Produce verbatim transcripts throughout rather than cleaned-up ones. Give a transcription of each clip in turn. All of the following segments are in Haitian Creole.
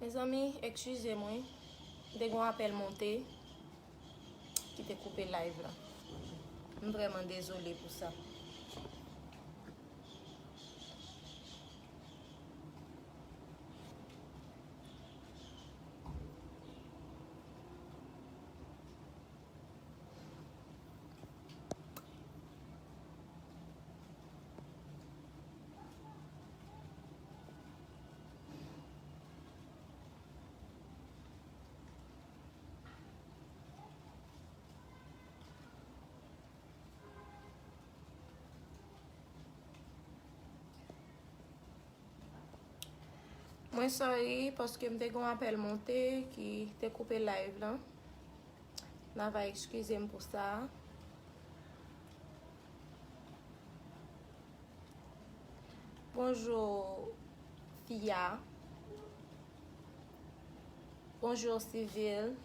Mezanmi, eskize m wi. M te gen yon apèl monte ki te koupe live la. M vrèman dezole pou sa. Mwen sorry paske m te gen yon apèl monte ki te koupe live lan. N a va eskize m pou sa. Bonjou, Fia. Bonjou, Civil.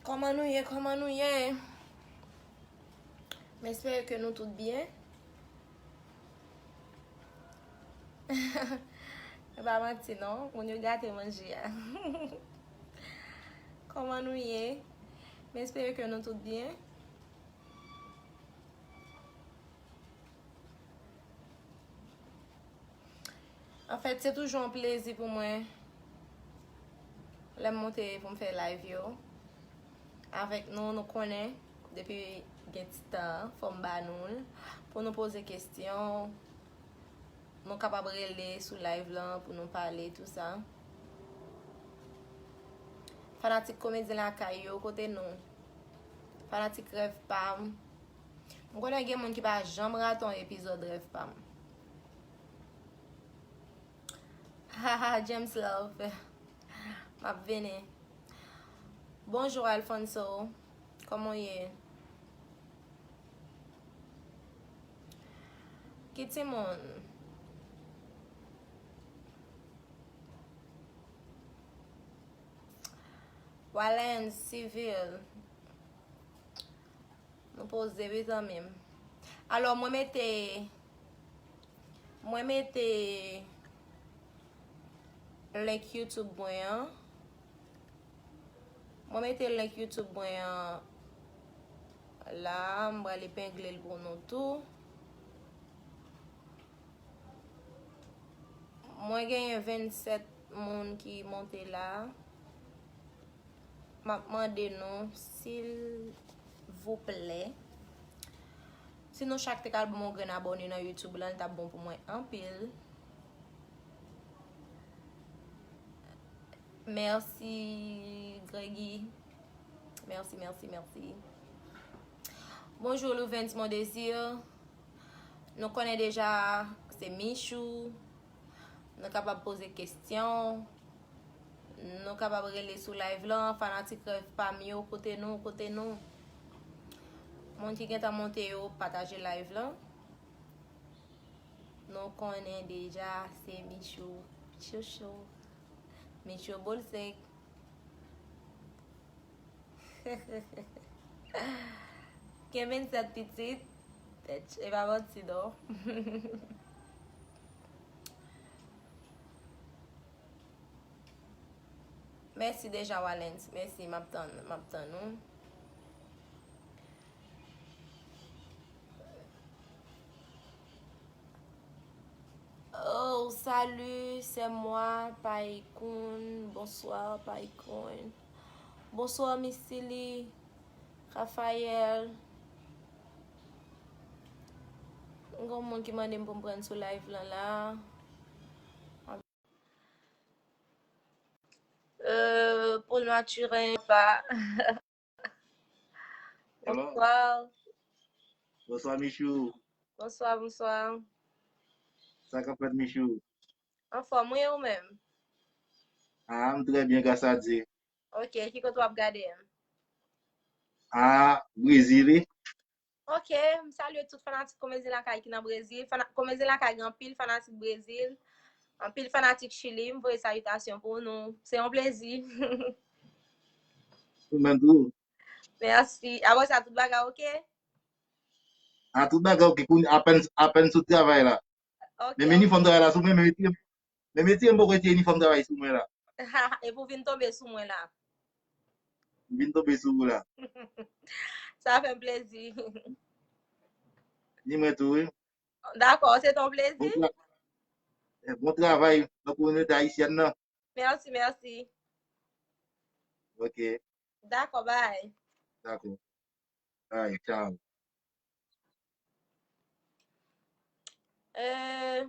Kòman nou ye? Kòman nou ye? M espere ke nou tout byen. E pa manti non, moun yo gate manje a. Kòman nou ye? M espere ke nou tout byen. Anfèt, se toujou yon plezi pou mwen lè m monte pou m fè live yo avèk nou. Nou konnen, depi gen ti tan, fò m ba nou l pou nou poze kesyon. Nou kapab rele sou live lan pou nou pale, tou sa. Fanatik Komedi Lakay yo, kote nou? Fanatik Rèv Pa m. M konnen gen moun ki pa janm rate yon epizòd Rèv Pa m. Haha, James Love. M ap vini. Bonjou, Alfonso. Kòman w ye? Ki timoun? Walens, Civil. Nou poze wi zanmi m. Alò, mwen mete, mwen mete link YouTube mwen an. Mwen mete link YouTube mwen an la, m pral epengle l pou nou tou. Mwen genyen vennsèt moun ki monte la. M ap mande nou, silvouplè, si nou chak te ka al ban m yon grenn abòne nan YouTube lan, li t ap bon pou mwen anpil. Mèsi, Gregy. Mèsi, mèsi, mèsi. Bonjou, Louvens Mondésir. Nou konnen deja, se Michou. Nou kapab poze kesyon. Nou kapab rele sou live lan. Fanatik Rèv Pa m yo, kote nou, kote nou? Moun ki gentan monte yo, pataje live lan. Nou konnen deja, se Michou. Chouchou. Michou boul sèk. Gen vennsèt pitit. Tèt, e pa manti non. Mèsi deja, Walens. Mèsi, m ap tann, m ap tann ou. Oh, salut, c'est moi, Paikoun. Bonsoir, Paikoun. Bonsoir, Miss Silly, Raphaël. Gon moun ki mande m pou m pran sou live lan la. Euh, Paul Mathurin, pa. Hello. Bonsoir. Bonsoir, Michou. Bonsoir, bonsoir. Sa k ap fèt, Michou? Anfòm, wi, ou menm? Ah, m trè byen, gras a Dye. Ok, ki kote w ap gade m? Ah, Brezil, wi. Ok, m salye tout fanatik Komedi Lakay ki nan Brezil. Fana-, Komedi Lakay gen anpil fanatik Brezil, anpil fanatik Chili. M voye salitasyon pou nou. Se yon plezi. Ou menm tou. Mèsi. Apre sa, tout bagay ok? Ah, tout bagay ok. Kounye a, apèn, apèn sot travay la. Ok, menm ok. Inifòm travay la sou mwen, menm retire, menm retire m poko retire inifòm travay sou mwen la. Epi w vin tonbe sou mwen la. M vin tonbe sou ou la. Sa fè m plezi. Ni mwen tou, wi. Dakò, se ton plezi. Bon travay nan kominote ayisyèn nan. Mèsi, mèsi. Ok. Dakò, bay. Dakò. Ay, tchaw. Euh,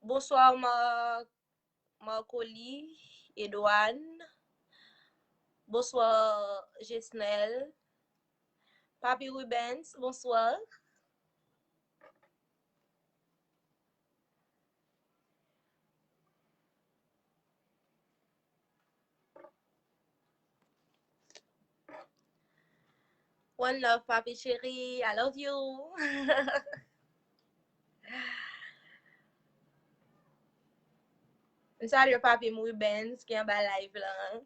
bonsoir, Mar Marcoli, Edouane. Bonsoir, Gesnel. Papi Rubens, bonsoir. One love, papi cheri. I love you. M salye papi Rubens ki anba live lan.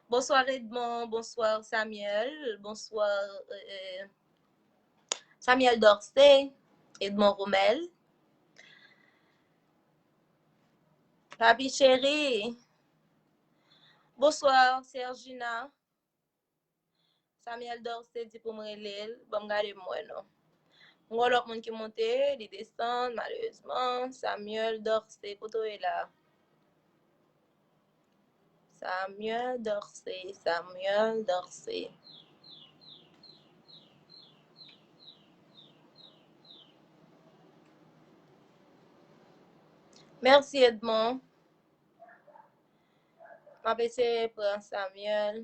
Bonsoir Edmond, bonsoir Samuel, bonsoir euh, Samuel Dorcé, Edmond Romel. Papi cheri. Bonsoir Sergina. Samuel Dorcé di pou m rele l. Ban m gade m wè non. M wè lòt moun ki monte, li desann, malerezman. Samuel Dorcé, kote w ye la? Samuel Dorcé, Samuel Dorcé. Mèsi Edmond. M ap eseye pran Samuel.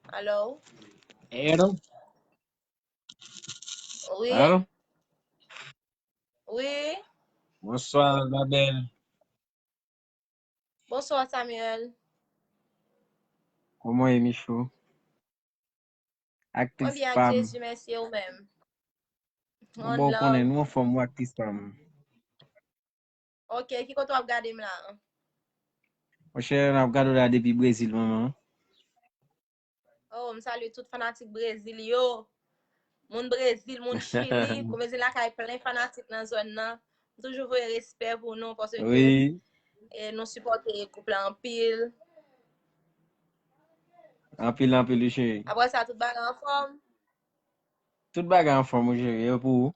Alo? Hello? Wi? Alo? Wi? Bonswa, ma bèl. Bonswa, Samuel. Kòman w ye, Michou? Mwen Aktris byen ak pa m. Jezi, mèsi, ou menm? Bon, ou konnen, nou anfòm, ou aktris pa m. Ok, ki kote w ap gade m la? Monchè, n ap gade w la depi Brezil, manman. Oh, m salye tout fanatik Brezil yo. Moun Brezil, moun Chili, Komezen Lakay plen fanatik nan zòn nan. M toujou voye respè pou nou paske Wi. E nou sipòte gwoup la anpil. Anpil, anpil, wi, cheri. Apre sa, tout bagay anfòm? Tout bagay anfòm, wi, cheri. E pou ou?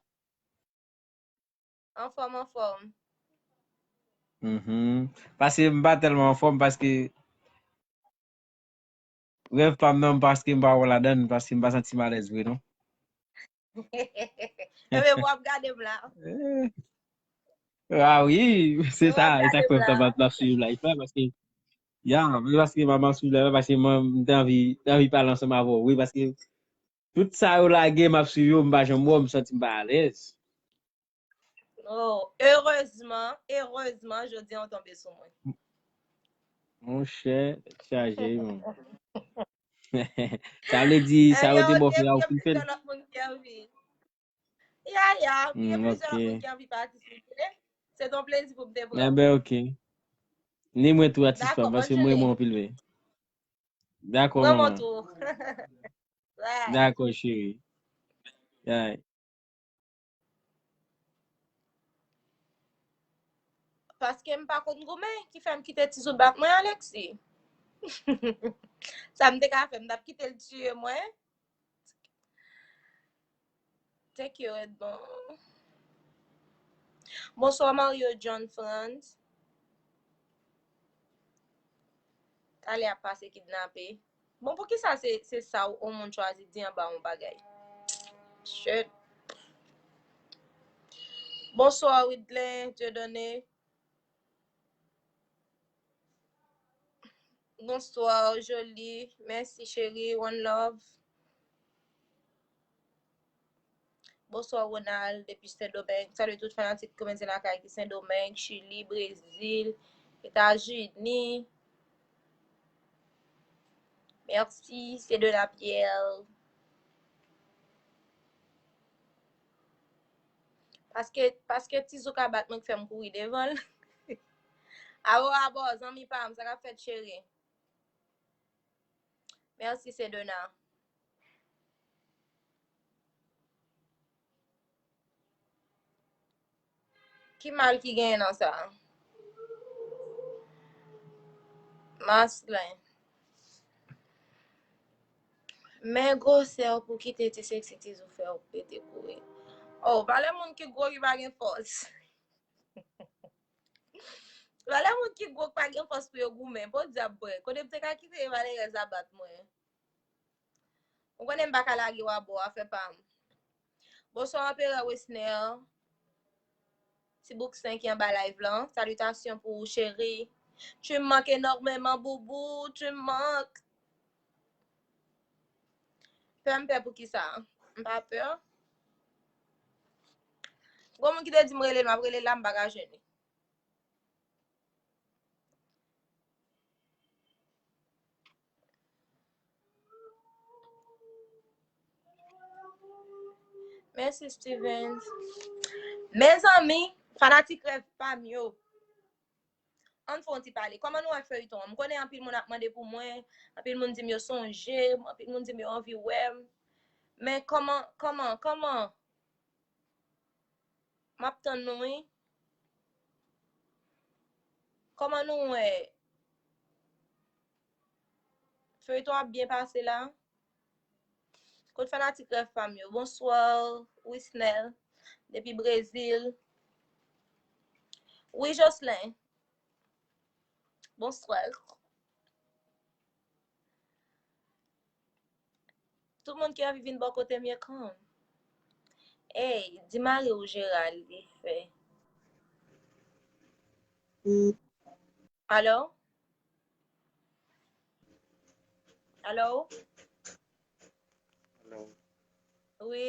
Anfòm, anfòm. Mhm. Paske m pa tèlman anfòm, paske rèv pa m nan, paske m pa wè ladan, paske m pa santi m alèz vre, non. Ebyen, w ap gade m la. Eh. Ah wi, se sa, e sa k fè m t ap, t ap swiv live la, paske, ya, men paske m ap swiv live la, paske mwen, m te anvi, te anvi pale ansanm avè w, wi, paske tout sa yo lage, m ap swiv yo, m pa janm wè w, m santi m pa alèz. Oh, erezman, erezman, jodi an w tonbe sou mwen. Monchè, chaje, man. Sa vle di, sa yo te ba w fè a, ou fin fè l? Ya, ya, gen plizyè lòt moun ki anvi patisipe. Se yon plezi pou m te pran. Enben, ok. Ni mwen tou, atis pa m, paske mwen renmen w anpil, wi. Dakò, manman. Dakò, cheri. Bye. Paske m pa konn goumen, ki fè m kite ti zout bat mwen, Alexis. Sa m te ka fè, m t ap kite l tiye mwen. Thank you, Edmond. Bonswa, Mario John Franz. Talè ap pase kidnape. Bon, poukisa se, se sa yon moun chwazi di anba yon bagay? Shit. Bonswa, Widlen Dieudonné. Bonswa, Jolie. Mèsi, cheri. One love. Bonswa, Ronald, depi Sendomeng. Salye tout fanatik Komezen Lakay ki Sendomeng, Chili, Brezil, Etazini. Mèsi, se de la pyè. Paske, paske ti zouk a bat mwen k fè m kouri devan l. Abo, abo, zanmi pa m, sa k ap fèt, cheri? Mèsi, Sedona. Ki mal ki genyen nan sa? Maslin. Men gwosè w pou kite ti seksi tizou fè w pete kouri. Oh, valè moun ki gwo ki pa gen fòs. Valè moun ki gwo ki pa gen fòs pou yo goumen. Podyab mwen. Kote m te ka kite valè rèz a bat mwen. Ou konnen m pa ka lage w abò, afè pa m. Bonswa, Anperè Wesner. Ti bouksen ki anba live lan. Salitasyon pou ou, cheri. Tu me manques énormément, boubou. Tu me manques. Pè m pè pou kisa? M pa pè. Gon moun ki te di m rele l, m ap rele l la, m pa ka jwenn li. Mèsi, Stevens. Mezanmi, fanatik rèv pa m yo. Ann fè yon ti pale. Kòman nou wè feyton an? M konnen anpil moun ap mande pou mwen, anpil moun di m yo sonje m, anpil moun di m yo anvi wè m. Men kòman, kòman, kòman? M ap tann nou, wi. Kòman nou wè feyton ap byen pase la? Kot fanatik rèv pa m yo? Bonswa, Wisnel, depi Brezil. Wi, Jocelyn. Bonswa. Tout moun ki anvi vin bò kote m ye, come. Ey, di mari w Jera li fè. Alo? Alo? Alo? Wi?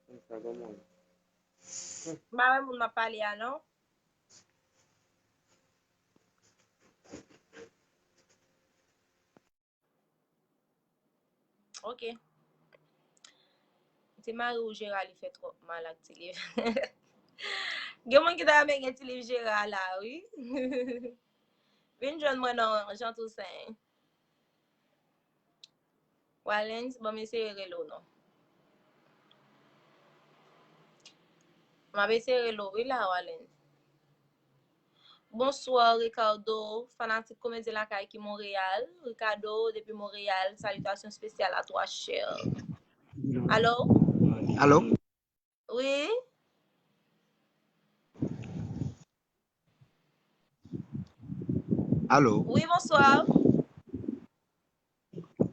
Konsa, kòman w ye? M pa wè moun m ap pale a, non. Ok. Ti mari w Jera li fè twòp mal ak ti liv. Gen moun ki ta renmen gen ti liv Jera la, wi. Vin jwenn mwen non, Jean Toussaint. Walens, ban m eseye rele w non. M ap eseye rele w wi la, Walens. Bonswa, Ricardo, fanatik Komedyen Lakay ki Monreyal. Ricardo, depi Monreyal, salitasyon espesyal a twa, chè. Alo? Alo? Wi? Alo? Wi, bonswa.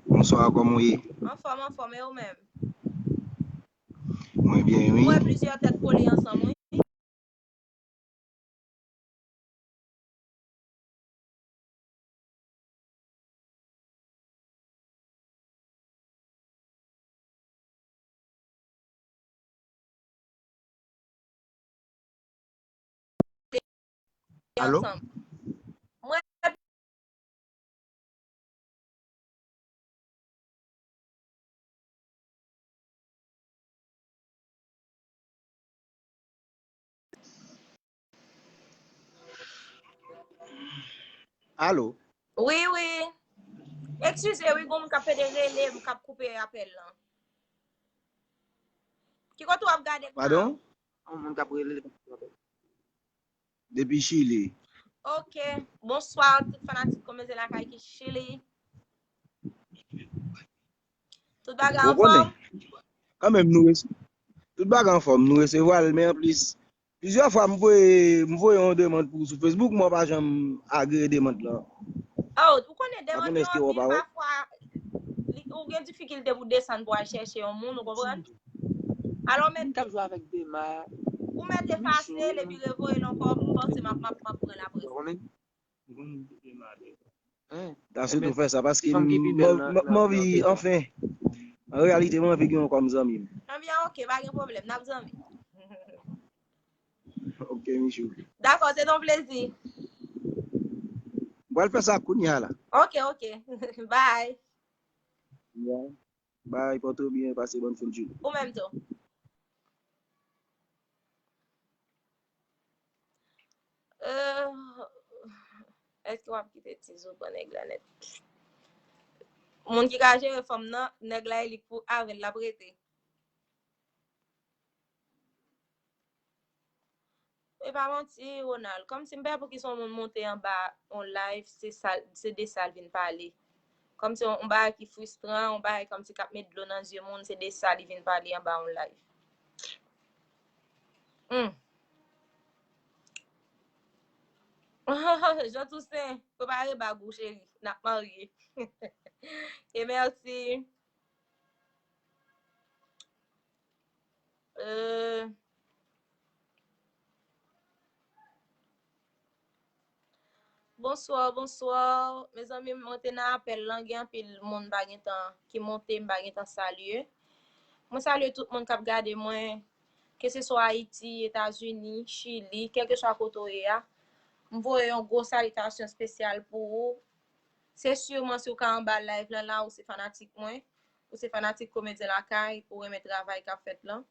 Bonswa, kòman w ye? Anfòm, anfòm, e ou menm? Mwen byen, wi. Mwen wè plizyè tèt kole ansanm, wi. Alo? Ansanm. Mwen Alo? Wi, wi. Eskize, wi, gon moun k ap pede rele m, k ap koupe apèl lan. Ki kote w ap gade kounya? Padon? Yon moun k ap rele. Depi Chili. Ok. Bonswa, tout fanatik Komedyen Lakay ki Chili. Tout bagay anfòm? Kanmenm, nou resi-, tout bagay anfòm. Nou resevwa l, men anplis, plizyè fwa, m voye, m voye yon demann pou, sou Facebook, men w pa janm agreye demann lan. Oh, ou konnen demann yo anpil, pafwa, li, ou gen difikilte pou desann pou al chèche yon moun, ou konprann? Alò, men, moun k ap jwe avèk Dema, ou mèt efase l epi revoye l ankò, m panse m ap, m ap, m ap pran l apre. Sa sitou fè sa, paske m, m, m anvi, anfen, an reyalite, m anvi gen yon kòm zanmi m. Ebyen, ok, pa gen pwoblèm, n ap zanmi. Ok, Michou. Dakò, se t on plezi. M pral fè sa kounya la. Ok, ok. Bye. Bye. Bye, pòte w byen, pase bòn fen de jounen. Ou menm tou. Euh, èske w ap kite Tizou pran nèg la nèt? Moun ki ka jere fanm nan, nèg la e li k pou avè l l ap rete. E pa manti, Ronald. Kòmsi m pa wè poukisa yon moun monte anba yon live, se sa, se de sa l vin pale. Kòmsi yon, yon bagay ki fristran, yon bagay kòmsi k ap met dlo nan zye moun, se de sa li vin pale anba yon live. Hmm. Jean Toussaint, prepare bag ou, cheri. N ap marye. E mèsi. Euh, Bonswa, bonswa. Mezanmi, mwen te nan apèl lan, gen anpil moun m pa gentan, ki monte, m pa gentan salye. Mwen salye tout moun k ap gade mwen, ke se swa Ayiti, Etazini, Chili, kèlkeswa kote w ye a. M voye yon gwo salitasyon espesyal pou ou. Se siman si w ka anba live lan la, ou se fanatik mwen, ou se fanatik Komedyen Lakay, ou renmen travay k ap fèt lan.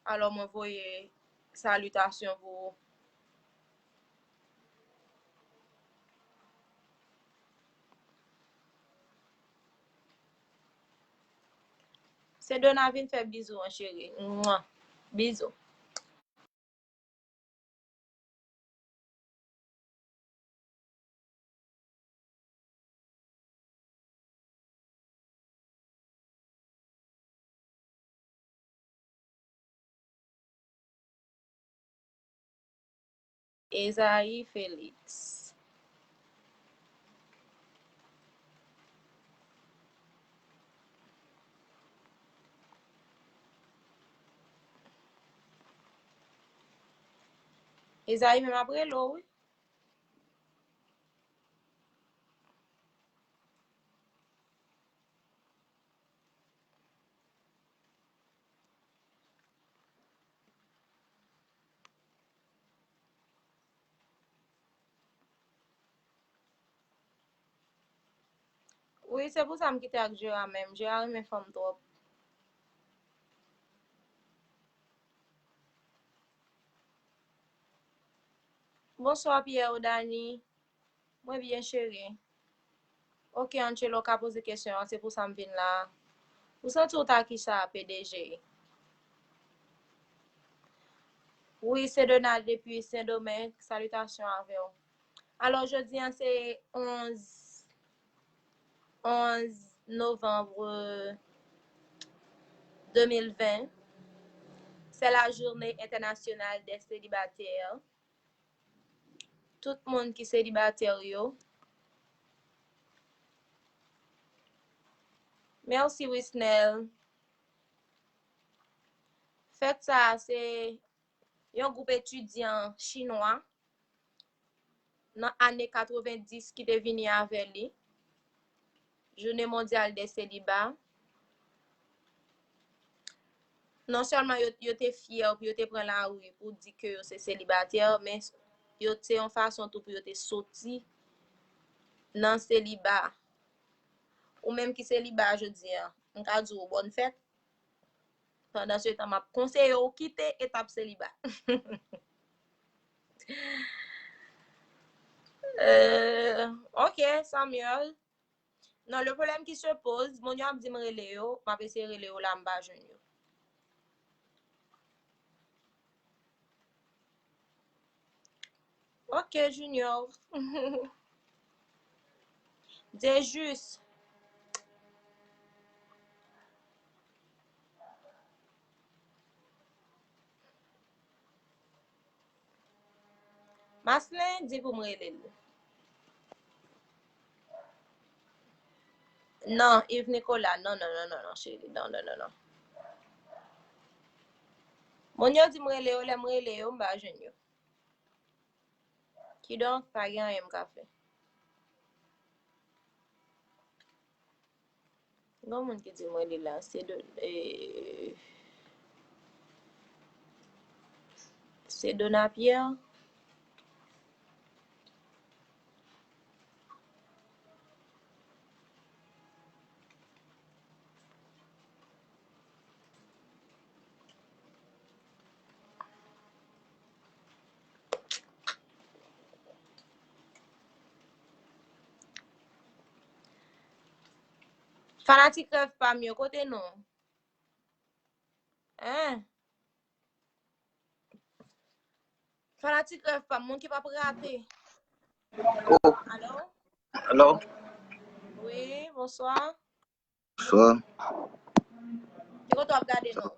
Alò, mwen voye salitasyon pou ou. Se Dona vin fè bizou an, cheri. Mwa. Bizou. Esaïe Félix. Esaïe menm ap rele w, wi. Wi, se pou sa m kite ak Jera menm. Jera renmen fanm twòp. Bonswa, Pierre Dany. Mwen byen, cheri. Ok, Angelo ka poze kesyon an, se pou sa m vin la. Ou santi w ta kisa, P D G? Wi, se Donald depi Sendomeng. Salitasyon avè w. Alò, jodi a, se onz, onz novanm de mil ven. C'est la journée internationale des célibataires. Tout moun ki selibatè yo. Mèsi, Wisnel. Fèt sa a, se yon gwoup etidyan chinwa nan ane katrevenndis ki te vini avè li. Jounen mondyal de seliba. Non sèlman yo, yo te fyè pou yo te pran lari pou di ke yo se selibatè, men yo te yon fason tou pou yo te soti nan seliba. Ou menm ki seliba jodi a, m ka di w bòn fèt. Pandan se tan, m ap konseye w kite etap seliba. Euh, ok, Samuel. Non, le problème qui se pose, moun yo ap di m rele yo, m ap eseye rele yo la, m pa jwenn yo. Ok, Junior. Dejus. Maslin di pou m rele l. Non, Yves Nicolas, non, non, non, non, non, cheri, non, non, non, non. Moun yo di m rele yo, lè m rele yo, m pa jwenn yo. Kidonk, pa gen anyen m ka fè. Gon moun ki di mwen li la, se Do, eh, se Dona Pierre. Fanatik rèv pa m yo, kote nou? Hein? Fanatik rèv pa m, moun ki p ap rate. Oh, Alo? Hello. Wi, bonswa. Bonswa. Ki kote w ap gade nou?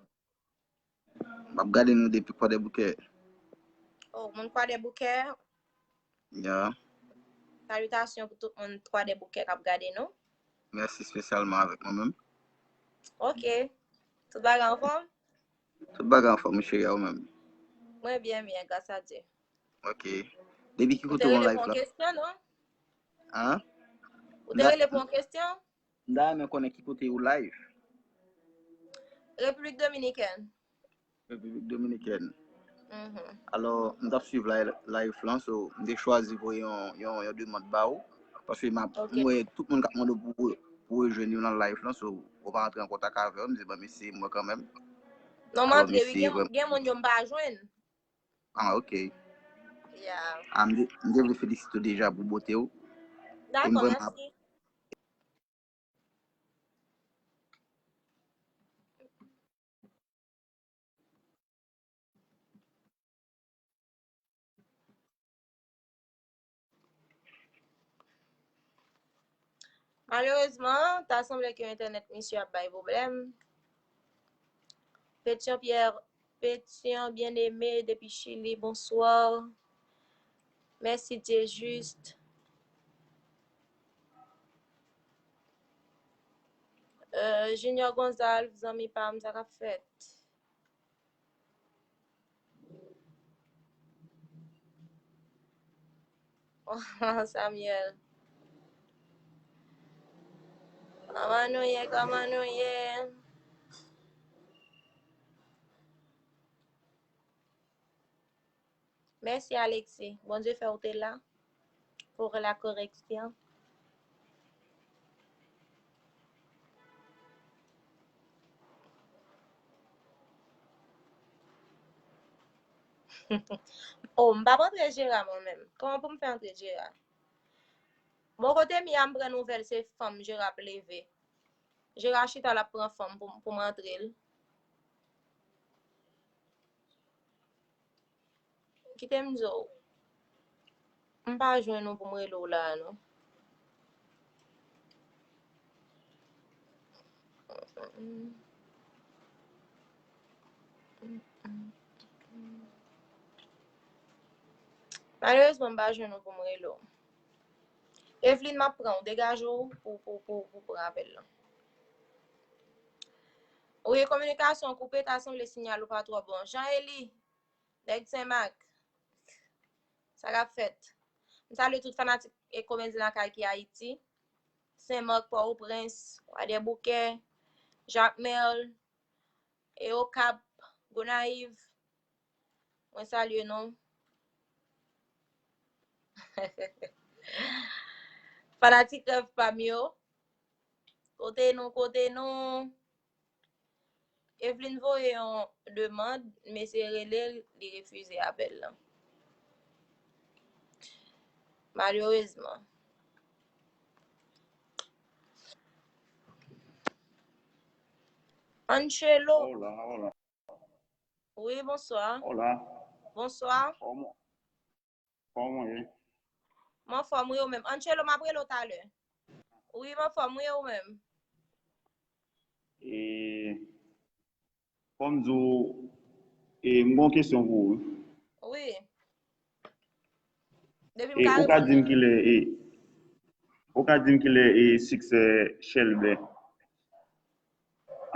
M ap gade nou depi Kwadèboukè. Oh, moun Kwadèboukè. Ya. Salitasyon pou tout moun Kwadèboukè k ap gade nou. Mèsi espesyalman avèk mwen menm. Ok. Tout bagay anfòm? Tout bagay anfòm, cheri, a ou menm? Mwen byen, byen, gras a Dye. Ok. Depi ki Ou te kote w an rele live pou yon la? Kesyon, non? Hein? Ou te rele pou yon kesyon? M ta renmen konnen ki kote ou live. Repiblik Dominikèn. Repiblik Dominikèn. Mhm. Alò, m t ap swiv live, live lan, so m te chwazi voye yon, yon, yon demann ba ou. Paske m ap, Ok. m wè tout moun k ap mande w pou, pou rejwenn yo nan live lan, so ou pa antre an kontak avè yo, m di, "Bon, m eseye mwen kanmenm." Non, m Alò, m antre, wi, eseye gen, vrèman. Gen moun yo m pa jwenn. Ah, ok. Ya. Ah, m te, m te vle felisite w deja pou bote w. E m Dakò, vrèman mèsi. Malerezman, ta sanble ke entènèt misye ap bay pwoblèm. Petyon Pierre, Petyon Bien-Aimé depi Chili, bonswa. Mèsi Dye jis. Euh, Junior Gonzalve, zanmi pa m, sa k ap fèt? Samuel. Kòman nou ye? Kòman nou ye? Mèsi, Alexis. Bondye fè w te la pour la correction. Oh, m p ap antre Jera mwen menm. Kòman pou m fè antre Jera? Bò kote m ye a, m pran nouvèl se fanm Jera ap leve. Jera chita l ap pran fanm pou, pou m antre l. Kite m di w. M pa jwenn ou pou m rele w la a, non. Malerezman, m pa jwenn ou pou m rele w. Eveline, m ap pran w. Degaje w pou, pou, pou, pou pran apèl lan. Wi, kominikasyon koupe, ta sanble siyal ou pa twò bon. Jean Eli, nèg Senmak, sa k ap fèt? M salye tout fanatik e komedi lakay ki Ayiti, Senmak, Pòtoprens, Kwadèboukè, Jakmèl, e Okap, Gonayiv. Mwen salye nou. Fanatik rèv pa m yo. Kote nou, kote nou? Eveline voye yon demann, m eseye rele l, li refize apèl lan. Malerezman. Angelo. Hola, hola, Wi, bonswa. Hola. Bonswa. Kòman, kòman ye? M anfòm, wi, ou menm. Angelo, m ap rele w talè. Wi, m anfòm, wi, ou menm. E, fò m di w, e, m gen yon kesyon pou ou. Wi. Depi m E, ka ou ka reponn di m ou. Kilè, e, ou ka di m kilè, e, siksè Chèlbè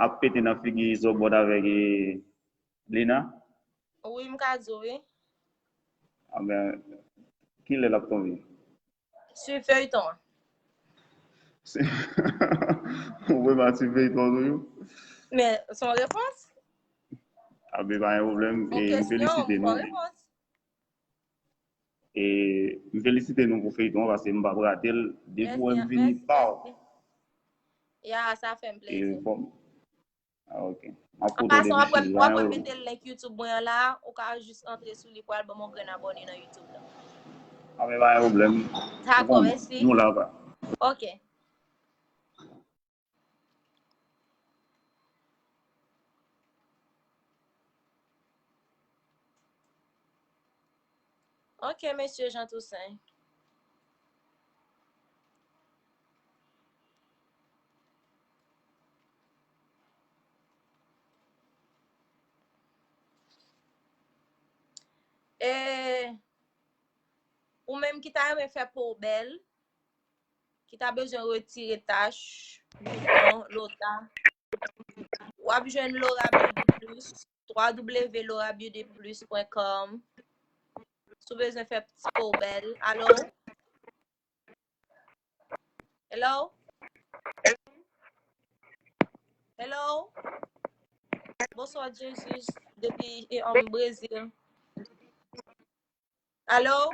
ap pete nan figi Zòbòt avèk, e, Blina? Wi, m ka di w, wi. Anben, kilè l ap tonbe? Swiv feyton an. Ou vrèman swiv feyton an toujou? Men, se yon repons. Anben, pa gen pwoblèm. Yon E, m kesyon, felisite yon nou. Repons. E, m felisite nou pou feyton an, paske m p ap rate l. Depi w wè m Mèsi, vini, mèsi, paw. Mèsi. Ya, sa fè m E, plezi. Fò m, ah, ok. M ap An pote w pasan, w ap depi wè m, Chili, w ap pa wè gen m pwoblèm. Mete l link YouTube mwen an la, ou ka jis antre sou li pou al ban m yon grenn abòne nan YouTube la. Anben, pa gen pwoblèm. Dakò, mèsi. Nou la, pa. Ok. Ok, mesye Jean Toussaint. E ou menm ki ta renmen fè po w bèl, ki ta bezwen retire tach, bouton, lota, w ap jwenn Laura Beauty Plus, w w w laura beauty plus point com. Si w bezwen fè ti po w bèl. Alo? Hello? Hello? Bonswa, Jesus, depi, eh, um, Brezil. Alo?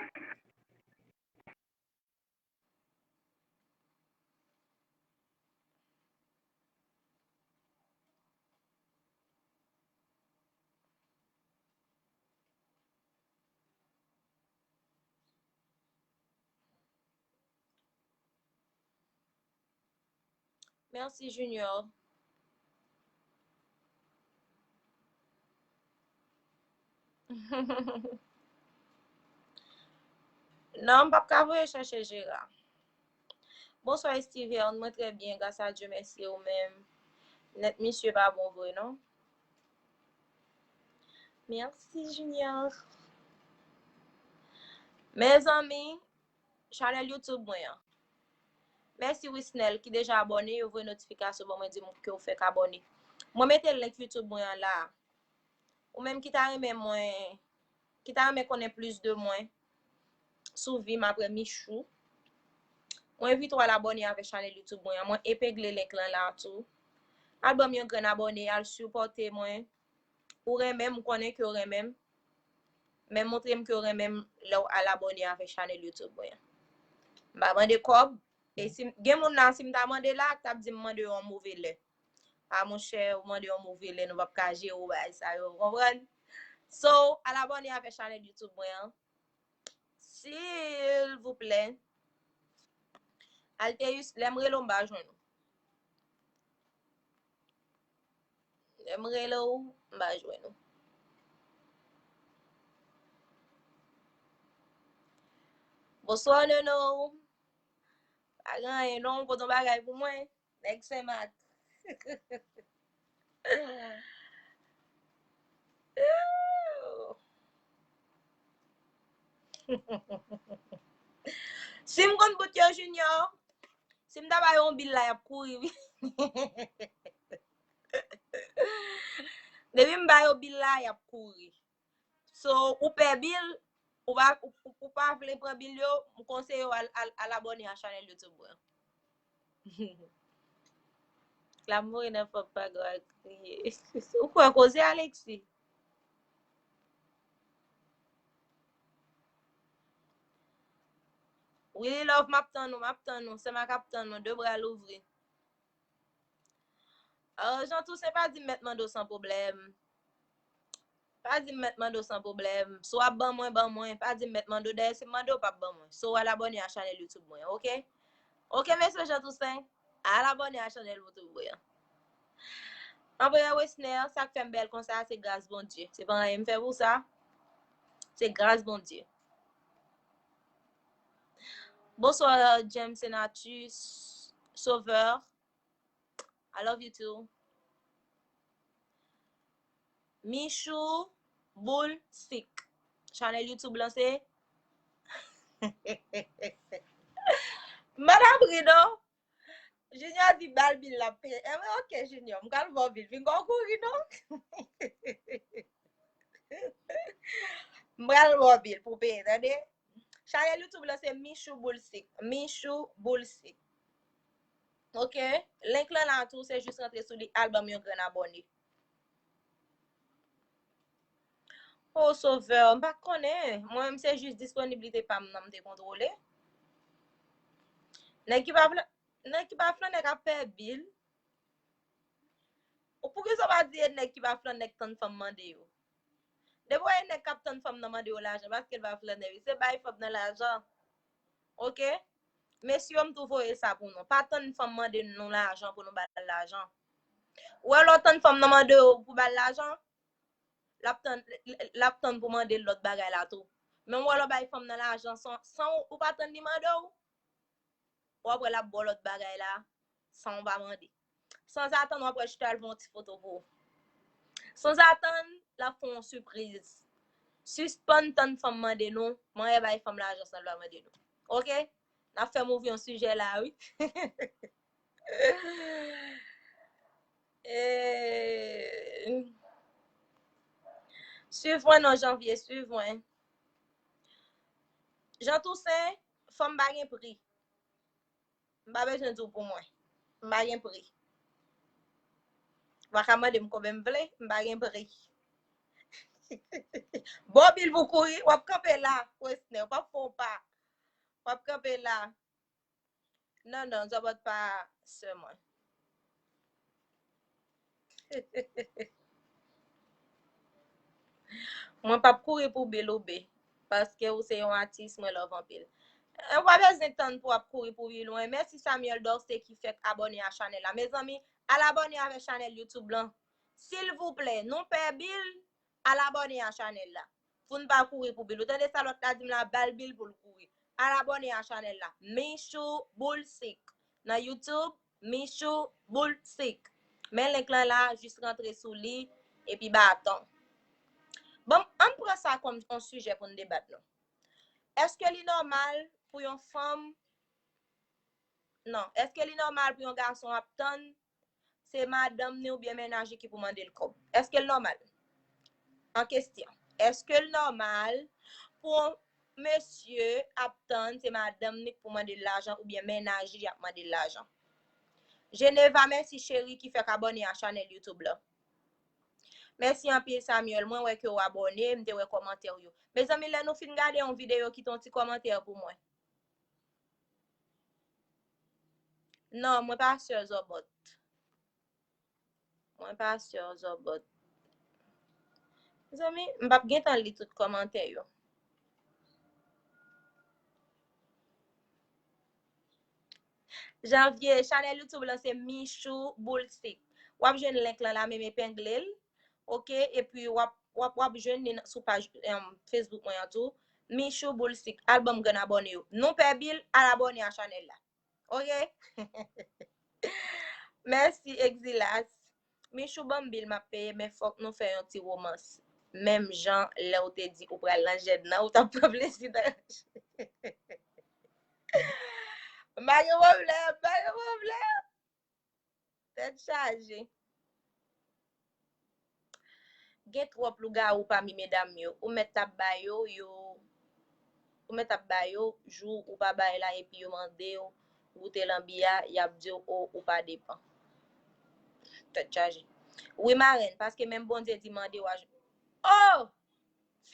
Mèsi, Junior. Non, m p ap ka voye chache Jera. Bonswa, Estiverne. Mwen trè byen, gras a Dye, mèsi, ou menm? Nèt misye pa bon vre, non? Mèsi, Junior. Mezanmi, chanèl YouTube mwen an. Mèsi Wisnel ki deja abòne, yo voye notifikasyon ban mwen, di m ke w fèk abòne. Mwen mete link YouTube mwen an la. Ou menm ki ta renmen mwen, ki ta renmen konnen plis de mwen, sou vi m apre Michou, mwen envite w al abòne avèk chanèl YouTube mwen an. Mwen epegle link lan la tou. Al ban m yon grenn abòne, al sipòte mwen. Ou renmen m, m konnen ke w renmen m. Men montre m ke w renmen m lè w al abòne avèk chanèl YouTube mwen an. M pa mande kòb. E si m, gen moun la, si m ta mande la, t ap di m mande yon move lè. A monchè, ou mande yon move lè, nou p ap ka jere w bagay sa yo, ou konprann? So, al abòne avèk chanèl YouTube mwen an. Silvouplè. Alteus, lè m rele w, m pa jwenn ou. Lè m rele w, m pa jwenn ou. Bonswa, Nono. Pa gen anyen, non, ou pote yon bagay pou mwen. Nèg Senmak. Si m konn bout yo, Junior, si m ta ba yo yon bil la, y ap kouri, wi. Depi m ba yo bil la, y ap kouri. So, ou pè bil, ou pa, ou, ou, ou pa vle pran bil yo, m konseye w al, al, al abòne a chanèl YouTube mwen. Klamore nan fòm pa gwa kriye. Ou kwè koze, Alexis? Willy Love, m ap tann ou, m ap tann ou. Senmak ap tann ou, de bra louvri. Ah, Jean Toussaint, pa di m mèt mande w san pwoblèm. Pa di m mèt mande w san pwoblèm. Si w ap ban mwen, ban mwen. Pa di m mèt mande w. Dayè, si m mande w, w p ap ban mwen. So, w al abòne a chanèl YouTube mwen, ok? Ok, mesye Jean Toussaint, al abòne a chanèl YouTube mwen an. Anprè Wesner, sa k fè m bèl konsa, se gras Bondye. Se pa anyen m fè pou sa. Se gras Bondye. Bonswa, James Senatus Sauveur. I love you too. Michou Boul Sik. Chanèl YouTube lan se Madam Rido. Junior di bal bil la peye. Enben, ok, Junior. M pral ba w bil. Vin gon kouri, non? M pral ba w bil pou peye, tande? Chanèl YouTube lan se Michou Boul Sik. Michou Boul Sik. Ok? Link lan la tou, se jis rantre sou li, al ban m yon grenn abòne. O Sovè, m pa t konnen. Mwen menm se jis disponiblite pa m nan m te kontwole. Nèg ki pa flan-, nèg ki pa flannè k ap pè bil. Ou poukisa w pa di e nèg ki pa flannè k tann fanm mande yo? Depi w wè e nèg k ap tann fanm nan mande yo lajan, paske l pa flannè, wi. Se bay fanm nan lajan. Ok? Mesye yo, m tou voye sa pou nou. Pa tann fanm mande nou lajan pou nou ba l lajan. Ou wè lè w tann fanm nan mande w pou ba l lajan, l ap tann, l ap tann pou mande l lòt bagay la tou. Men w wè lè w bay fanm nan lajan san, san ou, ou pa tann li mande w, w ap wè l ap ba w lòt bagay la, san w pa mande. Sanzatann, w ap wè chita l fè yon ti foto pou ou. Sanzatann, l ap fè yon sipriz. Sispann tann fanm mande nou, manyen bay fanm lajan san l pa mande nou. Oke? N ap fè m ouvri yon sijè la, wi. Eh, swiv mwen non, Janvye, swiv mwen. Jean Toussaint, fanm pa gen pri. M pa bezwen di w pou mwen. M pa gen pri. Ou pa ka mande m konbyen m vle, m pa gen pri. Bon, Bill pou kouri, w ap kanpe la, Wesner, w p ap fè yon pa. W ap kanpe la. Non, non, zòbòt pa sè mwen. Mwen p ap kouri pou Bill ou be, paske ou se yon atis, mwen love anpil. Eh, ou pa bezwen tann pou w ap kouri pou Bill, mwen. Mèsi Samuel Dorcé ki fèk abòne a chanèl la. Mezanmi, al abòne avè chanèl YouTube lan. Silvouplè, nou pè Bill, al abòne a chanèl la. Pou n pa kouri pou Bill. Ou tande sa lòt la di m la, ba l Bill pou l kouri. Al abòne a chanèl la. Michou Boulsik. Nan YouTube, Michou Boulsik. Men link lan la, jis rantre sou li, epi baton. Bon, ann pran sa kòm yon sijè pou n debat non. Èske li nòmal pou yon fanm, non, èske li nòmal pou yon gason ap tann se madanm ni oubyen mennaj li ki pou mande l kòb? Èske l nòmal? An kesyon. Èske l nòmal pou yon mesye ap tann se madanm ni k pou mande l lajan oubyen mennaj li ap mande l lajan? Geneva, mèsi cheri ki fèk abòne a chanèl YouTube la. Mèsi anpil Samuel, mwen wè ke w abòne, m te wè kòmantè w yo. Mezanmi, lè nou fin gade yon videyo, kite yon ti kòmantè pou mwen. Non, mwen pa sè zòbòt. Mwen pa sè zòbòt. Mezanmi, m p ap gentan li tout kòmantè yo. Janvye, chanèl YouTube lan se Michou Boulsik. W ap jwenn link lan la, menm epengle l. Oke, epi w ap, w ap, w ap jwenn li nan, sou paj, em, Facebook mwen an tou. Michou Boulsik, al ban m grenn abòne yo. Nou pè Bill, al abòne a chanèl la. Oke? Mèsi, Exilas. Michou, ban m Bill, m ap peye, men fòk nou fè yon ti womans. Menm jan lè w te di ou pral nan jèn nan, ou t ap pran plezi nan. M pa gen pwoblèm, m pa gen pwoblèm. Tèt chaje. Gen twòp lougawou pami medam yo. Ou mèt ap ba yo, yo, ou mèt ap ba yo, jou ou pa bay la, epi yo mande w goute lanbi a, y ap di w, o, ou pa depan. Tèt chaje. Wi, marèn, paske menm Bondye di mande w a. O!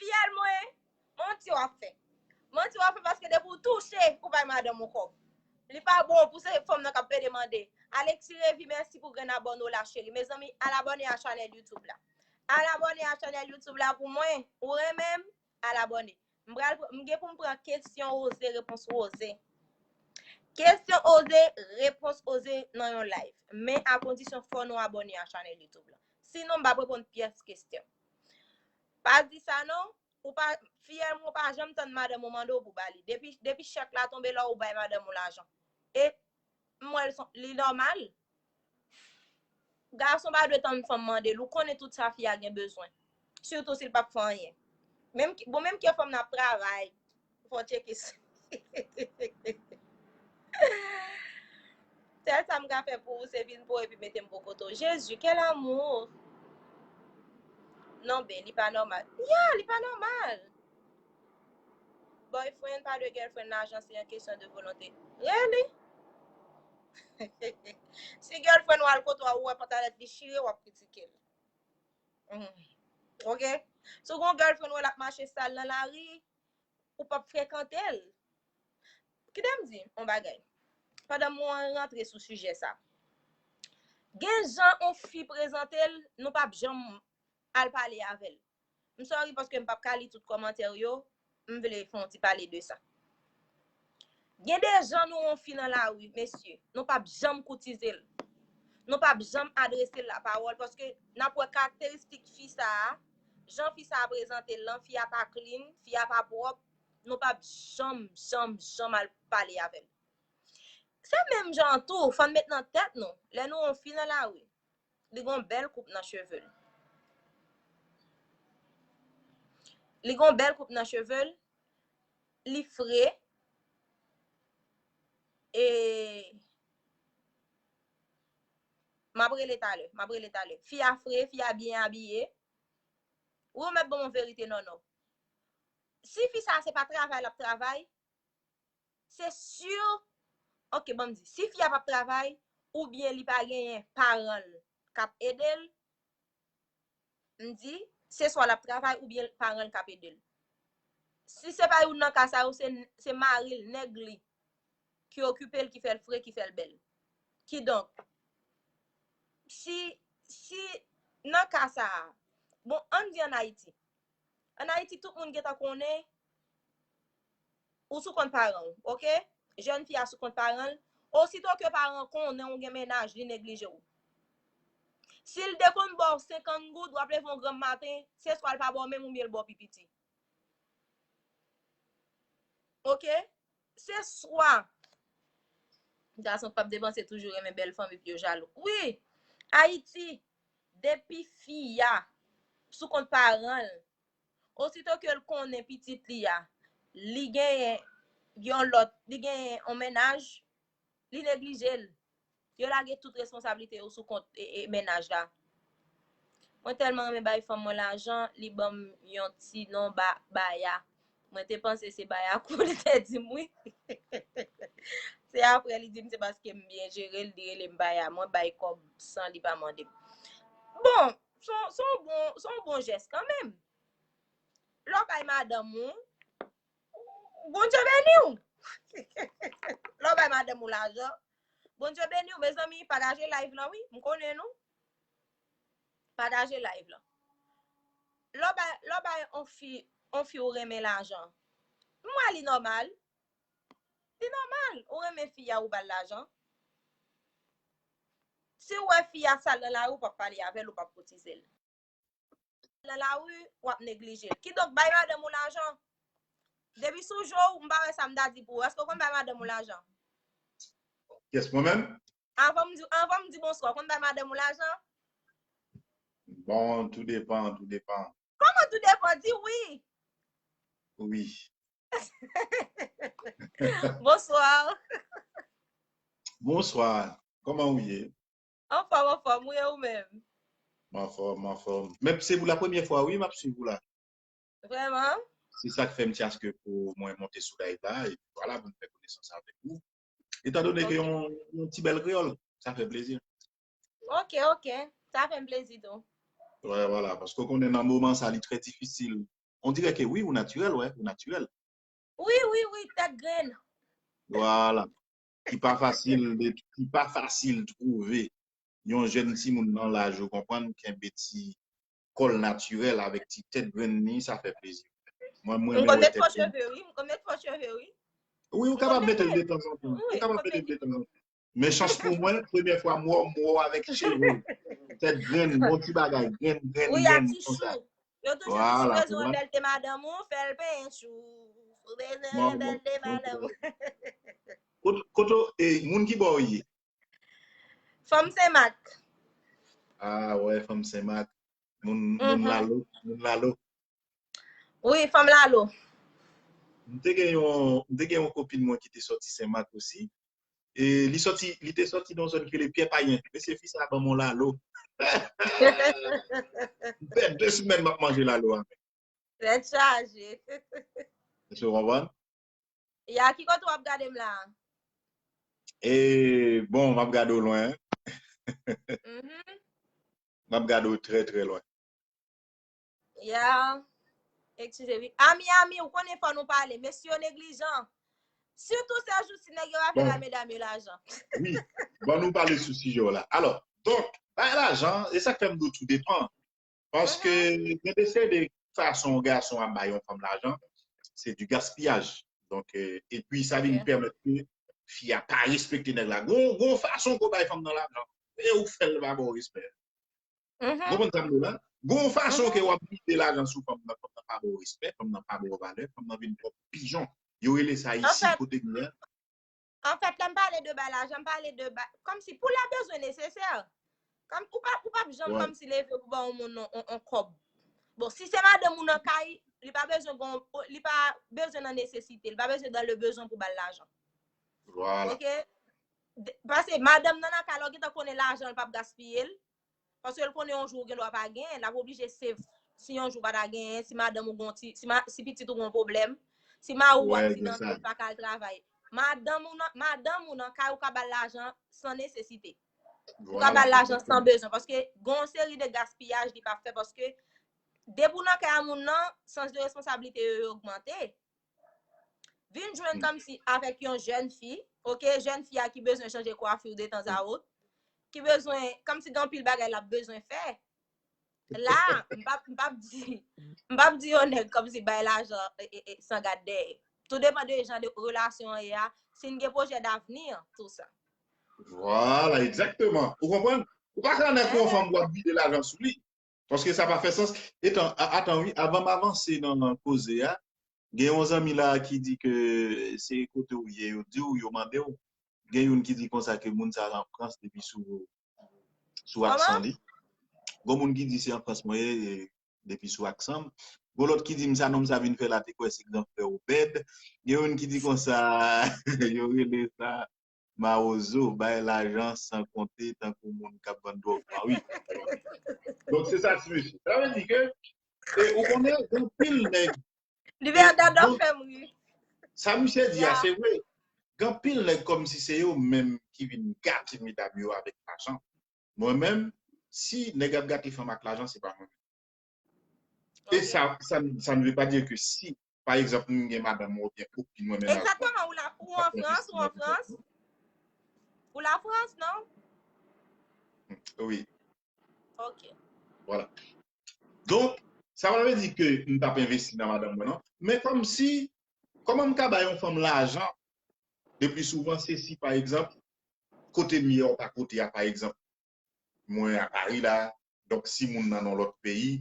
Fiyèl mwen, manti w ap fè. Manti w ap fè paske depi w touche, ou bay madanm ou kòb. Li pa bon pou se fanm nan k ap pede mande. Alexis Revi, mèsi pou grenn abòne w la, cheri. Mezanmi, al abòne a chanèl YouTube la. Al abòne a chanèl YouTube la pou mwen. Ou renmen m? Al abòne. M pral pr-, m gen pou m pran kesyon oze, repons oze. Kesyon oze, repons oze nan yon live. Men a kondisyon fò nou abòne a chanèl YouTube la. Sinon, m p ap reponn pyès kesyon. Pa di sa non, ou pa, fiyèl mwen, ou pa janm tann madanm ou mande w pou ba li. Depi, depi chèk la tonbe la, ou bay madanm ou lajan. E m wè l son, li nòmal. Gason pa dwe tann fanm mande l, ou konnen tout sa fi a gen bezwen. Sitou si l p ap fè anyen. Menm ki, bon, menm ke fanm nan ap travay, fò w tcheke sa. Sèl sa m ka fè pou ou, se vin pran w epi mete m bò kote w. Jezi, quel amour! Non, ben, li pa nòmal. Ya, li pa nòmal. Boyfriend pa dwe girlfriend lajan, se yon kesyon de volonte. Really? Si girlfriend ou al kote w, ou wè pantalèt li chire, w ap kritike l. Mhm. Oke? Si w gen yon girlfriend ou wè l ap mache sal nan lari, ou p ap frekante l. Kite m di yon bagay. Pandan mwen rantre sou sijè sa. Gen jan yon fi prezante l, nou p ap janm al pale avè l. M sorry paske m p ap ka li tout kòmantè yo, m vle fè yon ti pale de sa. Gen de jan nou wè yon fi nan lari, mesye, nou p ap janm koutize l. Nou p ap janm adrese l lapawòl paske n ap wè karakteristik fi sa a, jan fi sa a prezante l lan, fi a pa clean, fi a pa pwòp, nou p ap janm, janm, janm al pale avè l. Se menm jan an tou, fò n met nan tèt nou, lè nou wè yon fi nan lari, li gen yon bèl koup nan cheve l. Li gen yon bèl koup nan cheve l, li fre, e m ap rele talè, m ap rele talè. Fi a fre, fi a byen abiye. Ou mèt ban m yon verite, non, non. Si fi sa se pa travay l ap travay, se si, ok, ban m di, si fi a p ap travay, oubyen li pa genyen paran l k ap ede l, m di, se swa l ap travay oubyen paran l k ap ede l. Si se pa youn nan ka sa yo, se, se mari l, nèg li, ki okipe l, ki fè l fre, ki fè l bèl. Kidonk, si, si nan ka sa a, bon, ann di ann Ayiti. Ann Ayiti, tout moun gentan konnen ou sou kont paran w, ok? Jèn fi a sou kont paran l. Osito ke paran konnen ou gen mennaj, li neglije w. Si l te konn ba w senkant goud, w ap leve yon granm maten, se swa l pa ba w menm oubyen l ba w pi piti. Ok? Se swa gason k p ap depanse toujou renmen bèl fanm epi yo jalou. Wi, Ayiti, depi fi a sou kont paran l, osito ke l konnen pitit li a, li genyen yon lòt, li genyen yon mennaj, li neglije l. Yo lage tout responsablite yo sou kont e, e, mennaj la. Mwen tèlman renmen bay fanm mwen lajan, li ban m yon ti non ba, Baya. Mwen te panse se Bayakou li te di m wi. Se apre li di m se paske m byen jere l, li rele m Baya. Mwen bay kòb san li pa mande m. Bon, se yon, se yon bon, se yon bon jès kanmenm. Lè w bay madanm ou, Bondye beni w. Lè w bay madanm ou lajan, Bondye beni w. Mezanmi, pataje live lan wi. M konnen nou. Pataje live lan. Lè w bay, lè w bay on fi, on fi ou renmen lajan, m wè li nòmal. Li nòmal. Ou renmen fi a, ou ba l lajan. Si w wè fi a sal nan lari, ou p ap pale avè l, ou p ap kotize l. Nan lari, w ap neglije l. Kidonk, bay madanm ou lajan. Depi sou je w, m pa wè sa m ta di pou ou. Èske w konn bay madanm ou lajan? Yes, mwen menm? Anvan m di, anvan m di bonswa, w konn bay madanm ou lajan? Bon, tou depan, tou depan. Kòman tou depan? Di wi. Wi. Bonswa. Bonswa. Kòman ou ye? Anfòm, anfòm, wi, e ou menm? Mwen anfòm, mwen anfòm. Men se pou la premyè fwa, wi, m ap swiv ou la. Vrèman? Se sa k fè m ti aske pou mwen monte sou live la, e vwala, pou m fè konesans avèk ou. Etandone ke yon, yon ti bèl kreyòl, sa fè plezi. Ok, ok. Sa fè m plezi tou. Wè, vwala, paske w konnen nan moman sa, li trè difisil. On dirè ke wi, ou natirèl, wè, ou natirèl. Wi, wi, wi, tèt grenn. Vwala. Ki pa fasil de, ki pa fasil twouve yon jèn timoun nan laj ou konprann, kenbe ti kò l natirèl avèk ti tèt grenn li, sa fè plezi. Mwen, mwen M konn met fo cheve, wi. M konn met fo cheve, wi. Wi, ou kapab mete l detanzantan. Ou kapab mete l detanzantan. Men chans pou mwen, premyè fwa m wè w, m wè w avèk cheve. Tèt grenn, bon ti bagay, grenn, grenn, grenn, konsa. Yo toujou di si w bezwen yon bèlte madanm ou, fè l penyen chou. Si w bezwen yon bèlte madanm ou. Kote, kote, e, moun ki bò w ye? Fanm Senmak. Ah, wè, fanm Senmak. Moun, moun Lalo, moun Lalo. Wi, fanm Lalo. M te gen yon, m te gen yon kopin mwen ki te sòti Senmak osi. E li sòti, li te sòti nan zòn ki rele Pyè Payen. Mesye, fi sa ban m yon lalo. M fè de semèn m ap manje lalo a. Tèt chaje. Èske w konprann? Ya, ki kote w ap gade m la? E, bon, m ap gade w lwen. M ap gade w trè, trè lwen. Ya. Eskize, wi. Ami, ami, ou konnen fò nou pale. Mesye yo neglijan. Sitou sèjousi, nèg yo pa vle bay medam yo lajan. Wi. Bon, nou pale sou sijè w la. Alò, donk, bay lajan, e sa k fè m di w tou depan. Paske gen de seri de fason yon gason ap bay yon fanm lajan, se di gaspiyaj. Donk, e, epi sa vin pèmèt ke fi a pa respekte nèg la. Gon, gon fason ke w bay fanm nan lajan, e ou fè l pa ba w respè. Ou konprann sa m di w la? Gon fason ke w ap mete lajan sou fanm nan, fanm nan pa ba w respè, fanm nan pa ba w valè, fanm nan vin twòp pijon. Yo rele sa isi, kote m ye a. Anfèt, lè m pale de bay lajan, m pale de bay, kòmsi pou lè bezwen nesesè. Kòm, ou pa, ou pa janm kòmsi leve pou ba yon moun yon, yon, yon kòb. Bon, si se madanm ou nan kay, li pa bezwen gon, li pa bezwen nan nesesite, li pa bezwen dans le besoin pou ba l lajan. Vwala. Ok? Paske madanm nan nan kay la, ou gentan konnen lajan l p ap gaspiye l. Paske l konnen yon jou ou gen dwa pa genyen, l ap oblije save si yon jou ou pa ta genyen, si madanm ou gon ti, si, ma, si pitit ou gon pwoblèm, si mari ou aksidante, li pa ka al travay. Madanm ou nan, madanm ou nan kay ou ka ba l lajan san nesesite. Ou ka ba l lajan san bezwen paske gon seri de gaspiyaj li pa fè paske depi w nan kay a moun nan, sans de responsablite yo, yo ogmante. Vin jwenn kòmsi avèk yon jèn fi, ok, jèn fi a ki bezwen chanje kwafi detanzawot, ki bezwen, kòmsi gen anpil bagay l ap bezwen fè. La, m p ap, m p ap di, m p ap di yon nèg kòmsi bay lajan e, e, e, san gad dèyè. Tou depann de jan de relasyon an ye a, si n gen pwojè davni, tou sa. Vwala, egzakteman. Ou konprann? Ou pa ka nan kò yon fanm pou ap vide lajan sou li. Paske sa pa fè sans. Etan, atan wi, avan m avanse nan, nan koze a, gen yon zanmi la ki di ke se kote w ye, yo di w, yo mande w. Gen youn ki di konsa ke moun sa an Frans depi sou, sou aksan li. Gon moun ki di se an Frans mwen ye, depi sou aksan m. Gon lòt ki di m sa nonm sa vin fè la te kwè se gran frè Obèd. Gen youn ki di konsa, yo rele sa mawozo, bay lajan san konte tankou moun k ap vann dwòg. Ah wi. Donk se sa ti mesye. Sa vle di ke, e, ou konnen, gen anpil nèg. Libertador fè m ri. Sa misye di a, se vre. Gen anpil nèg kòmsi se yo menm ki vin gate medam yo avèk lajan. Mwen menm, si nèg ap gate fanm ak lajan, se pa mwen menm. E sa, sa, sa ne veut pas dire que si, pa egzanp, m gen madanm mwen oubyen kopin mwen menm. Egzakteman, ou la, ou an Frans, ou an Frans. Ou la Frans, non? Wi. Ok. Vwala. Donk, sa pa vle di ke m t ap envesti nan madanm mwen, non. Men kòmsi, kòman m ka bay yon fanm lajan le pli souvan, se si, pa egzanp, kote m ye a ou pa kote a, pa egzanp, mwen a Pari la, donk si moun nan nan lòt peyi,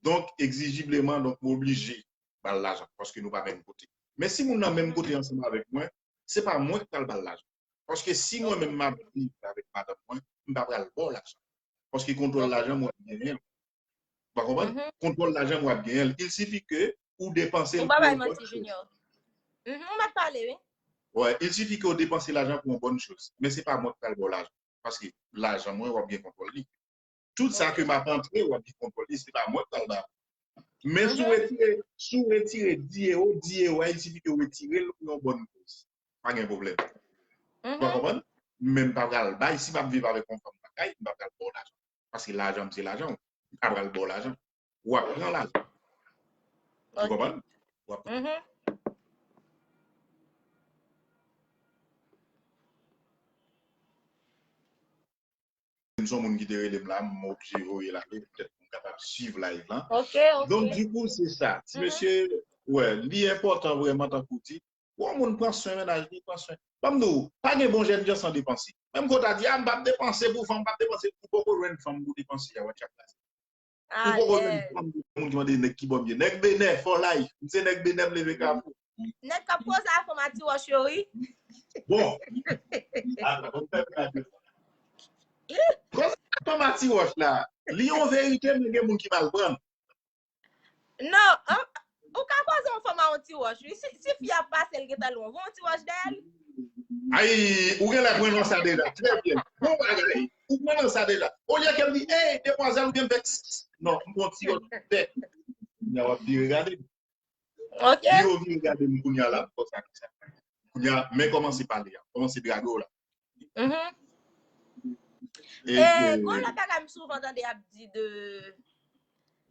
donk egzijibleman, donk mwen oblije ba l lajan, paske nou pa menm kote. Men si moun nan menm kote ansanm avèk mwen, se pa mwen k pral ba l lajan. Paske si mwen menm m ap viv avèk madanm mwen, m pa pral ba w lajan. Paske kontwòl lajan mwen ap genyen l. Ou pa konprann? Kontwòl lajan mwen ap genyen l. Il sifi ke ou depanse l pou yon bòn choz. Ou mèt pale, wi. Wè, il sifi ke ou depanse lajan pou yon bòn choz. Men se pa mwen k pral ba w lajan. Paske lajan mwen, w ap gen kontwòl li. Tout sa ke m ap antre, w ap gen kontwòl li, se pa mwen k pral ba w. Men si w retire, si w retire di ewo, di ewo a, il sifi ke w retire l pou yon bòn koz. Pa gen pwoblèm. Ou pa konprann? Men m pa pral bay, si m ap viv avèk yon fanm lakay, m pa pral ba w lajan. Paske lajan m se lajan w. M pa pral ba w lajan. W ap pran lajan. Ou konprann? W ap pran. M se yon moun ki te rele m la, m oblije voye l ale, poutèt pou m kapab swiv live lan. Ok, ok. Donk, dikou, se sa. Ti mesye, wè, li enpòtan vrèman, tankou w di, pou yon moun pran swen mennaj li, pran swen. Ban m di w, pa gen bon jènjan san depanse. Menm ke w ta di, a, m p ap depanse pou fanm, m p ap depanse, ou poko jwenn fanm pou depanse a, w ap tchak la. Ou poko jwenn fanm, moun ki mande nèg ki bò m ye. Nèg Benè, for life. M se nèg Benè, m leve Kafou. Nèg k ap koze a fanm a ti wòch yo, wi. Bon. Koze a fanm a ti wòch la. Li yon verite, men gen moun ki mal pran. Non, an, ou ka koze yon fanm a yon ti wòch, wi. Si, si fi a pase, l gentan lwen, voye yon ti wòch dèyè l. Ay, ou genlè pran nan sa deja. Trè byen. Bon bagay. Ou pran nan sa deja. Olye ke m di, ey, demwazèl, ou byen fè. Non, m pran ti wòch dèyè. Kounya w ap vire gade m. Ok. Vire w vire gade m kounya la, m konsa, konsa. Kounya, men kòmanse pale a. Kòmanse drage w la. Mhm. E, e, gon lòt bagay m souvan tande y ap di de,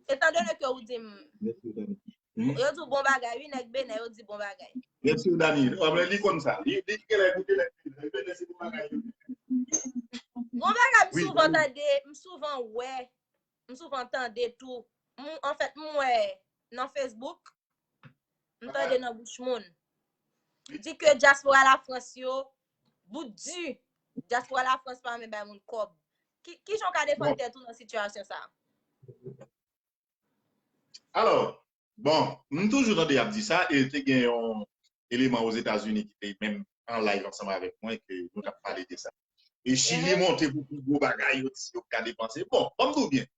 etandone ke ou di m, yo di w bon bagay, wi, nèg Benè, yo di bon bagay. Byen si, Dani, w ap li konn sa. Li, li genlè koute nèg Benè, se bon bagay. Gon bagay m souvan tande, m souvan wè, m souvan tande tou. M, anfèt, m wè nan Facebook, m tande nan bouch moun. Di ke dyaspora Lafrans yo, bout di, dyaspora Lafrans pa renmen bay moun kòb. Ki, kijan w ka defann tèt ou nan sitiyasyon sa a? Alò, Bon, m toujou tande y ap di sa, e te gen yon eleman Ozetazini ki te menm an live ansanm avèk mwen, ke nou t ap pale de sa. E Chili monte pou pi gwo bagay, yo di yo ka depanse. Bon, ban m di w byen.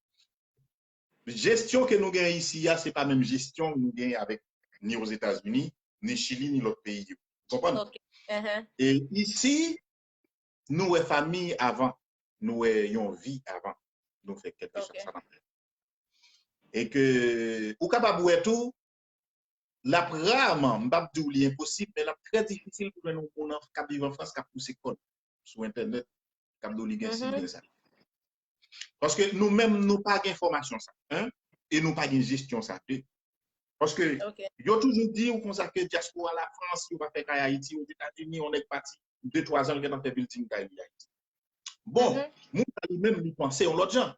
Jesyon ke nou gen isi a, se pa menm jesyon nou gen avèk ni Ozetazini, ni Chili, ni lòt peyi yo. Ou konprann? E isi, nou wè fanmi avan, nou wè yon vi avan nou fè kèlkeswa sa n ap fè. E ke ou kapab wè tou, l ap raman, m p ap di w li enposib, men l ap trè difisil pou jwenn yon moun k ap viv an Frans k ap pouse kòd sou entènèt, k ap di w li gen si, gen sa. Paske nou menm, nou pa gen fòmasyon sa, en, e nou pa gen jesyon sa, de. Paske yo toujou di w konsa ke dyaspora Lafrans, yo pa fè kay Ayiti, Ozetazini, yon nèg pati, de twa zan, l gentan fè bilding kay li Ayiti. Bon, moun sa li menm, li panse yon lòt jan.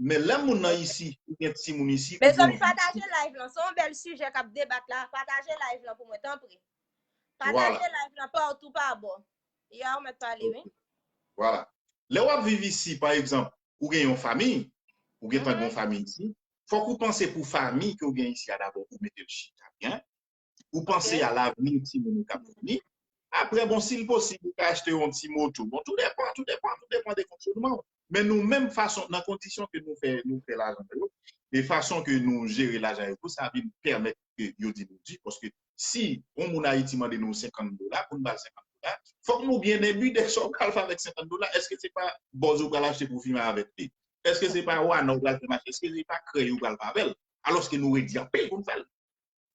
Men lè moun nan isi, ou gen timoun isi, ou gen yon vi isi. Mezanmi, pataje live lan. Se yon bèl sijè k ap debat la. Pataje live lan pou mwen, tanpri. Pataje live lan pa w tou pa bò. Ya, ou mèt pale, wi. Vwala. Lè w ap viv isi, pa egzanp, ou gen yon fanmi, ou gentan gen yon fanmi isi, fòk ou panse pou fanmi ke w gen isi a dabò, ou mete l chita byen. Ou panse a lavni timoun ou k ap vini. Apre, bon, si l posib, ou ka achte yon ti moto. Bon, tou depan, tou depan, tou depan de fonksyonman w. Men nou menm fason, nan kondisyon ke nou fè, nou fè lajan yo, e fason ke nou jere lajan yo, pou sa vin pèmèt ke yo di nou di, paske si yon moun Ayiti mande nou senkant dola, pou n ba l senkant dola, fòk nou byen enbi de sa w pral fè avèk senkant dola. Èske se pa bòz ou pral achte pou fimen avèk li? Èske se pa wana ou pral fè mache? Èske se pa krèy ou pral fè avè l? Alòske nou redi anpil pou n fè l.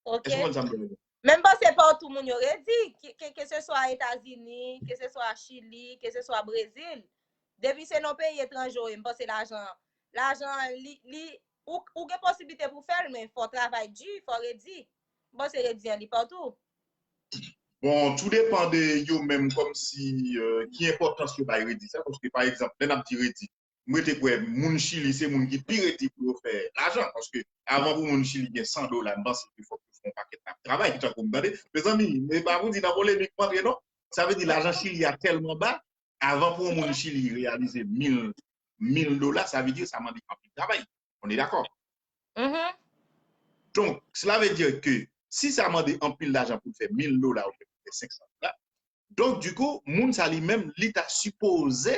Ok. Èske w konprann sa m vle di? Men m panse pa w tou moun yo redi, ke, ke, ke se swa Etazini, ke se swa Chili, ke se swa Brezil. Depi se nan peyi etranje w ye, m panse lajan, lajan, li, li, ou, ou gen posiblite pou fè l, men fò w travay di, fò w redi. M panse redi an li pa w tou. Bon, tou depan de yo menm kòmsi, euh, ki enpòtans yo bay redi sa, paske pa egzanp, lè n ap di redi, m rete kwè moun Chili se moun ki pi redi pou yo fè lajan, paske avan pou moun Chili gen san dola, m panse ke fòk yo fè yon pakèt ap travay, tankou m tande. Mezanmi, e pa pou di nan polemik m antre non. Sa vle di lajan Chili a tèlman ba, avan pou yon moun Chili reyalize mil, mil dola, sa vle di sa mande anpil travay. On est d'accord? Donk, cela veut dire que si sa mande anpil lajan pou l fè mil dola oubyen pou l fè senk san dola, donk, du coup, moun sa li menm, li ta sipoze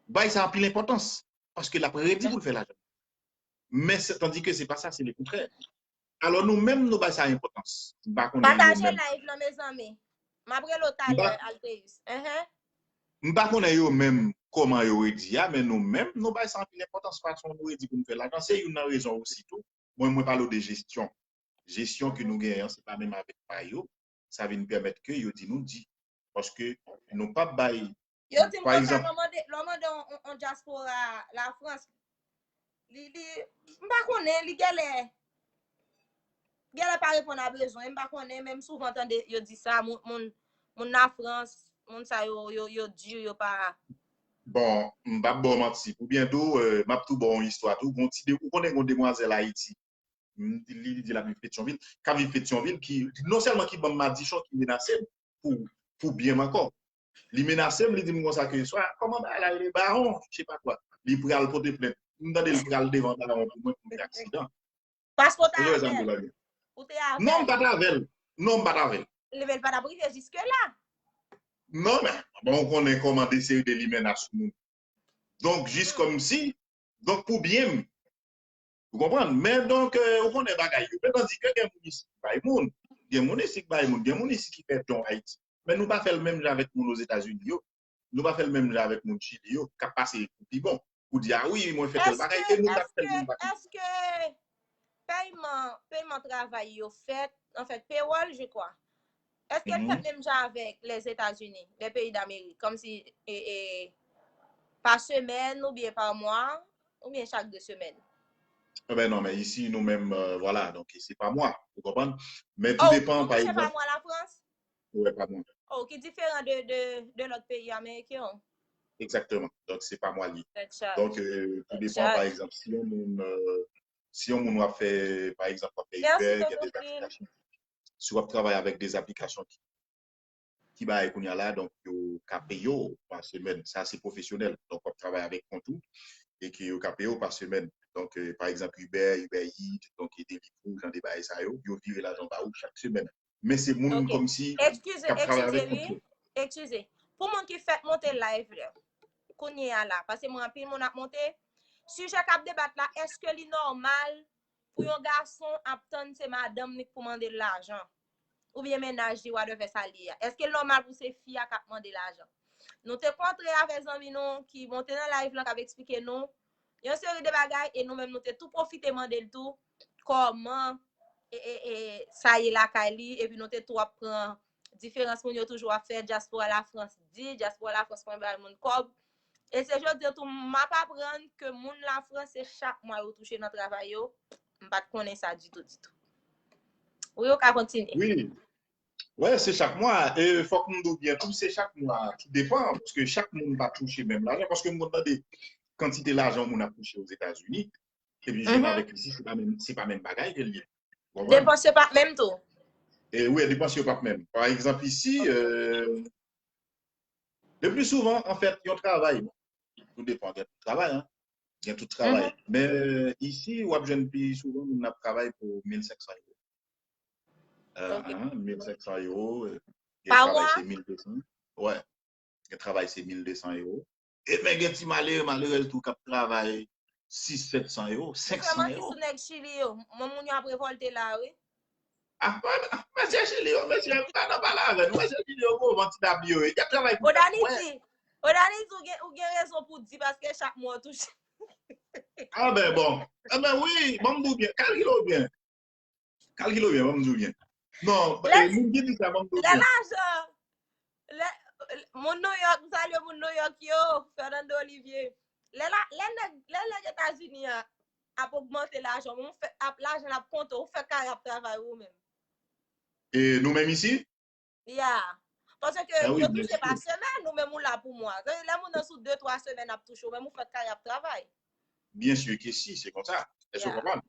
bay sa anpil enpòtans, paske l ap redi pou l fè lajan. Men, se, tandis que se pa sa, se le kontrè. Alò, nou menm, nou bay sa enpòtans. M pa konnen yo menm. Pataje live lan, mezanmi. M ap rele w talè, Alteus. M pa konnen yo menm kòman yo redi a, men nou menm, nou bay sa anpil enpòtans fason nou redi pou nou fè lajan. Se youn nan rezon osi tou. Mwen, mwen pale w de jesyon. Jesyon ke nou genyen an, se pa menm avèk pa yo. Sa vin pèmèt ke yo di nou di. Paske nou p ap bay, Yo di m pa konsa, egzanp, lè w mande, lè w mande on, on, on dyaspora Lafrans, li, li, m pa konnen, li genlè, genlè pa reponn a bezwen, m pa konnen, men m souvan tande yo di sa, moun, moun, moun Lafrans, moun sa yo, yo, yo di, yo pa. Bon, m p ap ba w manti. Pou byen di w, euh, m ap tou ba w yon istwa tou. Gon ti de, ou konnen gon demwazèl Ayiti. M di, li, li di l ap viv Petyonvil. K ap viv Petyonvil, ki, non sèlman ki ban m madichon, ki menase m pou, pou byen m ankò. Li menase m, li di m konsa ke swa, kòman bagay la rele, Bawon, je sais pas quoi. Li pral pote plent. M tande l pral devan Bawon pou mwen pou m fè aksidan. Paske w te avè l. Ou te avè l. Non, m pa t avè l. Non, m pa t avè l. Li, men l pa t ap rive jiske la. Non, men, bon, ou konnen kòman de seri de limenna sou moun. Donk, jis kòmsi, donk, pou byen m, ou konprann? Men donk, euh, ou konnen bagay yo. Men tandis ke gen moun isi ki bay moun, gen moun isi ki bay moun, gen moun isi ki fè don Ayiti. Men nou pa fè l menm jan avèk moun Ozetazini yo. Nou pa fè l menm jan avèk moun Chili yo, k ap pase pou pi bon. Pou di, a wi, mwen fè tèl bagay, e nou t ap fè l menm bagay. Èske, èske pèyman, pèyman travay yo fèt, anfèt, payroll, je crois. Èske l fèt menm jan avèk Lèzetazini, les pays d'Amérique, kòmsi, e, e, pa semèn oubyen pa mwa, oubyen chak de semèn? Enben non, men isi, nou menm, euh, vwala, donk se pa mwa, ou konprann? Men tou depan, pa egzanp. Oh, ou touche pa mwa Lafrans? Wi, pa mwa. Oh, ki diferan de, de, de lòt peyi ameriken yo. Egzakteman. Donk, se pa mwa li ye. Donk, euh, tou depan, pa egzanp, si yon moun, euh, si yon moun w ap fè, pa egzanp, w ap fè Uber, gen de aplikasyon. Si w ap travay avèk de aplikasyon ki, ki bagay kounye a la, donk, yo ka peye w pa semèn. Sa, se pwofesyonèl. Donk, w ap travay avèk kont ou, e ke yo ka peye w pa semèn. Donk, euh, pa egzanp, Uber, Uber Eats, donk, e Deliveroo, jan de bagay sa yo, yo vire lajan ba ou chak semèn. Men se moun kòmsi k ap travay avèk kont yo. Eskize, eskize. Pou moun ki fèk monte live la, kounye a la, paske mwen anpil moun ap monte, sijè k ap debat la, èske li nòmal pou yon gason ap tann se madanm li k pou mande l lajan? Oubyen mennaj li, whatever sa li ye a? Èske l nòmal pou se fi a k ap mande lajan? Nou te kontre avèk zanmi nou ki monte nan live lan, k ap eksplike nou yon seri de bagay, e nou menm nou te tou pwofite mande l tou kòman e, e, e, sa ye lakay li, epi nou te tou ap pran diferans moun yo toujou ap fè, dyaspora Lafrans di, dyaspora Lafrans pa bay moun kòb. E se jodi a tou m ap aprann ke moun Lafrans se chak mwa yo touche nan travay yo. M pa t konnen sa ditou, ditou. Wi, ou ka kontinye. Wi. Wè, se chak mwa. E fòk m di w byen tou, se chak mwa. Tou depan, paske chak moun pa touche menm lajan. Paske m konn tande kantite lajan yon moun ap touche Ozetazini, epi jwenn avèk isi, se pa menm, se pa menm bagay ke l ye. Ou konprann? Depans yo pa t menm tou. E wi, depans yo pa t menm. Pa egzanp, isi, euh, le pli souvan, anfèt, yon travay, bon, tou depan, gen tout travay, hein. Gen tout travay. Men isi, w ap jwenn pi souvan moun ap travay pou mil senk san euro. Euh, hein, mil senk san euro, euh, gen travay se mil de san. Wè. Gen travay se mil de san euro. E men gen ti malere, malerèz tou k ap travay sis, sèt san euro, senk san euro. Ou fè manti sou nèg Chili yo. Mwen moun yo ap revòlte la, wi. Ah, mesye Chili yo, mesye, m pa nan pale avè nou. Mesye Chili yo, gwo vanti dab yo ye. Y ap travay pou tèt mwen. Odaniti, ou gen, ou gen rezon pou di, paske chak mwa w touche. Ah ben, bon. Ah ben, wi, ban m di w byen. Kalkile w byen. Kalkile w byen, ban m di w byen. Non, eh, moun ki di sa, ban m di w byen. Lè lajan, lè, moun New York, m salye moun New York yo, Fernando Olivier. Lè la, lè nèg, lè nèg Etazini a ap ogmante lajan, ou fè, ap, lajan ap konte, ou fè kare ap travay ou menm. E nou menm isi? Ya. Paske yo touche pa semèn, ou menm ou la pou mwa. Lè moun nan sou de, twa semèn ap touche, ou menm ou fè kare ap travay. Byen si ke si, se konsa. Èske w konprann?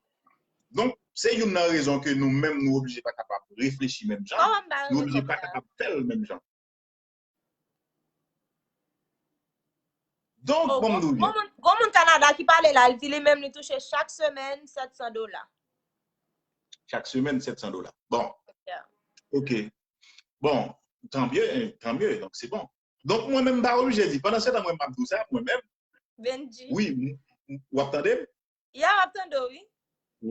Donk, se youn nan rezon ke nou menm nou oblije pa kapab reflechi menm jan, nou oblije pa kapab fè l menm jan. Donk, bon, m di w byen. Gon moun Kanada ki pale la, li di li menm li touche chak semèn sèt san dola. Chak semèn sèt san dola. Bon. Ok. Bon, tant mieux, tant mieux, donk se bon. Donk, mwen menm, m pa oblije di. Pandan se tan, mwen, m ap di w sa, mwen menm. Benji. Wi, w ap tande m? Ya, m ap tande w, wi.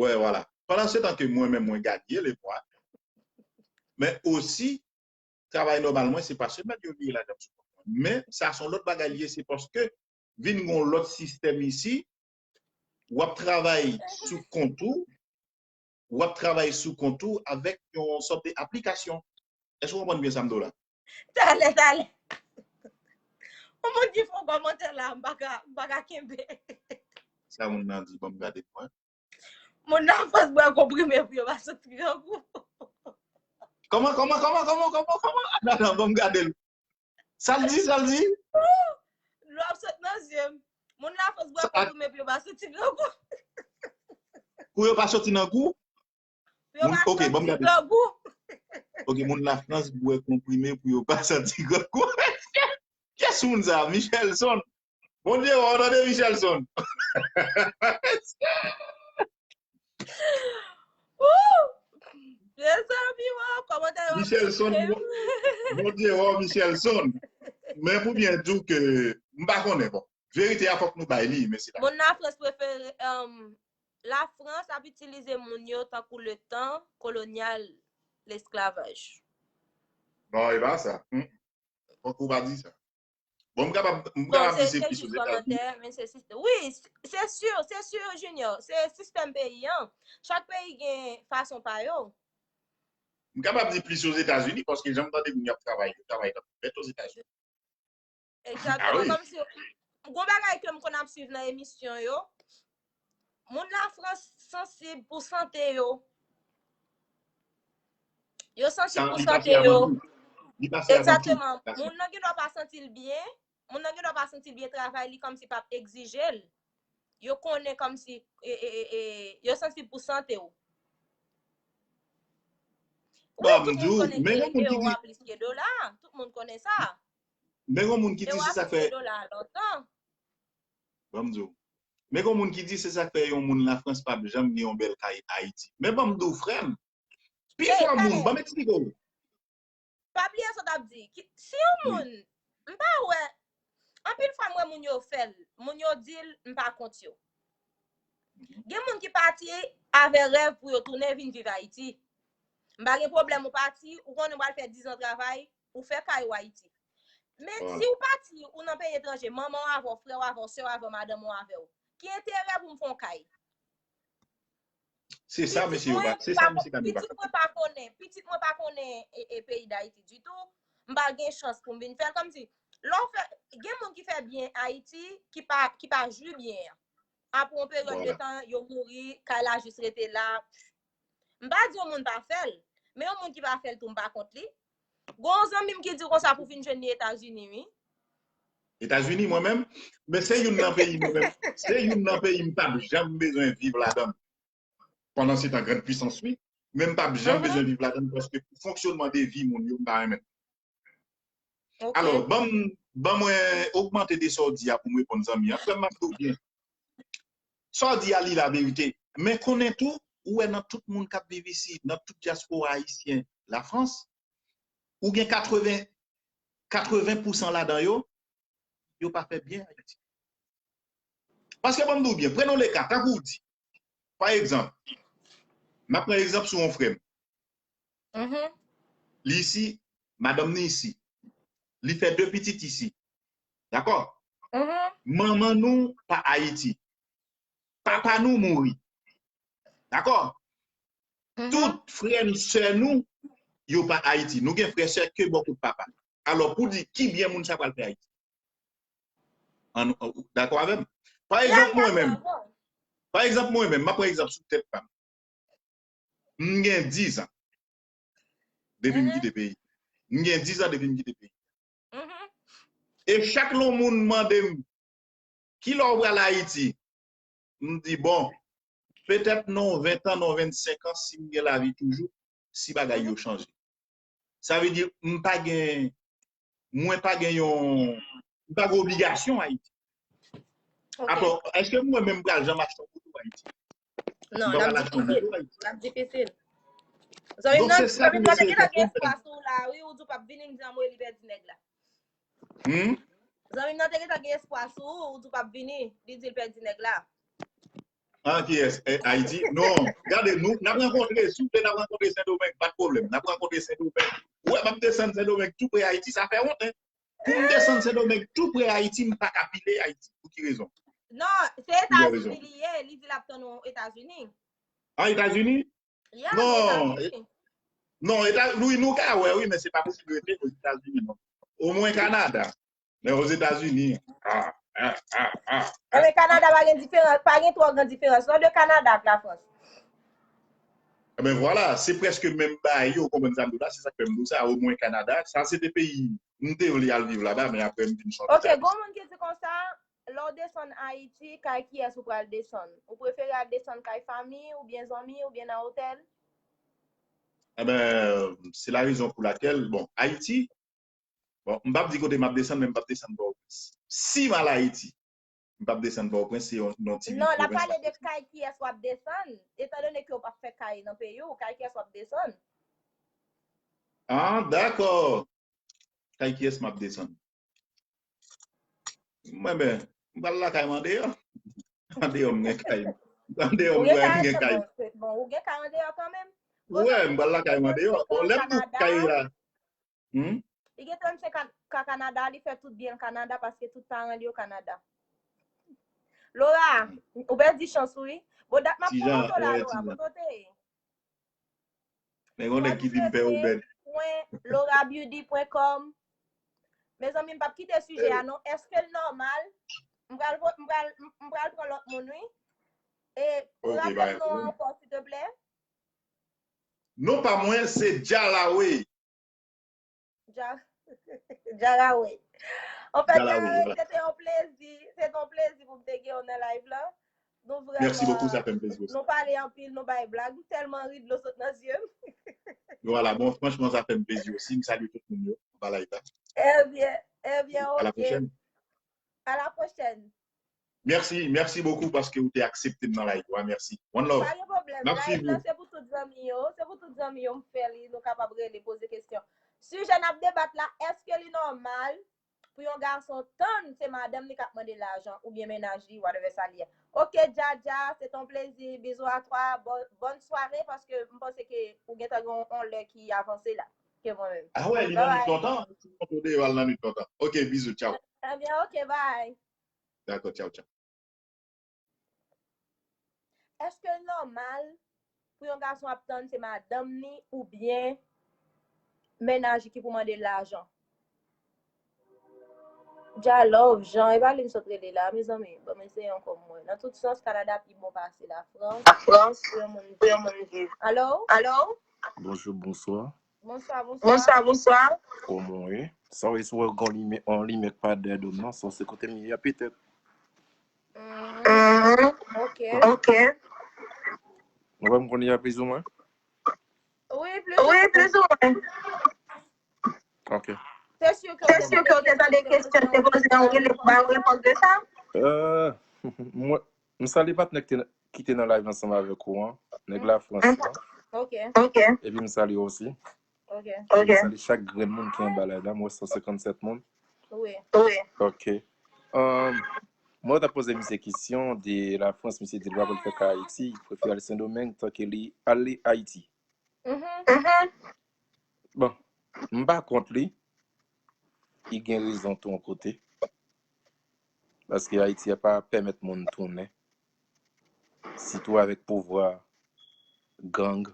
Wè, vwala. Pandan se tan ke mwen menm, mwen gade le mwa, men osi, travay nòmal mwen, se pa semèn yo vire lajan sou kont mwen. Men, sa se yon lòt bagay li ye, se paske vin gen yon lòt sistèm isi, w ap travay sou kont ou, w ap travay sou kont ou avèk yon sòt de aplikasyon. Èske w konprann byen sa m di w la? Talè, talè. Yon moun ki fè yon kòmantè la, m pa ka, m pa ka kenbe. Sa moun nan di, ban m gade mwen. Moun nan fòs bwè konprime pou yo pa soti grangou. Kòman, kòman, kòman, kòman, kòman, kòman? Atann, atann, ban m gade l. Sa l di, sa l di? Dlo ap sot nan zye m. Moun nan fòs bwè konprime pou yo pa soti grangou. Pou yo pa soti nan gou? Pou yo pa soti grangou. Ok, moun Lafrans bwè konprime pou yo pa santi grangou. Kiyès moun sa? Michelson. Bondye wè w, tande Michelson. Woo! Mezanmi, woo, kòmantè yo ap Michelson, Bondye wè w, Michelson. Men pou byen di w ke m pa konnen, bon. Verite a fòk nou bay li, mesye dam. Moun Lafrans prefere, um, Lafrans ap itilize moun yo tankou le tan kolonyal, lesklavaj. Non, e pa sa. Hmm. Fòk ou pa di sa. Bon, m kapab, m kapab di se plis Ozetazini. Men se sistèm. Wi, se si, se si, Junior. Se sistèm peyi an. Chak peyi gen fason pa yo. M kapab di plis Ozetazini, paske jan m tande moun y ap travay, yo travay tankou bèt Ozetazini. Egzakteman. Kòmsi, gon bagay ke m konn ap swiv nan emisyon yo, moun Lafrans sansib pou sante yo. Yo sansib pou sante yo. Egzakteman. Moun nan gendwa pa santi l byen, moun nan gendwa pa santi l byen, travay li kòmsi p ap egzije l. Yo konnen kòmsi, e, e, e, e, yo sansib pou sante w. Wi, tout moun konnen ke ewo a plis ke dola. Tout moun konnen sa. Men yon moun ki di si sa fè. Ban m di w. Men gen yon moun ki di se sa k fè yon moun Lafrans p ap janm gen yon bèl kay Ayiti. Men ban m di w, frè m, pifò moun, ban m eksplike w. Pa bliye sa w t ap di. Ki- Si yon moun, m pa wè, anpil fwa m wè moun yo fè l, moun yo di l, m pa kont yo. Gen moun ki pati avè rèv pou yo tounen vin viv Ayiti. M pa gen pwoblèm ou pati, ou konnen w pral fè diz an travay, ou fè kay ou Ayiti. Men si w pati, ou nan peyi etranje, manman w avè w, frè w avè w, sè w avè w, madanm ou avè w. Ki enterè pou m fè yon kay? Se sa mesye yo pa, se sa mesye Kami pa konprann. Pitit mwen pa konnen, pitit mwen pa konnen e, e peyi Dayiti ditou. M pa gen chans pou m vin fè l kòmsi. Lè w fè, gen moun ki fè byen Ayiti, ki pa, ki pa jwi byen an. Apre yon peryòd de tan, yo mouri, kay la jis rete la. M pa di yon moun pa fè l, men yon moun ki pa fè l tou, m pa kont li. Gon zanmi m ki di konsa pou fin jwenn li Etazini, wi. Etazini, mwen menm, men se youn nan peyi mwen menm. Se youn nan peyi m t ap janm bezwen viv ladan l. Pandan se tan, grann pwisans, wi. Men m p ap janm bezwen viv ladan l paske pou fonksyonman de vi moun yo, m pa renmen. Alò, ban m, ban mwen ogmante de sa w di a pou m reponn zanmi an. Frè m, m ap di w byen. Sa w di a, li laverite. Men konnen tou, ou wè nan tout moun k ap viv isit, nan tout dyaspora ayisyen Lafrans, ou gen katreven, katreven pousan ladan yo, yo pa fè byen Ayiti. Paske ban m di w byen, prenons le cas, tankou w di, pa egzanp, m ap pran egzanp sou yon frè m. Li isi, madanm ni isi. Li fè de pitit isi. Dakò? Manman nou pa Ayiti. Papa nou mouri. Dakò? Tout frè n, sè nou, yo pa Ayiti. Nou gen frè, sè ke bò kot papa. Alò, pou di ki byen moun sa pral fè Ayiti? An, ou dakò avè m? Pa egzanp, mwen menm, pa egzanp, mwen menm, m ap pran egzanp sou tèt pa m. M gen diz an depi m kite peyi. M gen diz an depi m kite peyi. E chak lè yon moun mande m, "Kilè w pral Ayiti?" M di, "Bon, petèt nan yon ven tan, nan yon vennsenk an, si m gen lavi toujou, si bagay yo chanje." Sa vle di, m pa gen, mwen pa gen yon, m pa gen obligasyon Ayiti. Atò, èske mwen menm m pral janm achte yon moto Ayiti? Non, l ap difisil. L ap difisil. Zanmi m nan te gentan gen espwa sou ou la, wi, ou di w p ap vini, m di anmwey li pèdi nèg la. Zanmi m nan te gentan gen espwa sou ou, ou di w p ap vini, li di l pèdi nèg la. Ah, kiyès? Eh, Ayiti? Non, gade, nou, n ap rankontre, si w vle, n ap rankontre Sendomeng, pa t pwoblèm, n ap rankontre Sendomeng. Ou wè, m ap desann Sendomeng tou pre Ayiti, sa fè wont, en. Pou m desann Sendomeng tou pre Ayiti, m pa ka pile Ayiti. Pou ki rezon? Non, se Etazini li ye, li di l ap tann ou Etazini. An Etazini? Non, non, Eta, wi, nou ka wè, wi, men se pa posib rete Ozetazini, non. Omwen Kanada. Men Ozetazini, ah, ah, ah, ah, ah. Ebyen, Kanada pa gen diferans, pa gen twò gran diferans, non, de Kanada ak Lafrans. Ebyen, vwala, se prèske menm bagay yo, ou konprann sa m di w la, se sa k fè m di w sa, omwen Kanada, sa se te peyi, m te vle al viv laba, men apre m vin chanje. Ok, gon moun ki di konsa, lè w desann Ayiti, kay kiyès ou pral desann? Ou prefere al desann kay fanmi, oubyen zanmi, oubyen nan otèl? Ebyen, se la rezon pou lakèl, bon, Ayiti, bon, m p ap di kote m ap desann, men m p ap desann Pòtoprens. Si m al Ayiti, m p ap desann Pòtoprens, se yon, yon ti pwovens. Non, l ap pale de kay kiyès w ap desann, etandone ke w p ap fè kay nan peyi w, kay kiyès w ap desann? Ah, dakò. Kay kiyès m ap desann? Mwen, ben, m pral lakay mwen andeyò. Andeyò m gen kay. Andeyò m gen kay. Bon, ou gen kay andeyò kanmenm. Wi, m pral lakay mwen andeyò. Bon, lè m tout kay la. Hmm? Li gen trannsenk an ka Kanada, li fè tout byen l Kanada paske tout paran li yo Kanada. Laura, ou pèdi chans ou wi. Bon, dat m ap pran moto la, Laura, kote w te ye? Men gon nèg ki di m pè obèd. Laura beauty point com. Mezanmi, m p ap kite sijè a non. Èske l nòmal? M pral, m pral, m pral pran lòt moun, wi. E, raple m non an ankò, silteplè. Non pa mwen, se Djalawe. Dja, Djalawe. Anfèt, se te yon plezi, se te yon plezi pou m te gen w nan live la. Nou vrèman, Mèsi bokou, sa fè m plezi osi. Nou pale anpil, nou bay blag, m tèlman ri dlo sot nan zye m. Vwala, bon, franchman, sa fè m plezi osi. M salye tout moun yo anba live la. Ebyen, ebyen, ok. A la pwochèn. A la pwochèn. Merci, merci beaucoup paske ou te aksepte m nan live ou a. Merci. One love. Pa gen pwoblèm. N ap swiv ou. Live la, se pou tout zanmi yo. Se pou tout zanmi yo m fè li, nou kapab rele, poze kesyon. Sijè n ap debat la, èske li nòmal pou yon gason tann se madanm li k ap mande lajan oubyen mennaj li, whatever sa li ye? Ok, Djadja, c'est un plaisir. Bisous à toi. Bonne soirée, paske m panse ke ou gentan gen yon lè ki avanse la ke mwen menm. Ah ouais, li nan nwit lontan. Si w kontre deyò, al nan nwit lontan. Ok, bizou, tchaw. Ebyen, ok, bye. Dakò, tchaw, tchaw. Èske l nòmal pou yon gason ap tann se madanm ni oubyen mennaj li ki pou mande l lajan? Dja love, Jean, e pa li m sot rele la, mezanmi. Bon, men se yon kòm mwen. Nan tout sans, Kanada pi bon pase Lafrans. Lafrans, pou yon moun pou yon moun viv. Alo? Alo? Bonjou, bonswa. Bonswa, bonswa. Bonswa, bonswa. Kòman w ye? Sa w ye si w wè gon lime, on lime k pa dèyè do m nan, sa se kote m ye a petèt. Mhm. Ok. Ok. Ou wè m konn ya plizoumwen? Wi, plizoumwen. Wi, plizoumwen. Ok. Se si ke w te tande kesyon, te poze yon rele pou ba yon repons de sa? Euh, mwen, m salye patnè ki te, ki te nan live ansanm avèk ou an, nèg Lafrans lan. Ok. Ok. Epi m salye w osi. Ok. Epi m salye chak grenn moun ki anba live la, m wè san senkannsèt moun. Wi. Wi. Ok. Um, mwen ta poze misye kesyon de Lafrans, misye di l pa vle fè ka Ayiti, li prefere al Sendomeng tanke li ale Ayiti. Mhm. Mhm. Bon, m pa kont li, li gen rezon tou yon kote. Paske Ayiti a pa pèmèt moun tounen. Sitou avèk pouvwa gang,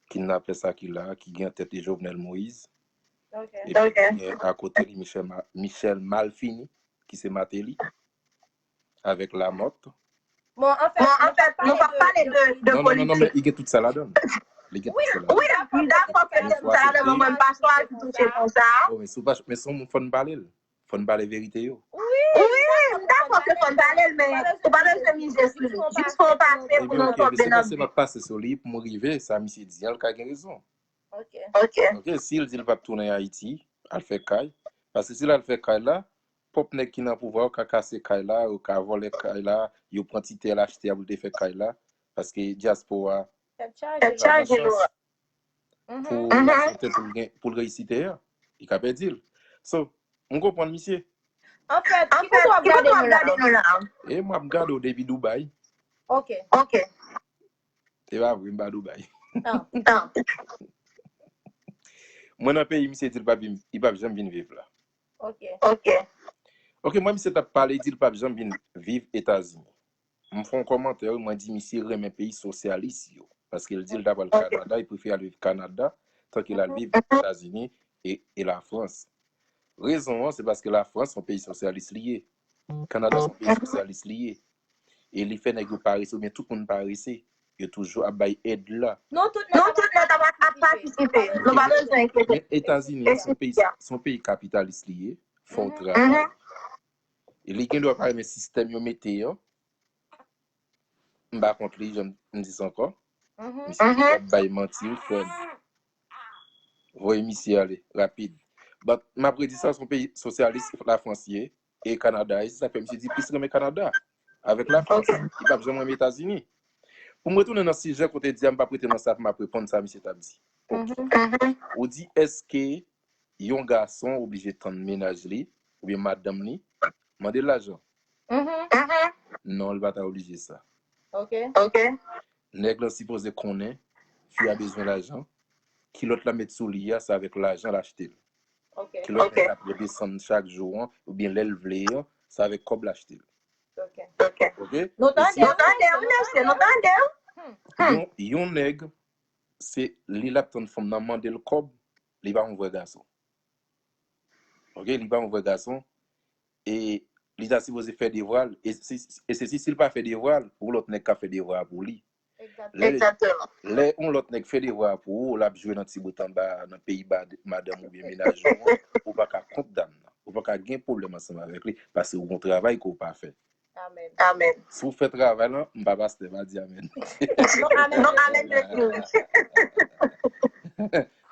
kidnapè sa ki la, ki gen an tèt li Jovenel Moïse. Ok. Epi ki gen akote li Michel, Ma- Michel Malfini, ki se Martelly, avèk Lamothe. Bon, anfèt, nou p ap pale de, de politik. Non, non, non, non, men li gen tout sa ladan l. Li gen tout sa ladan l. Wi, m dakò ke li gen tout sa ladan l, men mwen m pa chwazi touche konsa. Oh, men si w pa, men se yon moun fò n pale l. Fò n pale verite yo. Wi, m dakò ke fò n pale l, men ou pa bezwen mize sou li. Jis fè w pase pou nou tonbe nan bi. Se pa se m ap pase sou li pou m rive, sa misye di an, l ka gen rezon. Ok. Ok. Ok, si l di l p ap tounen Ayiti, al fè kay. Paske si l al fè kay la, pwòp nèg ki nan pouvwa yo ka kase kay la, yo ka vòlè kay la, yo pran ti tè l achte a pou l te fè kay la. Paske dyaspora pa nan chans pou l achte tè pou l gen, pou l reyisi tè a. Li ka pèdi l. So, m konprann misye. Anfèt, ki kote w ap gade nou la? E m ap gade w depi Dubai. Ok. Ok. E pa vre, m pa Dubai. Mwen nan peyi, misye di l p ap vin, li p ap janm vin viv la. Ok. Ok. Ok, mwen misye t ap pale, li di l p ap janm vin viv Etazini. M fè yon kòmantè, wi, mwen di misye renmen peyi sosyalis yo. Paske l di l ta pral Kanada, li prefere al viv Kanada, tanke l al viv Etazini e, e Lafrans. Rezon an, se paske Lafrans se yon peyi sosyalis li ye. Kanada se yon peyi sosyalis li ye. E li fè nèg yo parese, oubyen tout moun parese. Yo toujou ap bay èd la. Nou tout nèt ap, ap patisipe. Nou pa bezwen enkyete. Men Etazini an, se yon peyi, se yon peyi kapitalis li ye. Fò w travay. E li gen dwa pa renmen sistèm yo mete an. M pa kont li, jan m di sa ankò. Misye ap bay manti, wi, frè m. Voye misye ale, rapid. But, m ap redi sa, se yon peyi sosyalis, Lafrans ye, e Kanada ye, se sa k fè misye di plis renmen Kanada avèk Lafrans. Li p ap janm renmen Etazini. Pou m retounen nan sijè kote di a, m p ap rete nan sa pou m ap reponn sa misye t ap di. Ok. Ou di, èske yon gason oblije tann mennaj li, oubyen madanm li, mande l lajan? Non, li pa ta oblije sa. Ok. Ok. Nèg lan sipoze konnen fi a bezwen lajan. Kilòt l ap met sou li a, se avèk lajan l achte l. Ok. Kilòt nèg ap redesann chak jou an, oubyen lè l vle an, se avèk kòb l achte l. Ok. Ok. Ok? Nou tande w, mesye, nou tande w. Yon, yon nèg, se li l ap tann fanm nan mande l kòb, li pa yon vrè gason. Ok, li pa yon vrè gason. E li ta sipoze fè devwa l. E si, e se si, si l pa fè devwa l, yon lòt nèg ka fè devwa a pou li. Lè, lè yon lòt nèg fè devwa a pou ou, l ap jwe nan ti bout anba, nan peyi ba-, madanm oubyen mennaj ou an, ou pa ka kont dam nan. Ou pa ka gen pwoblèm ansanm avèk li, paske ou gon travay ke w pa fè. Amèn. Amèn. Si w fè travay lan, m pa pastè, pa di amèn. Non, amèn, non, amèn,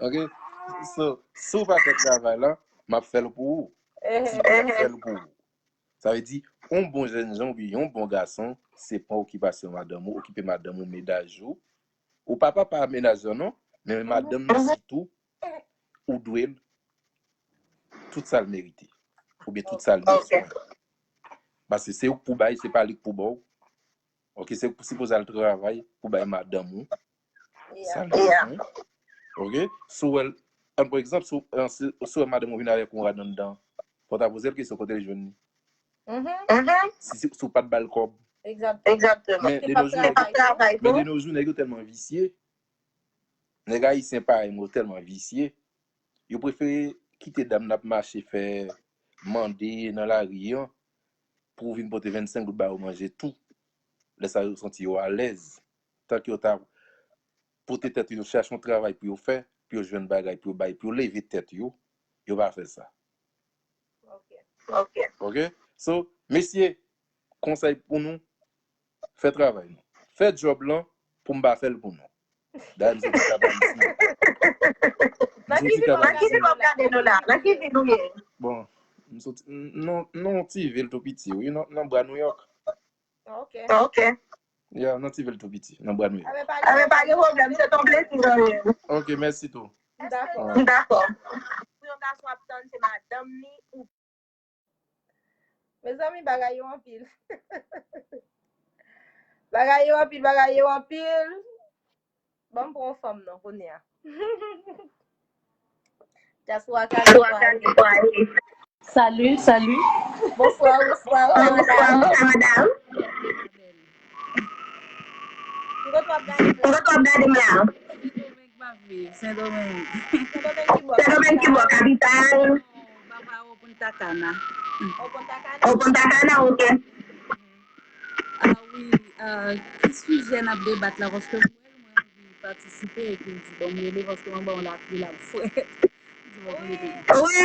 ok. So, si w pa fè travay lan, m ap fè l pou ou. Di m ap fè l pou ou. Sa vle di, yon bon jènjan oubyen yon bon gason, se pran okipasyon madanm ou, okipe madanm ou, mennaj ou. Ou pa papa mennaj lan non, men madanm nan sitou, ou dwe l tout sa l merite. Oubyen tout sa l bezwen. Paske se ou k pou bay, se pa li k pou ba w. Ok, se ou k sipoze al travay pou bay madanm ou sa l bezwen. Ok? Si w wè l, an, pa egzanp, si w an, si, si w wè madanm ou vin avèk yon rad anndan, fò w ta poze l kesyon kote l jwenn li. Si, si, si w pa t ba l kòb. Egzakteman. Men de nos jours, nèg yo, men de nos jours, nèg yo tèlman visye. Nèg ayisyen parèy mwen yo tèlman visye. Yo prefere kite dam nan ap mache fè mande nan lari an pou vin pote vennsenk goud ba yo manje tou. Lè sa yo santi yo alèz. Tank yo ta pote tèt yo, chache yon travay pou yo fè, pou yo jwenn bagay, pou yo bay, pou yo leve tèt yo, yo pa fè sa. Ok. Ok? So, mesye, konsèy pou nou, fè travay nou. Fè djòb lan pou m pa fè l pou nou. Dayè, m soti Kap Ayisyen. Nan ki vil w ap gade nou la? Nan ki vil ou ye? Bon, m soti n-, non, non, ti vil tou piti, wi, nan, nan bra Nouyòk. Ok. Ok. Ya, nan ti vil tou piti, nan bra Nouyòk. Anben, pa gen pwoblèm, se ton plezi, zanmi m. Ok, mèsi tou. Dakò. Dakò. Pou yon gason ap tann, se madanm li ou Mezanmi, bagay yo anpil. Bagay yo anpil, bagay yo anpil. Ban m pran yon fanm non kounye a. Dyaspora Karibe. Salut, salut. Bonswa, bonswa, bonswa, madam. Ki kote w ap gade m la? Sendomeng, Sendomeng. Sendomeng ki bò? Sendomeng ki bò, kapital? Baba o Punta Cana. O Punta Cana? O Punta Cana, ok. Ah wi, euh, ki sijè n ap debat la? Paske mwen, mwen anvi patisipe epi m di, bon, m rele paske mwen ba yon lapli l ap frèt. M di, bon, m rele. Wi.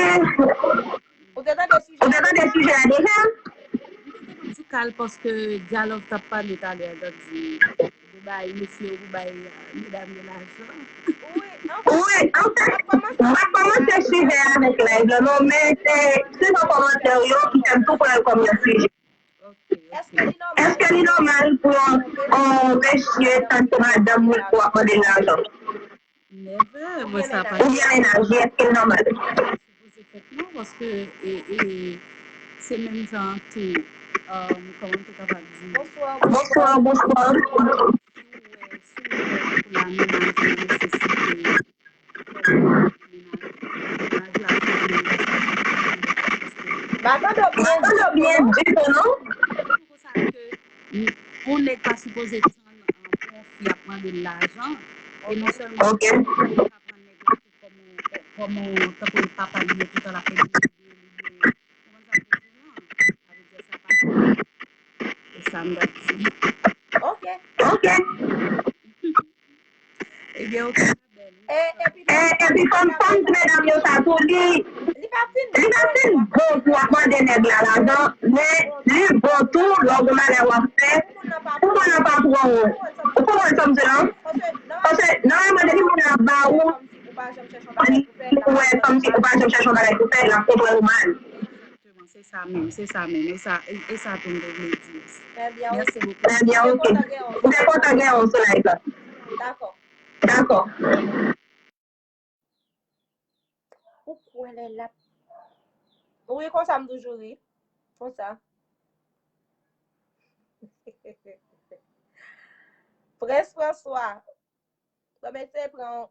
Ou te tande sijè a deja? M te tande sijè a deja. M te tande ti kal paske Dyalòg t ap pale talè a, l t ap di, de bay mesye yo pou bay, euh, medam yo lajan. Wi, anfèt, m ap kòmanse sijè a avèk live la, non, men se, se nan kòmantè yo ki fè m tou pran l kòm yon sijè. Ok, ok. Èske li nòmal pou yon, yon mesye tann se madanm li pou ap mande l lajan? Never, mwen sa pa. Oubyen mennaj li, èske l nòmal? Sipoze fèt non, paske, e, e, se menm jan tou, um, kòman m te kapab di? Bonswa, bonswa. Bonswa, bonswa. Si w wè, si w wè pou la mennaj nan nesesite, fò w mennaj, mennaj la fè mennaj la. Pa tande w byen ditou, non? Yon nèg pa sipoze tann, euh, pou yon fi ap mande l lajan, e non sèlman sa, li ka pran nèg la tou kòm yon, kòm yon, tankou yon papa li ye, toutan l ap ede l, ou konprann sa m vle di w lan? Sa vle di sa pa, e sa m t ap di. Ok. Ok. Ebyen, ok, ma belle. E, epi fanm, fanm, fanm, medam yo sa tou, li, li pa fin bon pou ap mande nèg la lajan, men li bon tou lè w gon bagay w ap fè, pou moun nan pa pran w. Ou konprann sa m di lan? Paske, nòmalman, depi moun nan ap ba ou, ou wè kòmsi ou pa janm chèche yon bagay pou fè, l ap konprann ou mal. Exactement, se sa menm, se sa menm. E sa, e, e sa tou m te vle di. Mèsi bokou. Trè byen, ok. M te kontan gen w sou live la. Dakò. Dakò. Ou kwè lè l ap. Wi, konsa m toujou ri. Konsa. Prince François. Ban m eseye pran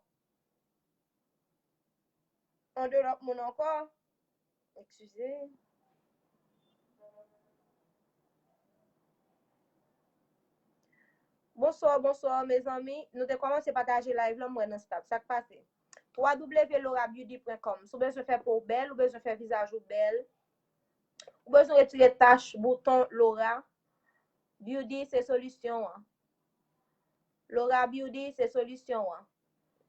yon de lòt moun ankò. Eskize. Bonswa, bonswa, mezanmi. Nou te kòmanse pataje live lan, m wè nan stop. Sa k pase? w w w laura beauty pwen kòm. Si w bezwen fè po w bèl, ou bezwen fè vizaj ou bèl, ou bezwen retire tach, bouton, Laura Beauty se solisyon an. Laura Beauty se solisyon an.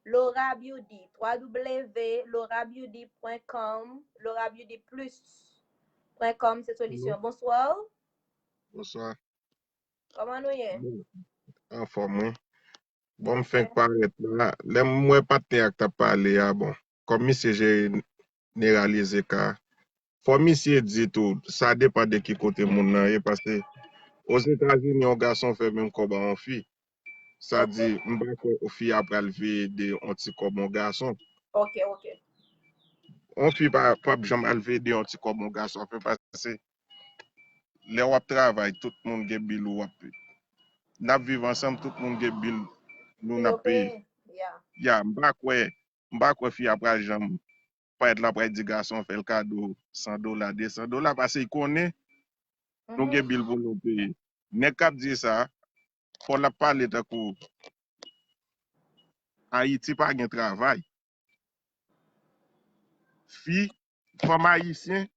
Laura Beauty, w w w laura beauty pwen kòm, laura beauty plus pwen kòm se solisyon. Bonswa. Bonswa. Kòman nou ye? Bon, anfòm, wi. Bon, m fenk parèt la. Lè m wè patnè a k t ap pale a, bon, kòm misye jeneralize ka, Fò misye di tou, sa depann de ki kote moun nan ye, paske Ozetazini, yon gason fè menm kòb a yon fi. Sa di, m pa kwè fi a pral veye de yon ti kòb yon gason. Ok, ok. Yon fi pa, p ap janm al veye de yon ti kòb yon gason. Anfen, paske lè w ap travay, tout moun gen bil ou ap peye. N ap viv ansanm, tout moun gen bil nou n ap peye. Ya, m pa kwè, m pa kwè fi a pral janm parèt la pral di gason fè l kado san dola, de san dola, paske l konnen nou gen bil pou nou peye. Nèg k ap di sa, fò l ap pale tankou Ayiti pa gen travay. Fi, fanm ayisyen,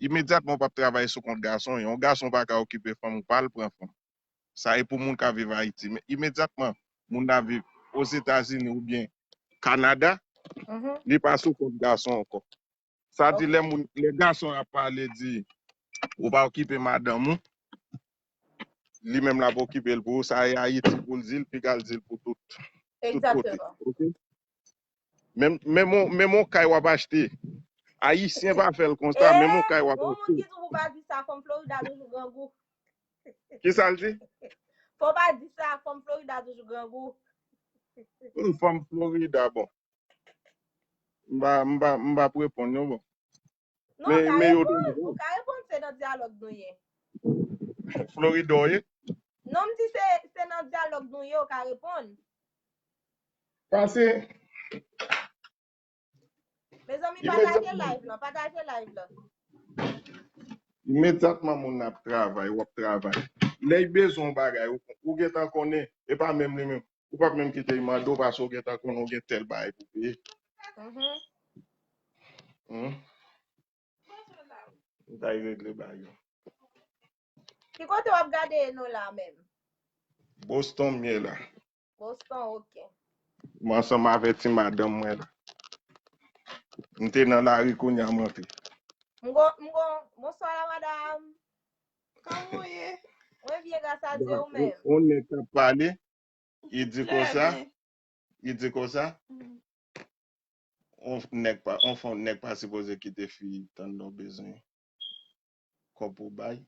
imedyatman w p ap travay sou kont gason, yon gason pa ka okipe fanm ou pa al pran fanm. Sa e pou moun ka viv Ayiti. Men imedyatman moun nan viv Ozetazini oubyen Kanada, li pa sou kont gason ankò. Sa di lè moun, lè gason ap pale di ou pa okipe madanm ou, li menm l ap okipe l pou ou, sa e Ayiti pou l di l, piga l di l pou tout, tout kote. Menm, menm yon kay w ap achte, Ayisyen pa fè l konsa, menm yon kay w ap achte. Gon moun ki di pou pa di sa, fanm Florida toujou grangou. Kisa l di? Fò pa di sa, fanm Florida toujou grangou. Fanm Florida, bon. M pa, m pa, m pa ap reponn yo, bon. Non, ou ka reponn, ou ka reponn, se nan dyalòg nou ye. Florida w ye? Non, m di se, se nan dyalòg nou ye, ou ka reponn. Pase. Mezanmi, pataje live lan, pataje live lan. Imedyatman moun nan ap travay, w ap travay. Lè y bezwen yon bagay, ou, ou gentan konnen, e pa menm li menm. Ou p ap menm kite y mande w paske w gentan konnen w gen tèl bagay pou peye. M ta regle bagay yo. Ki kote w ap gade nou la menm? Boston m ye la. Boston, ok. M ansanm avè ti madanm mwen la. M te nan lari kounye a m antre. M gon, m gon, bonswa la madanm. Kòman w ye? Mwen byen gras a Dye, ou menm? On nèg k ap pale, li di konsa, li di konsa, on nèg pa, on fon nèg pa sipoze kite fi tann lè w bezwen kòb pou bay.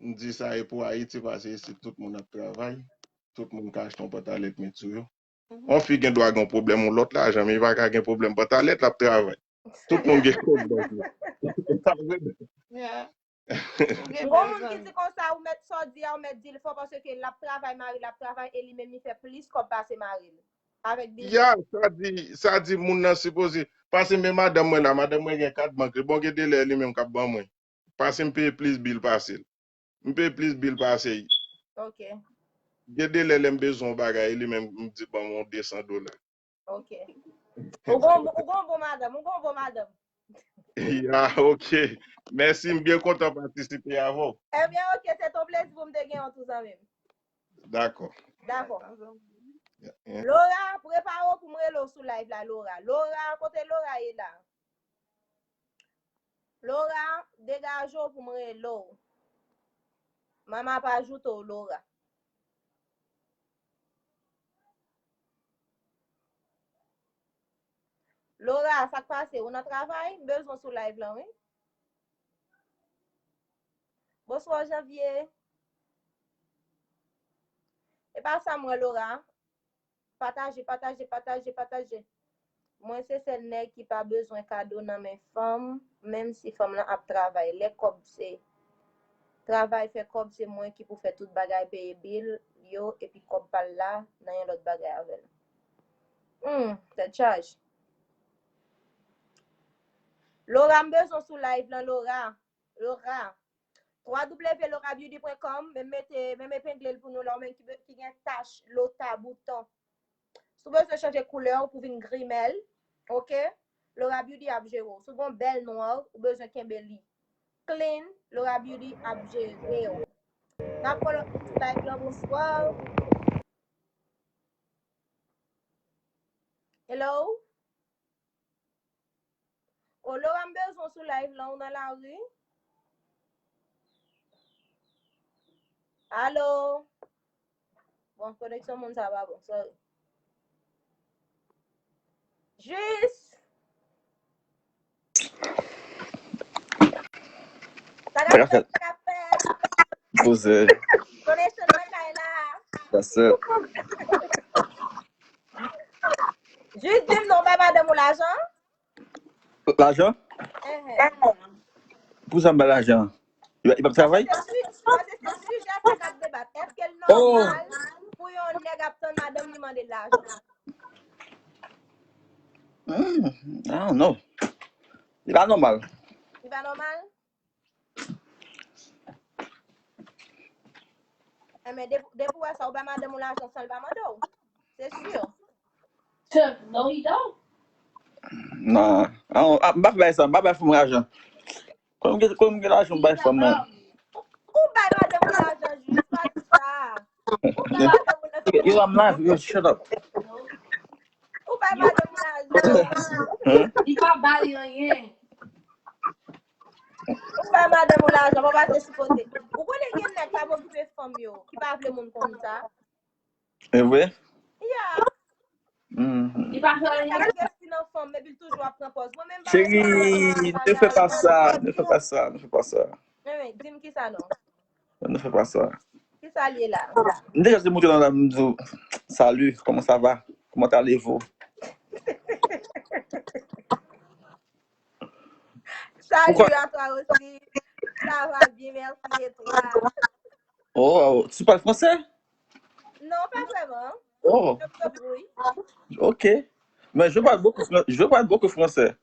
M di sa e pou Ayiti, paske isit tout moun ap travay, tout moun ka achte yon pantalèt met sou yo. On fi gen dwa gen yon pwoblèm yon lòt lajan, men li pa ka gen pwoblèm pantalèt, l ap travay. Tout moun gen kòb bank yo. M gon moun ki di konsa, ou mèt sa w di a, ou mèt di l fò, paske l ap travay, mari l ap travay, e li menm li fè plis kòb pase mari l. Avèk biznis. Ya, sa di, sa di moun nan sipoze. Pase men madanm mwen la, madanm mwen gen kat bank li. Bon, gen de lè li menm k ap ban mwen. Pase m peye plis bil pase l. M peye plis bil pase l. Ok. Gen de lè lè m bezwen yon bagay, li menm m di ban m yon de san dola. Ok. Ou gon, ou gon bon madanm, ou gon bon madanm. Ya, ok. Mèsi, m byen kontan patisipe avè w. Ebyen, ok, se ton plezi pou m te gen yon tou zanmi m. Dakò. Dakò. Laura, prepare w pou m rele w sou live la, Laura. Laura, kote Laura ye la? Laura, degaje w pou m rele w. Mama pa ajoute w, Laura. Laura, sa k pase? Ou nan travay? M bezwen w sou live lan, wi. Bonswa, Janvier. E pa sa m wè, Laura. Pataje, pataje, pataje, pataje. Mwen se sèl nèg ki pa bezwen kado nan men fanm, menm si fanm lan ap travay. Lè kòb se travay fè kòb, se mwen ki pou fè tout bagay, peye bil yo, epi kòb pa l la nan yon lòt bagay avè l. Hmm, tèt chaje. Laura, m bezwen w sou live lan, Laura. Laura. twa w w w laura beauty point com, men m mete, men m epengle l pou nou la, ou menm ki, ki gen tach, lota, bouton. Si w bezwen chanje koulè w pou vin grimèl, ok? Laura Beauty ap jere w. Si w gen yon bèl nwa, ou bezwen kenbe li clean, Laura Beauty ap jere w. N ap fè lòt moun sou live lan, bonswa. Hello? O Laura, m bezwen w sou live lan, ou nan lari? Alo? Bon, koneksyon moun sa pa bon, sorry. Jis. Sa k ap fèt? Sa k ap fèt? Poze. Donation nan kay la. That's it. Jis di m non, bay madanm ou lajan? Lajan? Enhen. Pou sa m bay lajan? Li pa, li p ap travay? Se si-, se sijè sa n ap debat. Èske l nòmal pou yon nèg ap tann madanm li mande l lajan? Hmm, I don't know. Li pa nòmal. Li pa nòmal? Enben, depi, depi w wè sa, ou bay madanm ou lajan san l pa mande w. Se si. No, he don't. Non. Ah, ah, m pa bay sa, m pa bay fanm lajan. Kòm gen, kòm gen lajan, m bay fanm nan. Ou bay madanm ou lajan, jis pa di sa. Ou bay madanm ou lajan. Yo, I'm live, yo, shut up. Ou bay madanm ou lajan. Hein? Li pa ba li anyen. Ou bay madanm ou lajan, pa pase sou kote. Ou konnen gen nèg k ap okipe fanm yo, ki pa vle moun konn sa. E vre? Yeah. Mhm. Li pa fè anyen. Sa k gen nan fanm, epi l toujou ap pran pòz. Mwen menm pa... Cheri, ne fais pas ça, ne fais pas ça, ne fais pas ça. Men, men, di m kisa non. Ne fais pas ça. Kisa l ye la? M deja te montre nan la, m di w, salut, comment ça va? Comment allez-vous? Salut à toi aussi. Ça va bien, merci. Et toi? Oh, tu parles français? Non, pas vraiment. Oh. Je me débrouille. Ok. Mais je parle beaucoup, fran- je parle beaucoup français.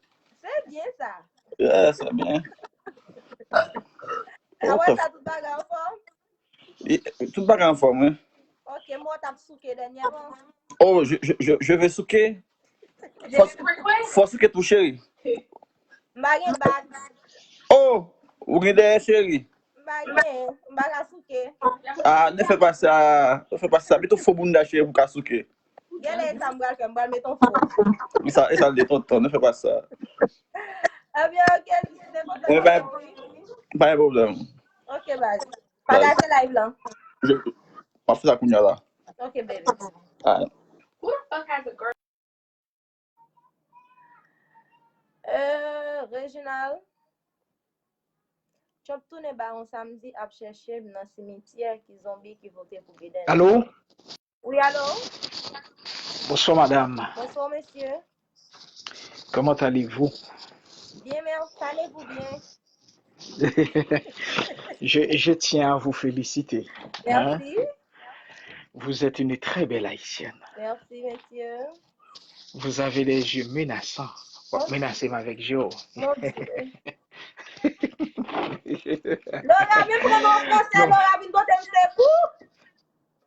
C'est bien ça. Yeah, c'est bien. Après ça, tout bagay en forme? Tout bagay en forme, oui. Ok, mwen t ap souke dènyèman. Oh, je, je, je, je vais souquer. Fò, fò souke tou, cheri. M pa gen bag. Oh, ou gen dèyè, cheri. M pa gen, m pa ka souke. Ah, ne fais pas ça, ne fais pas ça. Met yon fo bounda, cheri, pou ka souke. Gèlè, e sa m pral fè, m pral met yon fo. E sa, e sa l de tonton, ne fais pas ça. Ebyen, ok, si se kontan. Pa gen pwoblèm. Ok, baz. Pataje live lan. M ap fè sa kounye a la. Ok, baby. Alright. Euh, Reginald, Trump tounen bawon samdi ap chèche m nan simityè ki zonbi ki vote pou Biden. Alo? Wi, alo? Bonsoir, madame. Bonsoir, monsieur. Comment allez-vous? Bien, merci. Allez-vous bien? Je, je tiens à vous féliciter. Hein? Merci. Vous êtes une très belle haïtienne. Merci, monsieur. Vous avez des yeux menaçants. W ap menase m avèk je w. Mon Dieu. Laura, vin pran m an fransè, Laura, vin pote m sekou.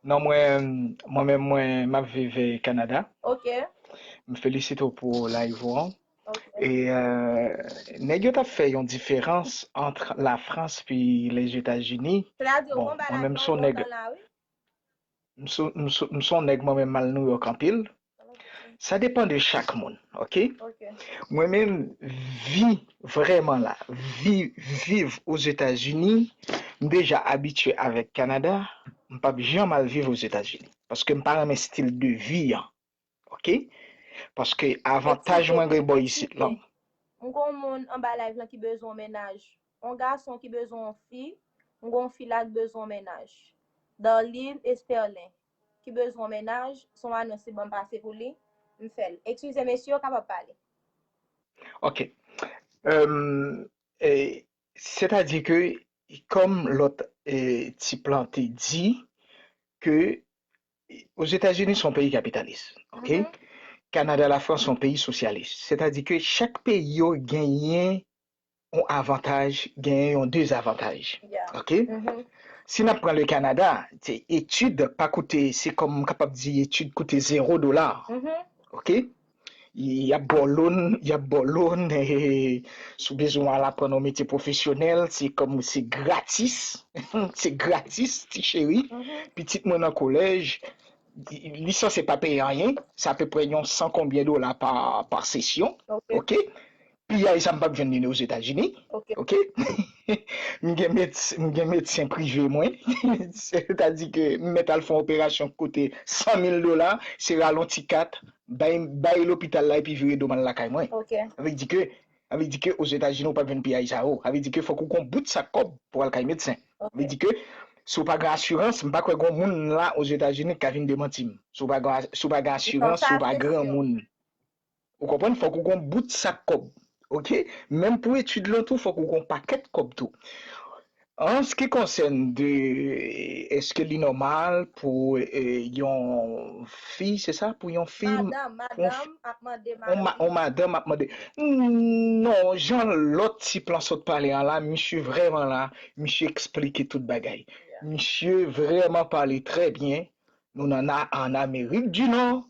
Non, mwen, mwen menm, mwen, m ap viv, eh, Kanada. Ok. M felisite w pou live ou an. Ok. E, euh, nèg yo t ap fè yon diferans ant Lafrans pi Lèzetazini. Sètadi, bon, mwen menm, m se yon nèg, m se, m se, m se yon nèg, mwen menm, m al Nouyòk anpil. Sa depann de chak moun, ok? Ok. Mwen menm, vi vrèman la, vi, viv Ozetazini, m deja abitye avèk Kanada, m p ap janm al viv Ozetazini. Paske m pa renmen stil de vi an, ok? Paske avantaj mwen gen bò isit lan. M gon moun anba live lan ki bezwen yon mennaj. Yon gason ki bezwen yon fi, m gon fi la k bezwen yon mennaj. Darline Esterlin, ki bezwen yon mennaj, se yon anons li ban m pase pou li, m fè l. Eskize, mesye, w kapab pale. Ok. Euh, e, sètadi ke, kòm lòt, e, tip lan te di, ke Ozetazini se yon peyi kapitalis, ok? Mhm. Kanada, Lafrans se yon peyi sosyalis. Sètadi ke chak peyi yo genyen yon avantaj, genyen yon dezavantaj. Yeah. Ok? Mhm. Si n ap pran le Kanada, se etid pa koute, se kòm m kapab di etid koute zewo dola. Mhm. Ok? Y ap ba w loan, y ap ba w loan, eh, si w bezwen al aprann yon metye pwofesyonèl, se kòm se gratis. Se gratis, ti cheri. Mhm. Pitit mwen nan kolèj, li, li sanse pa peye anyen. Se apeprè yon san konbyen dola pa, pa sesyon. Ok. Ok? Piyay sa m p ap jwenn li Ozetazini. Ok. Ok? M gen medsen, m gen medsen prive mwen. Sètadi ke m mèt al fè yon operasyon ki koute san mil dola, se rale yon ti kat, bay, bay lopital la epi vire do m al lakay mwen. Ok. Sa vle di ke Sa vle di ke Ozetazini ou p ap jwenn piyay sa yo. Sa vle di ke fòk ou gon bout sak kòb pou al kay medsen. Sa vle di ke si w pa gen asirans, m pa kwè gon moun la Ozetazini ki ka vin demanti m. Si w pa gen, si w pa gen asirans, si w pa granmoun. Ou konprann? Fòk ou gon bout sak kòb. Oke? Menm pou etid lan tou, fòk ou gon pakèt kòb tou. An se ki konsèn de, èske li nòmal pou eh, yon fi, se sa, pou yon fi, madanm, madanm ap mande mari. Yon madanm ap mande. Non, jan lòt ti plan sot pale an la, misye vrèman la, misye eksplike tout bagay. Misye vrèman pale trè byen. Nou nan an Amerik di Nò,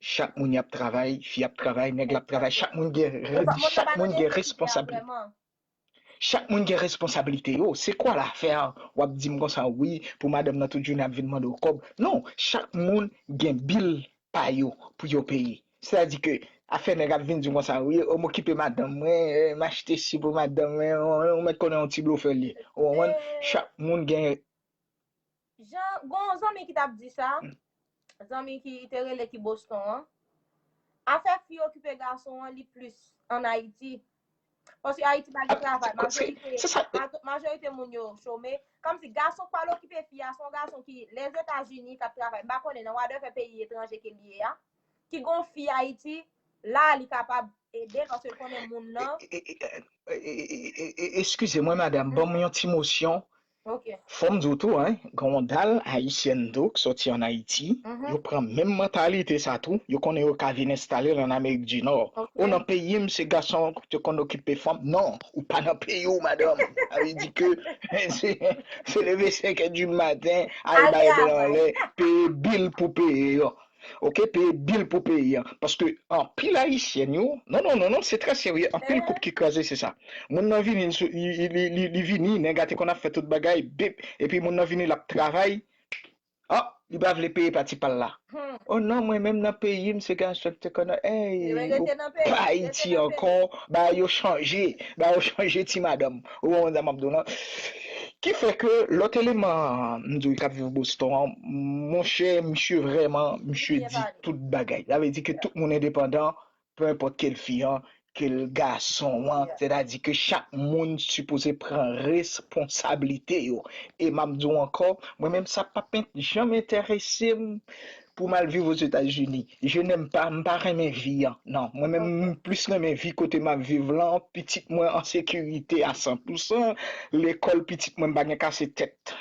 chak moun y ap travay, fi ap travay, nèg la ap travay, chak moun gen chak moun gen responsablite. Chak moun gen responsablite yo. Se kwa lafè a? W ap di m konsa, wi, pou madanm nan tout jounen ap vin mande w kòb. Non, chak moun gen bil pa yo pou yo peye. Sètadi ke afè nèg ap vin di m konsa, wi, o m okipe madanm mwen, eh, m achte si pou madanm mwen, ou mèt konnen yon ti blofè l ye. Ou konprann? Chak moun gen Jan, gon zanmi ki t ap di sa, zanmi ki te rele ki Boston an, afè fi okipe gason an li plis ann Ayiti. Paske Ayiti pa gen travay, majorite, majorite moun yo chome. Kòmsi gason k pral okipe fi a, se yon gason ki Lèzetazini k ap travay. M pa konnen nan wadèvè peyi etranje ke l ye a, ki gon fi Ayiti, la li kapab ede paske l konnen moun nan. Eskize mwen madanm, ban m yon ti mosyon. Fò m di w tou, en, gen yon dal ayisyèn tou k sòti ann Ayiti, yo pran menm mantalite sa tou, yo konnen yo ka vin enstale l ann Amerik di Nò. O nan peyi m, se gason ki te konn okipe fanm. Non, ou pa nan peyi w, madanm. Sa vle di ke se se leve senk è di maten, al bay blan anlè, peye bil pou peye yo. Oke, peye bil pou peyi an. Paske anpil Ayisyèn yo, non, non, non, non, se trè serye. Anpil koup ki kraze, se sa. Moun nan vini, li, li, li, li vini, nèg la te konn ap fè tout bagay, bip, epi moun nan vini, l ap travay. Ah, li pa vle peye pati pa l la. Oh non, mwen menm nan peyi m, se gason ki te konn, ey, ou pa Ayiti ankò, bagay yo chanje, bagay yo chanje ti madanm. Ou konprann sa m ap di w lan? Ki fè ke lòt eleman, m di w, k ap viv Boston an, monchè, misye vrèman, misye di tout bagay. Sa vle di ke tout moun endepandan, pe enpòt ke l fi an, ke l gason an, sètadi ke chak moun sipoze pran responsablite yo. E m ap di w ankò, mwen menm sa p ap janm enterese m pou m al viv Ozetazini. Je n'aime pas, m pa renmen vi an. Non, mwen menm m plis renmen vi kote m ap viv lan, pitit mwen an sekirite a san pousan, lekòl pitit mwen m pa gen kase tèt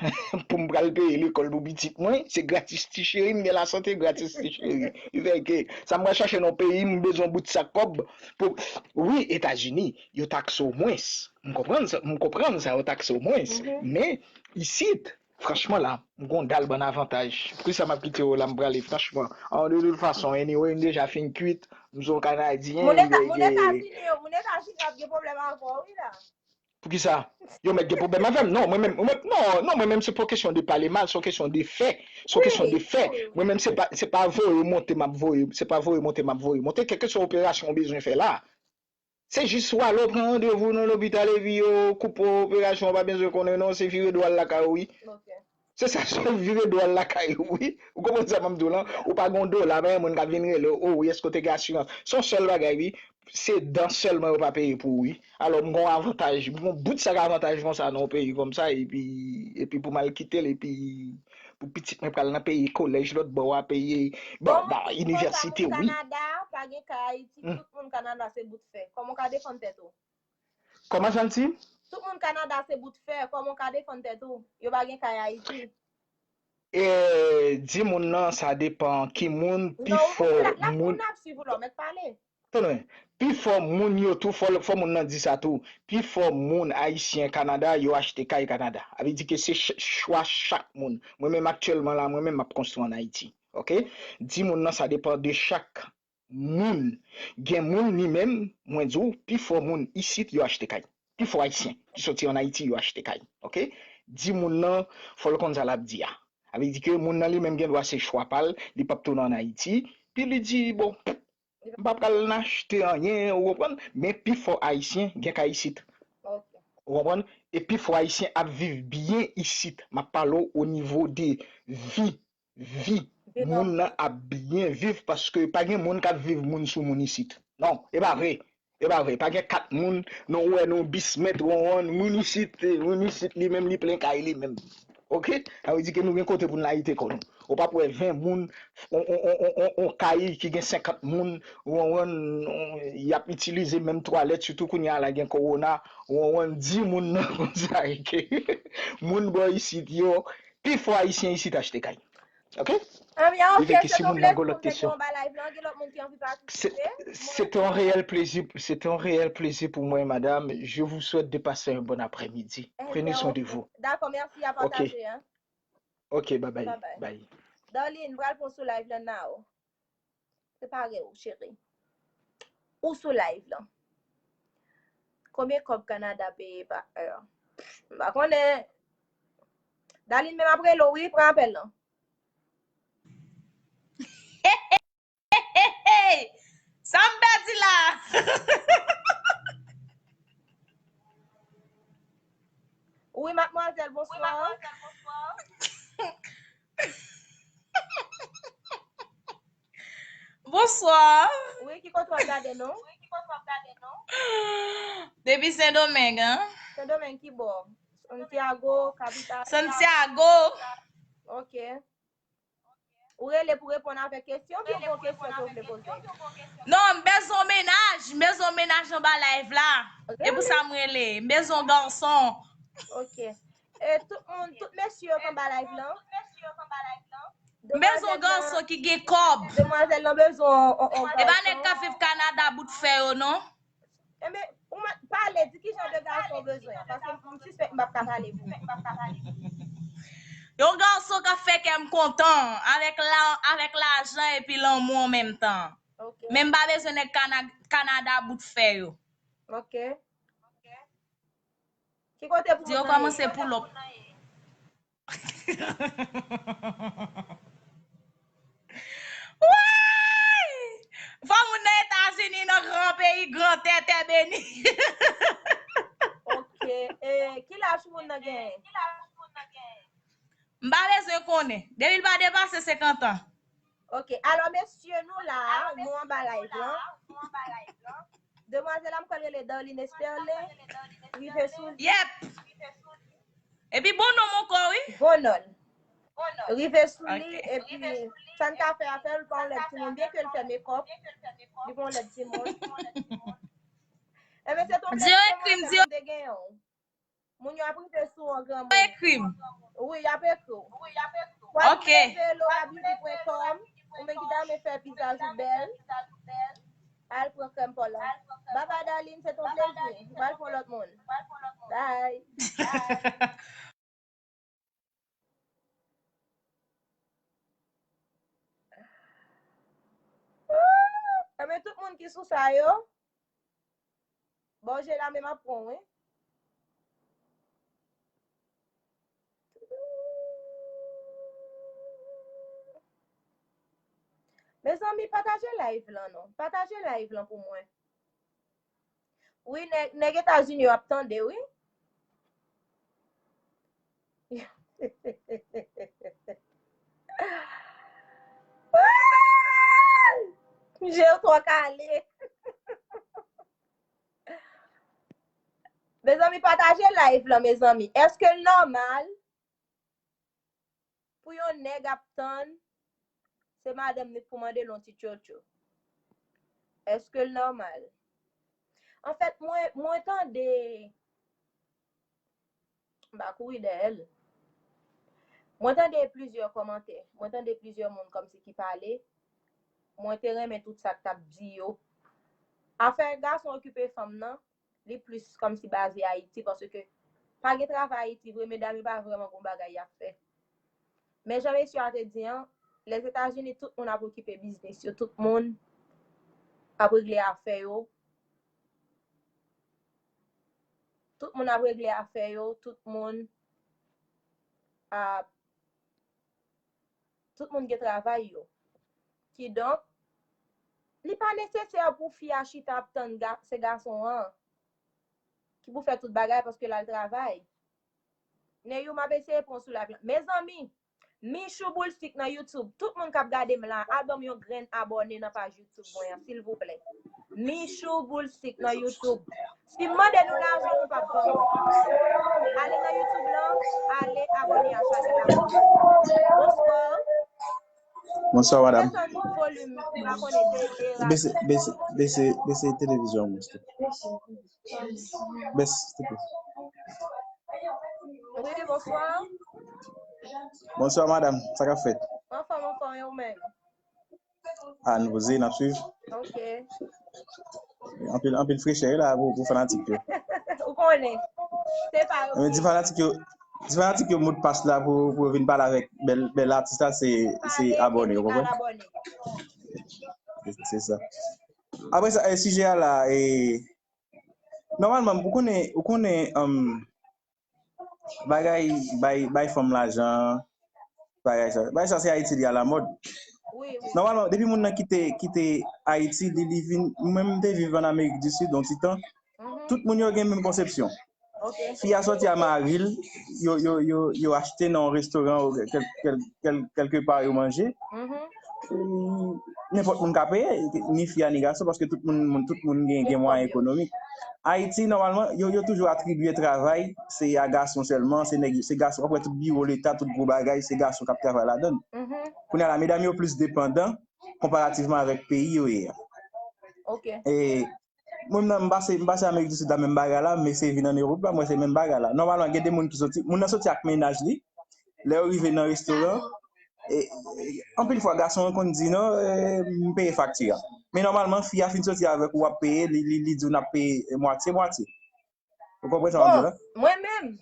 pou m pral peye lekòl pou pitit mwen, se gratis ti cheri, m gen lasante gratis ti cheri. Ki fè ke sa m pral chache nan peyi m, m bezwen bout sa kòb pou, wi, Etazini, yo takse w mwens. M konprann sa, m konprann sa, yo takse w mwens. Men, isit, franchman la, m gon dal bann avantaj. Poukisa m ap kite yo la, m prale, franchman. An, de tout fason, anyway, m deja fin kwit, m se yon Kanadyen. Moun Etazini yo, moun Etazini ap gen pwoblèm avè w, wi la. Poukisa? Yo mèt gen pwoblèm avè m. Non, mwen menm, mwen, non, non, mwen menm, se pa kesyon de pale mal, se yon kesyon de fè. Se yon kesyon de fè. Mwen menm, se pa, se pa voye monte m ap voye, se pa voye monte m ap voye monte, kèlkeswa operasyon w bezwen fè la. Se jis w ale, w pran randevou nan lopital epi yo koupe w, operasyon w pa bezwen konnen non, se vire do w al lakay ou, wi. Se sa, se vire do w al lakay ou, wi. Ou konprann sa m ap di w lan? Ou pa gon dola, pa gen moun k ap vin rele w, o wi, èske w te gen asirans? Se yon sèl bagay, wi. Se dan sèlman yo pa peye pou ou, wi. Alò, m gon avantaj, m gon bout sak avantaj konsa nan yon peyi kòmsa, epi, epi pou m al kite l, epi pou pitit mwen pral nan peye kolèj lòt bò a, peye, bon, ba, inivèsite, wi. Kanada, pa gen kay Ayiti, tout moun Kanada se bout fè. Kòman w ka defann tèt ou? Kòman Shanti? Tout moun Kanada se bout fè, kòman w ka defann tèt ou? Yo pa gen kay Ayiti. E, di moun nan, sa depan ki moun, pifò moun. Moun ap swiv ou la, w mèt pale. Tande, pifò moun yo tou, fò, fò moun nan di sa tou. Pifò moun ayisyen Kanada, yo achte kay Kanada. Sa vle di ke se ch-, chwa chak moun. Mwen menm aktyèlman la, mwen menm m ap konstwi ann Ayiti. Oke? Di moun nan, sa depan de chak moun. Gen moun li menm, mwen di w, pifò moun isit, yo achte kay. Pifò ayisyen ki soti ann Ayiti, yo achte kay. Oke? Di moun nan, fò l konn sa l ap di a. Sa vle di ke moun nan li menm gen dwa se chwa pa l, li p ap tounen ann Ayiti, pi li di, bon, m pa pral n achte anyen, ou konprann? Men pifò ayisyen gen kay isit. Ou konprann? E pifò ayisyen ap viv byen isit. M ap pale w o nivo de vi. Vi. Moun nan ap byen viv paske pa gen moun k ap viv moun sou moun isit. Non, e pa vre. E pa vre, pa gen kat moun, non, ou wè, non, bismèt, wonwon, moun isit, moun isit, li menm, li plen kay li menm. Oke? Sa vle di ke nou gen kote pou n layite kò nou. Ou p ap wè ven moun, on, on, on, on, on, on kay ki gen senkant moun, wonwon, on, y ap itilize menm twalèt, sitou kounye a la gen kowona, wonwon, di moun nan konsa, ke moun bò isit yo, pifò Ayisyen isit achte kay. Oke? Ebyen, Li oke, vle ke se si ton moun nan plezi gen pou lòt m te gen kesyon. Yon ba live lan, gen lòt moun ki anvi C'est patisipe. c'est un réel plaisir, c'est un réel plaisir pour moi, madame. Je vous souhaite de passer un bon après-midi. Prenez soin de vous. Dakò, mèsi, a Ok. Pataje, hein. Ok, bye bye. Bye bye. Bye. Darline, pral pran sou live lan now. Prepare w, cheri. Ou sou live lan. Konbyen kòb Kanada peye pa è? M pa konnen. Darline, men m ap rele w, wi, pran apèl lan. Hey! Sa m pèdi la? Wi, madmwazèl, bonswa. Bonswa. Wi, ki kote w ap gade nou? Depi Sendomeng, an? Sendomeng ki bò? Santiago, kapital? Santiago. Ok. Ou rele pou reponn avèk kesyon, oubyen ou gen kesyon ke w vle poze? Non, m bezwen yon mennaj, m bezwen yon mennaj anba live la. E pou sa m rele. M bezwen yon gason. Ok. E tout moun, tout mesye yo k anba live lan? M bezwen yon gason ki gen kòb. Demwazèl lan bezwen on, on, on E pa nèg k ap viv Kanada bout fè yo, non. Enben, ou mwen pale, di ki jan de gason w bezwen, paske m sispèk m p ap ka pale pou ou. Yon gason k ap fè kè m kontan avèk la, avèk lajan epi lanmou an menm tan. Ok. Men m pa bezwen nèg Kana- Kanada bout fè yo. Ok. Ki kote pou Di yo moun nan ye? Kòmanse pou lòp. Woy! Fò moun nan Etazini, nan gran peyi, gran tètè beni. Ok. E, ki laj moun nan genyen? M pa bezwen konnen. Depi l pa depase senkant an. Ok. Alò, mesye, nou la, nou anba live lan. Demwazèl la, m kwè l rele Darline Esterlin. Rive sou li. Yep. Epi bon non mon kò, wi. Bon non. Rive sou li, Ok. epi sa n ka fè a fè, l pa yon lèd timoun, byen ke l fè mekòp, li pa yon lèd timoun. Enben, se ton Di yo ekri m, di yo- te genyen w. Moun yo ap rive sou w an granmoun. Ekri m. Wi, y ap ekri w. W ap Ok. rive velo abidi pwen kòm, ou menm ki ta renmen fè vizaj ou bèl, al pran krèm pa w la. Bye bye, Darline, se ton plezi. M pral pran lòt moun. Bye. Enben, tout moun ki sou sa yo, bò je la menm ap pran, wi. Mezanmi, pataje live lan non. Pataje live lan pou mwen. Wi, nèg, nèg Etazini yo ap tande, wi. Je yo twò kale. Mezanmi, pataje live lan, mezanmi. Èske l nòmal pou yon nèg ap tann se madanm li pou mande l yon ti tchotcho? Èske l nòmal? Anfèt, mwen, mwen tande, m pa kouri dèyè l. Mwen tande plizyè kòmantè. Mwen tande plizyè moun kòmsi ki pale. Mwen te renmen tout sa k t ap di yo. Afè gason okipe fanm nan, li plis kòmsi baze Ayiti, paske pa gen travay Ayiti vre, medam yo pa vrèman gon bagay y ap fè. Men jan mesye a te di an, Lèzetazini, tout moun ap okipe biznis yo, tout moun ap regle afè yo. Tout moun ap regle afè yo, tout moun ap, tout moun gen travay yo. Kidonk, li pa nesesè pou fi a chita ap tann ga, se gason an ki pou fè tout bagay paske l al travay. Neyou, m ap eseye pran w sou live lan. Mezanmi, Michou Boulsik nan YouTube, tout moun k ap gade m la, al ban m yon grenn abòne nan paj YouTube mwen an, silvouplè. Michou Boul Sik nan YouTube. Si m mande nou lajan, nou p ap ban mwen. Ale nan YouTube lan, ale abòne a chanèl la. Bonswa. Bonswa, madam. Desann volim, m pa konnen, de, de Bese, bese, bese, bese televizyon an, mwen. Bese, silvouplè. Wi, bonswa. Bonswa, madam. Sa k ap fèt? Anfòm, anfòm, e ou menm? A, nou poze, n ap swiv. Ok. Anpil, anpil frechè la pou, pou fanatik yo. Ou konnen. Se pa yo. Men di fanatik yo, di fanatik yo modpas la pou, pou yo vin pale avèk bèl, bèl atis la, se, se abòne, ou konprann? Se, se sa. Apre sa, e, sijè a la, e, nòmalman, ou konnen, ou konnen, um, bagay, bay, bay fanm lajan, bagay sa. Bagay sa, se Ayiti li alamòd. Wi, wi. Nòmalman, depi moun nan kite, kite Ayiti, li, li vin, mwen menm, m te viv an Amerik di Sid, yon ti tan. Mhm. Tout moun yo gen menm konsepsyon. Ok. Fi a sòti a mari l, yo, yo, yo, yo achte nan yon restoran, ou kèl, kèl, kèl, kèlke pa yo manje. Mhm. Ou, nenpòt moun ka peye, ni fi a, ni gason, paske tout moun, moun, tout moun gen, gen mwayen ekonomik. Ayiti, nòmalman, yo, yo toujou atribye travay, se a gason sèlman, se nèg, se gason, w ap wè tout biwo leta, tout gwo bagay, se gason k ap travay ladan l. Mhm. Kounye a la, medam yo plis depandan konparativman avèk peyi yo ye a. Ok. E mwen menm, m pase, m pase Amerik di Sid la, menm bagay la, m eseye vin ann Ewòp la, mwen se menm bagay la. Nòmalman, gen de moun ki soti, moun nan soti ak mennaj li, lè yo rive nan restoran, e, e, anpil fwa, gason an konn di, "Non, e, m peye fakti a." Men nòmalman, fi a fin soti avèk ou, w ap peye, li, li, li di w n ap peye mwatye, mwatye. Ou konprann sa m ap di la? Bon, mwen menm,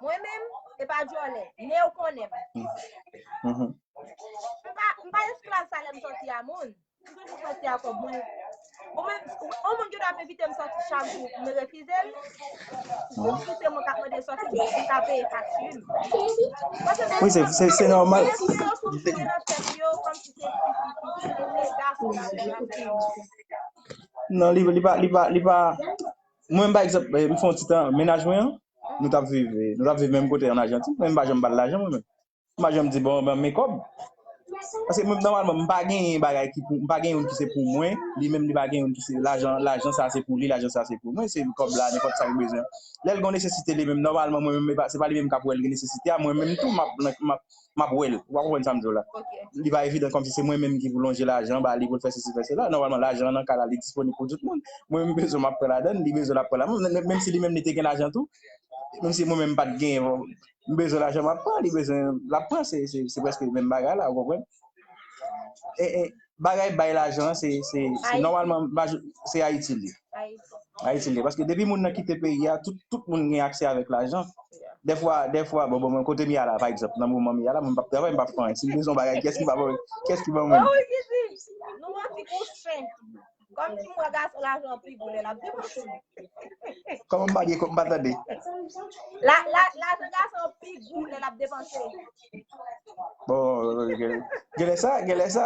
mwen menm, e pa djòlè, men ou konnen m. Mhm. M pa, m pa esklav sa lè m sòti a moun. M toujou sòti a kòb mwen. Bon, men, yon moun ki t ap envite m sòti chak jou, m refize l. Bon, si se mwen k ap mande sòti, m ka peye fakti m. Paske Wi, se, se, se nòmal. Espri yo sou fou nan tèt yo, kòmsi se, se, se, se, se gason k ap fè l. Non, li, li pa, li pa, li pa. Mwen, pa egzanp, eh, m fè yon ti tan, mennaj mwen an, nou t ap viv, eh, nou t ap viv menm kote an Ajantin, men m pa janm ba l lajan, mwen menm. M pa janm di, "Bon, ban m men kòb." Paske mwen, nòmalman, m pa gen bagay ki pou, m pa gen youn ki se pou mwen, li menm, li pa gen youn ki se, lajan, lajan sa se pou li, lajan sa se pou mwen, se kòb la, nenpòt sa li bezwen. Lè l gen nesesite li menm, nòmalman, mwen menm, se pa li menm k ap wè l gen nesesite a, mwen menm tou, m ap, m ap, m ap wè l. Ou pa konprann sa m di w la? Ok. Li pa evidan kòmsi se mwen menm ki pou lonje lajan ba li pou l fè sesi, fè sela. Nòmalman, lajan an nan ka la, li disponib pou tout moun. Mwen menm bezwen m ap pran ladan l, li bezwen l ap pran la. Menm, menm si li menm li te gen lajan tou, menm si mwen menm m pa t genyen, m bezwen lajan m ap pran, li bezwen l ap pran, se, se, se prèske menm bagay la, ou konprann? E, e, bagay bay lajan an, se, se, se Ayiti. Nòmalman, majo-, se Ayiti li. Ayiti. Ayiti li. Paske depi moun nan kite peyi a, tout, tout moun gen aksè avèk lajan. Dèfwa, dèfwa, bon, bon, mwen kote m ye a la, pa egzanp, nan moman m ye a la, mwen p ap travay, m p ap fè anyen. Si m bezwen yon bagay, kiyès ki pa ban mwen? Kiyès ki ban mwen? Oh, wi, Kiki, nou manti pou chen. Kòm si m wè gason lajan an pi gou lè l ap depanse. Kòman m pa gen kòb, m pa tande? La, la, lajan gason an pi gou lè l ap depanse. Bon, gen, gen lè sa, gen lè sa,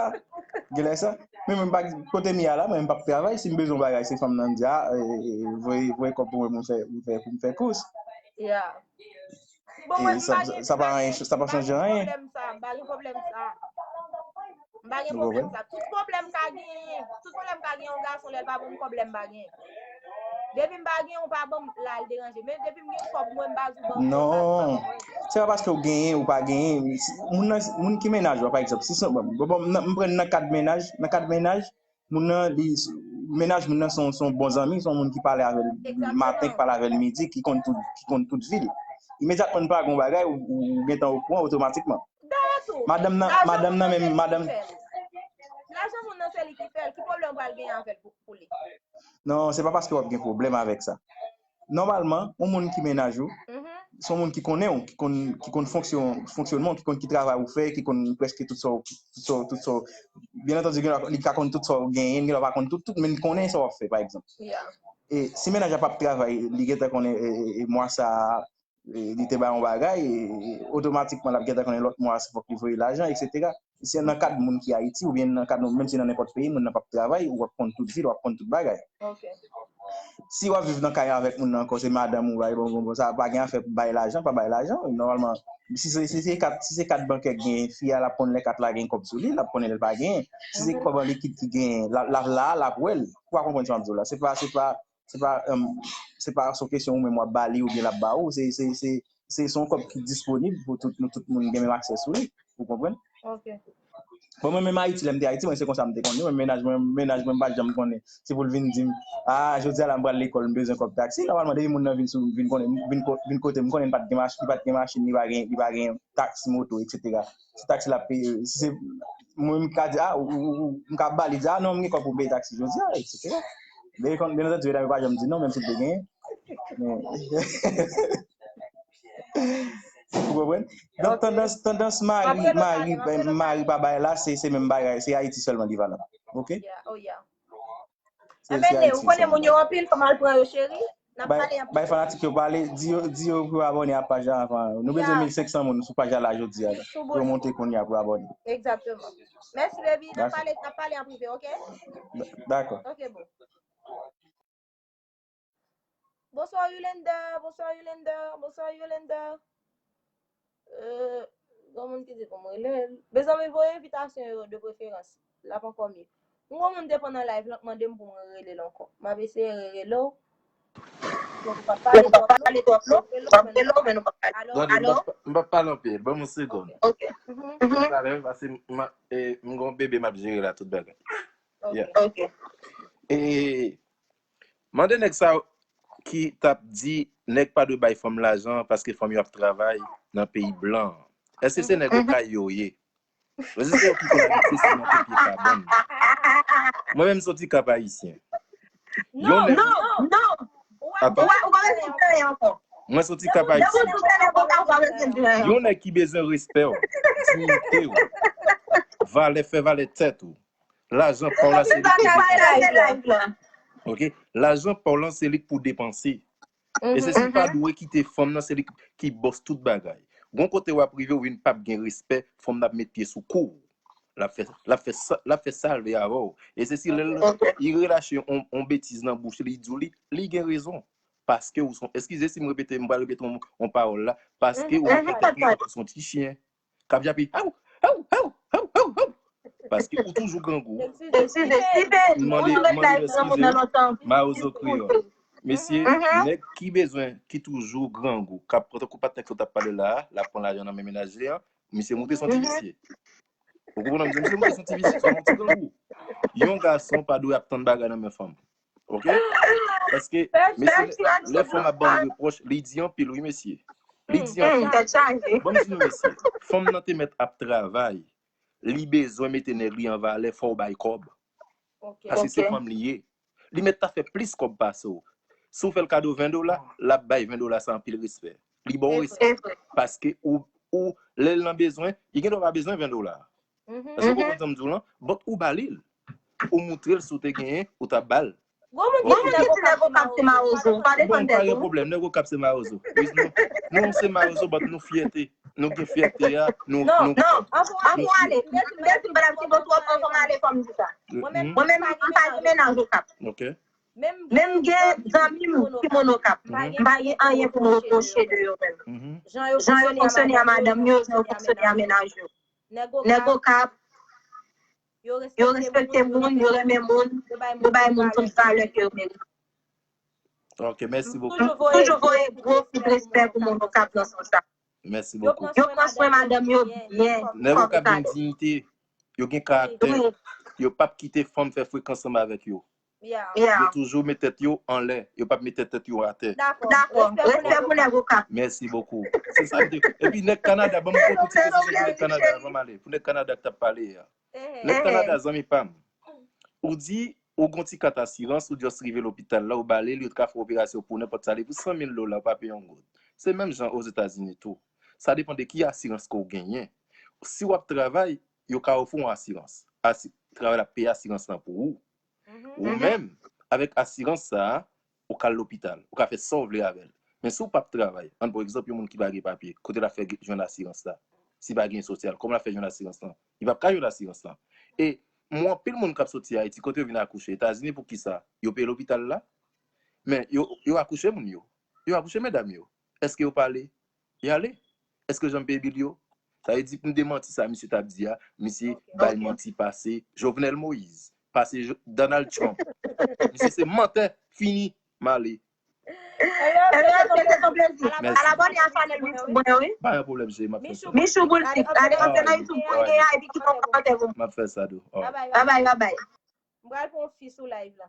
gen lè sa. Men mwen pa, kote m ye a la, mwen m p ap travay, si m bezwen yon bagay, se fanm nan m di, "A, eh, eh, voye, voye kòb pou mwen, pou m fè, pou m fè, pou m fè kous." Yeah. Bon, E mwen, sa, m pa gen, sa pa m pa anyen, gen, sa pa m pa chanje gen anyen. Pwoblèm sa, m pa gen pwoblèm sa. M pa gen Ou pwoblèm konprann? Sa. Tout pwoblèm ka genyen, tout pwoblèm ka genyen yon gason lè l pa ban m kòb lè m pa genyen. Depi m pa genyen, ou pa ban m, la l deranje. Men depi m gen kòb, mwen m pa jou ban m kòb, pa ban Non. mwen. Se pa paske w genyen ou pa genyen. Si, moun nan, moun ki mennaj ou, pa egzanp, si se, bon, bon, bon, m nan, m pran nan kad mennaj, nan kad mennaj, moun nan, li, mennaj moun nan se yon, se yon bon zanmi, se yon moun ki pale avè l Egzakteman. Maten, ki pale avè l midi, ki konn tout, ki konn tout vi l. Imedyatman n pa gen yon bagay, ou, ou gentan okouran otomatikman. Dayè tou, Madanm nan, lajan madanm moun nan nan se menm, li madanm ki fè l. Lajan moun nan se li ki fè l. Ki pwoblèm ou pral genyen avè l pou, pou li? Non, se pa paske w ap gen pwoblèm avèk sa. Nòmalman, yon moun ki mennaj ou, Mhm. se yon moun ki konnen w, ki konn, ki konn fonksyon, fonksyonman w, ki konn ki travay ou fè, ki konn prèske tout sa w, tout sa w, tout sa w. Byen antandi, gen lè li ka konn tout sa w genyen, gen lè w pa konn tout, tout, men li konnen sa w ap fè, pa egzanp. Yeah. E si mennaj la p ap travay, li gentan konnen, e, e, e, mwa sa a, e, li te bay yon bagay, e, e, otomatikman, l ap gentan konnen lòt mwa a, se fòk li voye lajan, etsetera. Si nan kad moun ki Ayiti, oubyen nan kad, menm si nan nenpòt peyi, moun nan p ap travay, w ap konn tout vi l, w ap konn tout bagay. Ok. Si w ap viv nan kay avèk moun nan ankò, se madanm ou bay, bon, bon, bon, sa pa gen afè bay lajan, pa bay lajan. Nòmalman, si se, si se kat, si se kat bankè k genyen, fi a l ap konn lè kat la gen kòb sou li, l ap konnen lè l pa genyen. Si se kòb an likid ki genyen, l ap, l ap la, l ap wè l. Ou pa konprann sa m ap di w la. Se pa, se pa, se pa, um, se pa sou kesyon ou menm w ap ba li oubyen l ap ba ou. Se, se, se, se, se yon kòb ki disponib pou tout, nou tout moun gen menm aksè sou li. Ou konprann? Ok. Bon, mwen menm Ayiti, lè m te Ayiti, mwen se konsa m te konnen. Mwen, mennaj mwen, mennaj mwen, m pa t janm konnen. Se pou l vin di m, ah, jodi a la, m pral lekòl, m bezwen kòb taksi. Nòmalman, depi moun nan vin sou, vin konnen, vin, ko- vin kote m, konnen li pa t gen machin, li pa t gen machin, li pa gen, li pa gen taksi, moto, et cetera. Se taksi l ap peye. Si se, mwen, m ka di, ah, ou, ou, ou, m ka ba li, di, ah, non, m gen kòb pou m peye taksi jodi a, et cetera. Byen, byen antandi, medam yo pa janm di non, menm si l te genyen. Men, ou konprann? Donk, tandans, tandans mari, mari, mari pa bay la, se, se menm bagay, se Ayiti sèlman li valab. Ok? Yeah, oh yeah. Se, se Ayiti sèlman. Ou konnen moun yo anpil, fò m al pran yo, cheri. N ap pale anpil. Bay fanatik yo pale, di yo, di yo pou yo abòne a paj la anvan. Nou bezwen mil senk san moun sou paj la jodi a. Pou yo monte kounye a pou yo abòne. Exactement. Mèsi, baby. N ap pale, n ap pale an prive, ok? Dakò. Ok, bon. Bonswa Yolanda, bonswa Yolanda, bonswa Yolanda. Euh, gon moun ki di pou m rele l. Mezanmi, voye envitasyon yo de preferans. L ap ankò mye. M gon moun te pran nan live lan, mande m pou mwen rele l ankò. M ap eseye rele w. Donk, ou p ap pale twòp non. W ap rele w, men nou p ap pale. Alo? Tande, m p ap, m p ap pale anpil. Ban m yon segonn. Ok. Talè, paske m, m, e, m gon bebe m ap jere la, tout bagay. Ok. Yeah. Ok. E, Mande nèg sa yo ki t ap di nèg pa dwe bay fanm lajan paske fanm yo ap travay nan peyi blan an. Èske se nèg okay yo ye? Èske se yo ki konn abite sou nan pye kabann? Mwen menm, m soti Kap Ayisyen. Yon nèg Non, non. Atann. Ou pa, ou pa bezwen di anyen ankò. Mwen soti Kap Ayisyen. Depi w sou tèlè, ou pa, ou pa bezwen di anyen. Yon nèg ki bezwen respè w, diyite w, valè, fè valè tèt ou. Lajan pa w la, se li k pou depanse. Ok? Lajan pa w lan, se li k pou depanse. E se si pa dwe kite fanm nan, se li k- ki bòs tout bagay. Gon kote w ap rive, ou vin p ap gen respè, fanm nan ap met pye sou kou w. L ap fè, l ap fè sa, l ap fè sa l vle avè w. E se si lè l, li relache on, on betiz nan bouch li, li di w li, li gen rezon. Paske ou son, eskize si m repete, m pral repete on, on pawòl la, paske ou mete tèt ou tankou son ti chen k ap jape, haw, haw, haw, haw, haw, haw. Paske ou toujou grangou. Eskize, eskize, m mande, m mande eskize, Mawozo Kreyòl. Mesye, nèg ki bezwen, ki toujou grangou, k ap pran tankou patnè ke w t ap pale la a, l ap pran lajan nan men mennaj li an, misye montre se yon ti visye. Ou konprann? Misye montre se yon ti visye, se yon ti grangou. Yon gason pa dwe ap tann bagay nan men fanm. Ok? Paske, mesye, lè fanm ap ban nou repwòch, li di anpil, wi, mesye. Li di anpil. Ban m di nou, mesye, fanm nan te mèt ap travay. Li bezwen mete nèg li an valè, fò w bay kòb. Paske se fanm li ye. Li mèt ta fè plis kòb pase w. Si w fè l kado ven dola, l ap bay ven dola sa anpil respè. Li ba w respè. Paske ou, ou, lè l nan bezwen, li gen dwa pa bezwen ven dola. Èske w konprann sa m di w lan? But ou ba li l. Ou montre l si w te genyen, ou t ap ba l. Gon moun ki di nèg Okap se mawozo. Pa defann tèt ou. Bon, pa gen pwoblèm, nèg Okap se mawozo. Nou, nou se mawozo, but nou fyète. Nou gen fyète a, nou, nou. Non, non, anvan w ale, m te di m pa t ap di bon twòp, anvan m ale, fò m di sa. Mwen menm, m pa gen mennaj Okap. Ok. Men m gen zanmi m ki moun Okap. M pa gen anyen pou m repwoche de yo menm. Jan yo fonksyone a madanm yo, jan yo fonksyone a mennaj yo. Nèg Okap, yo respekte moun, yo renmen moun, yo bay moun tout valè ke yo merite. Ok, mèsi bokou. M toujou voye gwo kout respè pou moun Okap nan sans sa. Mèsi bokou. Yo pran swen madanm yo byen. Nèg Okap gen diyite, yo gen karaktè, yo p ap kite fanm fè frekans ansanm avèk yo. Yo toujou met tèt yo anlè, yo p ap met tèt yo atè. Dakò. Respè pou nèg Okap. Mèsi bokou. Se sa m te. Epi nèg Kanada, ban m fè yon ti presizyon pou nèg Kanada avan m ale. Pou nèg Kanada k t ap pale a. Nèg Kanada, zanmi pa m. Ou di, ou gon ti kat asirans, ou just rive lopital la, ou ba li, li ka fè operasyon pou nenpòt sa, li pou san mil dola, ou pa peye yon goud. Se menm jan Ozetazini tou. Sa depann de ki asirans ke w genyen. Si w ap travay, yo ka ofri w yon asirans. Asi, travay la peye asirans lan pou ou. Ou menm, avèk asirans sa a, ou ka al lopital, ou ka fè sa w vle avè l. Men si w p ap travay, ann pran egzanp yon moun ki pa gen papye, kote l ap fè jwenn asirans la? Si pa gen sosyal, kòman l ap fè jwenn asirans lan? Li p ap ka jwenn asirans lan. E m wè anpil moun k ap soti Ayiti, kote yo vin akouche, Etazini, poukisa? Yo peye lopital la? Men yo, yo akouche moun yo. Yo akouche medam yo. Èske yo pale? Y ale? Èske yo janm peye bil yo? Sa vle di pou m demanti sa misye t ap di a, misye bay manti pase Jovenel Moïse, pase Jo- Donald Trump. Misye se mantè fini, m ale. Mèsi. Pa gen pwoblèm, cheri, m ap fè sa. Michou Boultik, ale antre nan YouTube mwen, gen a epi kite yon kòmantè pou mwen. M ap fè sa tou. Babay, babay. M pral pran yon fi sou live la.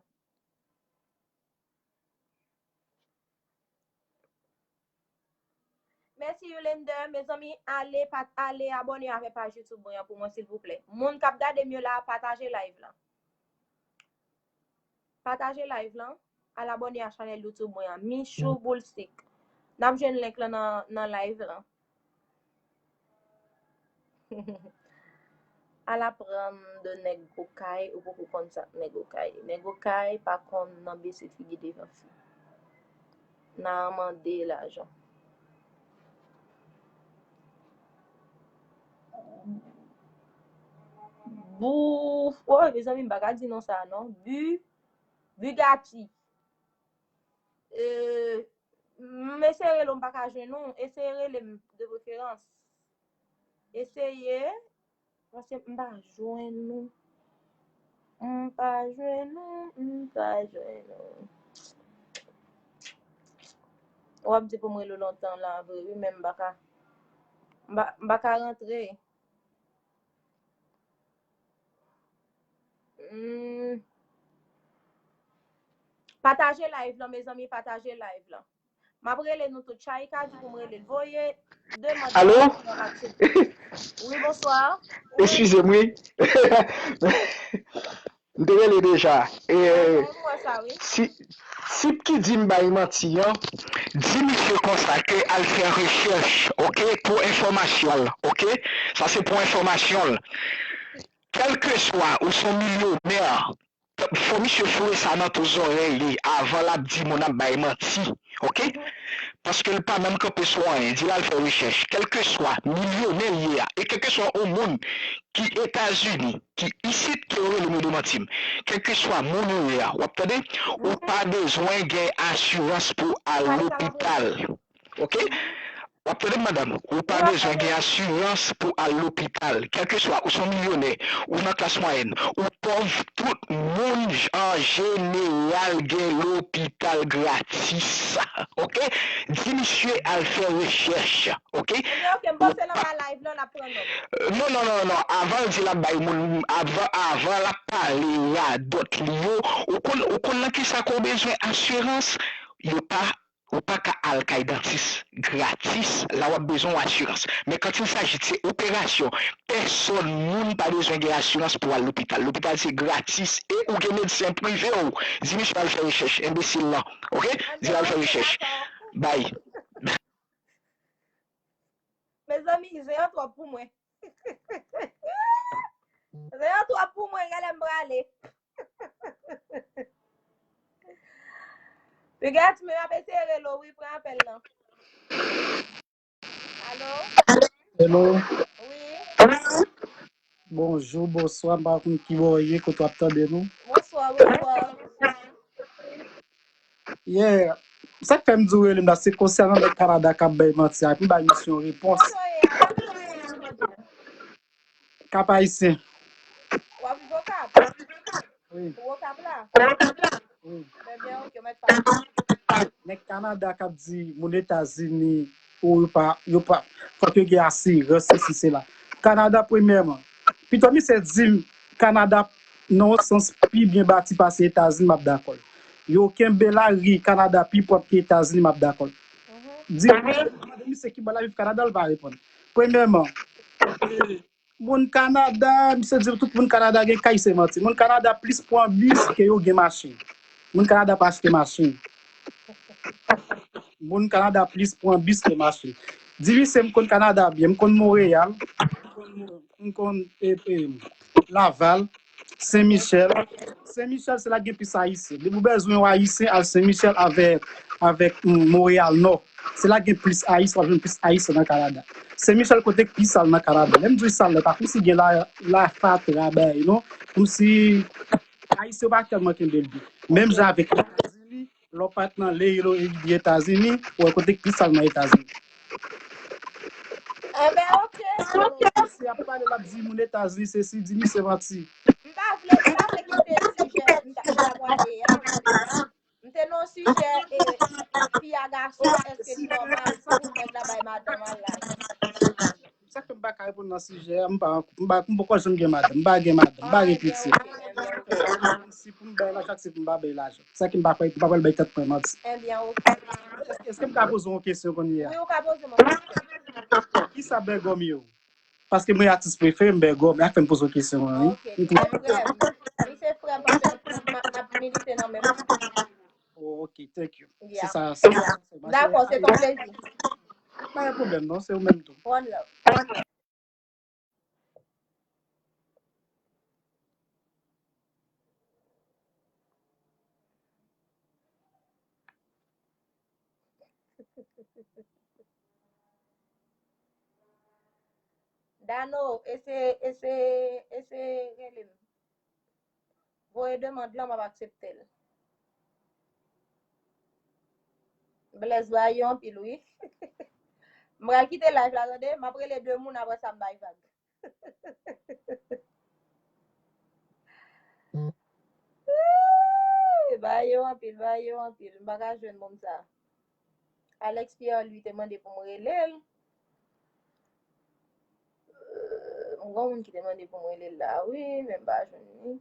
Mèsi Yolender, mezanmi, ale, pa, ale abòne avè paj YouTube mwen an pou mwen, silvouplè. Moun k ap gade m yo la, pataje live la. Pataje live lan, al abòne a chanèl YouTube mwen an, Michou Boulsik. N ap jwenn link lan nan, nan live lan. Al aprann de nèg Okay, ou poko konn sa k nèg Okay. Nèg Okay pa konn nan bese figi devan fi. Nan mande lajan. Bou, oh, mezanmi, m pa ka di non sa non. Bu, Bugatti. Euh, m eseye rele w, m pa ka jwenn ou. Eseye rele m de preferans. Eseye, paske m pa jwenn ou. M pa jwenn ou, m pa jwenn ou. W ap di pou m rele w lontan la, vre, wi, men m pa ka, m pa, m pa ka rantre. Hmm. Pataje live lan, mezanmi, pataje live lan. M ap rele nou tout. Chaika di pou m rele l. Voye demann. Alo? Wi, bonswa. Eskize m, wi. M te rele deja. E, si, tip ki di m bay manti an, di misye konsa ke al fè rechèch, oke, pou enfòmasyon l, oke? Sa se pou enfòmasyon l. Kèlkeswa ou se yon milyonè, fò misye foure sa nan twou zòrèy li avan l ap di moun ap bay manti, oke? Paske l pa menm kanpe sou anyen, di l al fè rechèch. Kèlkeswa milyonè l ye a, e kèlkeswa yon moun ki Etazini, ki isit, ke yo rele m, yo demanti m. Kèlkeswa moun ou ye a, w ap tande, ou pa bezwen gen asirans pou al lopital. Oke? W ap tande m, madanm? Ou pa bezwen gen asirans pou al lopital. Kèlkeswa, ou se yon milyonè, ou nan klas mwayèn, ou pòv, tout moun an jeneral gen lopital gratis. Oke? Di misye al fè rechèch. Oke? Oke, oke, m panse l anba live lan, l ap pran nòt. Non, non, non, non. Avan l di l ap bay moun, avan, avan l ap pale radòt li yo, ou konn, ou konn nan kisa ke w bezwen asirans? Yo pa, ou pa ka al kay dantis gratis, la w ap bezwen yon asirans. Men quand il s'agit de se operasyon, pèsòn moun pa bezwen gen asirans pou al lopital. Lopital se gratis e ou gen medsen prive w. Di misye al fè rechèch, enbesil lan. Oke? Di l al fè rechèch. Bay. Mezanmi, zen an twòp pou mwen. Zen an twòp pou mwen, genlè m prale. Pigat, men m ap eseye rele w, wi, pran apèl lan. Alo? Hello. Wi. Bonjou, bonswa, m pa konn ki bò w ye, kote w ap tande nou. Bonswa, bonswa. Yeah. Sa k fè m di w rele m la, se konsènan nèg Kanada k ap bay manti a, pou m bay misye yon repons. Kòman w ye a? Kap Ayisyen. W ap viv Okap? Wi. Ou Okap la? Wi. Trè byen, oke, mèt pale. Nèg Kanada k ap di moun Etazini, ou yo pa, yo pa, fòk yo gen asirans, sesi, sela. Kanada, premyèman, pito misye di m Kanada, nan yon sans, pi byen bati pase Etazini, m ap dakò. Yo kenbe lari Kanada pi pwòp ke Etazini, m ap dakò. Di, mande misye ki bò l ap viv Kanada, l pa reponn. Premyèman, moun Kanada, misye di tout moun Kanada gen kay, se manti. Moun Kanada plis pran bis ke yo gen machin. Moun Kanada pa achte machin. Moun Kanada plis pran bis ke machin. Di misye m konn Kanada byen, m konn Monreyal, m konn, e, e, Laval, Sen Michèl. Sen Michèl, se la gen plis Ayisyen. Depi w bezwen yon Ayisyen, al Sen Michèl avèk, avèk, mm, Monreyal Nò. Se la gen plis Ayisyen, w ap jwenn plis Ayisyen nan Kanada. Sen Michèl kote k pi sal nan Kanada. Lè m di w sal la, e pa kòmsi gen la, la fatra, bagay, non. Kòmsi Ayisyen yo pa tèlman kenbe l byen. Menm jan avèk Etazini, Lè w pa t nan Leylo epi Etazini, ou wè kote ki sal nan Etazini. Enben, oke. Si ap pale l ap di moun Etazini se si, di misye manti. M pa vle, m pa vle kite sijè m ta m ta pale a. M te nan sijè e fi a gason, èske li nòmal pou nèg la bay madanm al laj? Sa k fè m pa ka reponn nan sijè a, m pa m pa m poko janm gen madanm, m pa gen madanm, m pa gen pitit. Si pou m bay lajan, si pou m pa bay lajan. Sa ki m pa kwè, m pa pral bay tèt mwen manti. Enben, oke. Èske m ka poze yon kesyon kounye a? Wi, ou ka poze mwen kesyon. Kisa Bègòm ye? Paske mwen atis prefere m Bègòm, e sa k fè m poze yon kesyon an, wi. Oke, men frè m. Li se frè m, paske m ap milite nan menm. Oh, ok, thank you. Se sa, se sa. Dakò, se ton plezi. Pa gen pwoblèm, non, se ou menm tou. One love. Dano, ese, ese, ese rele m. Voye demann lan, m ap aksepte l. Blèz ba yo anpil, wi. M pral kite live la, tande. M ap rele de moun, apre sa m bay vag. Ba yo anpil, ba yo anpil. M pa ka jwenn moun sa. Alex Pierre, li te mande pou m rele l. M gen yon moun ki te mande pou m rele l la, wi, men m pa jwenn li.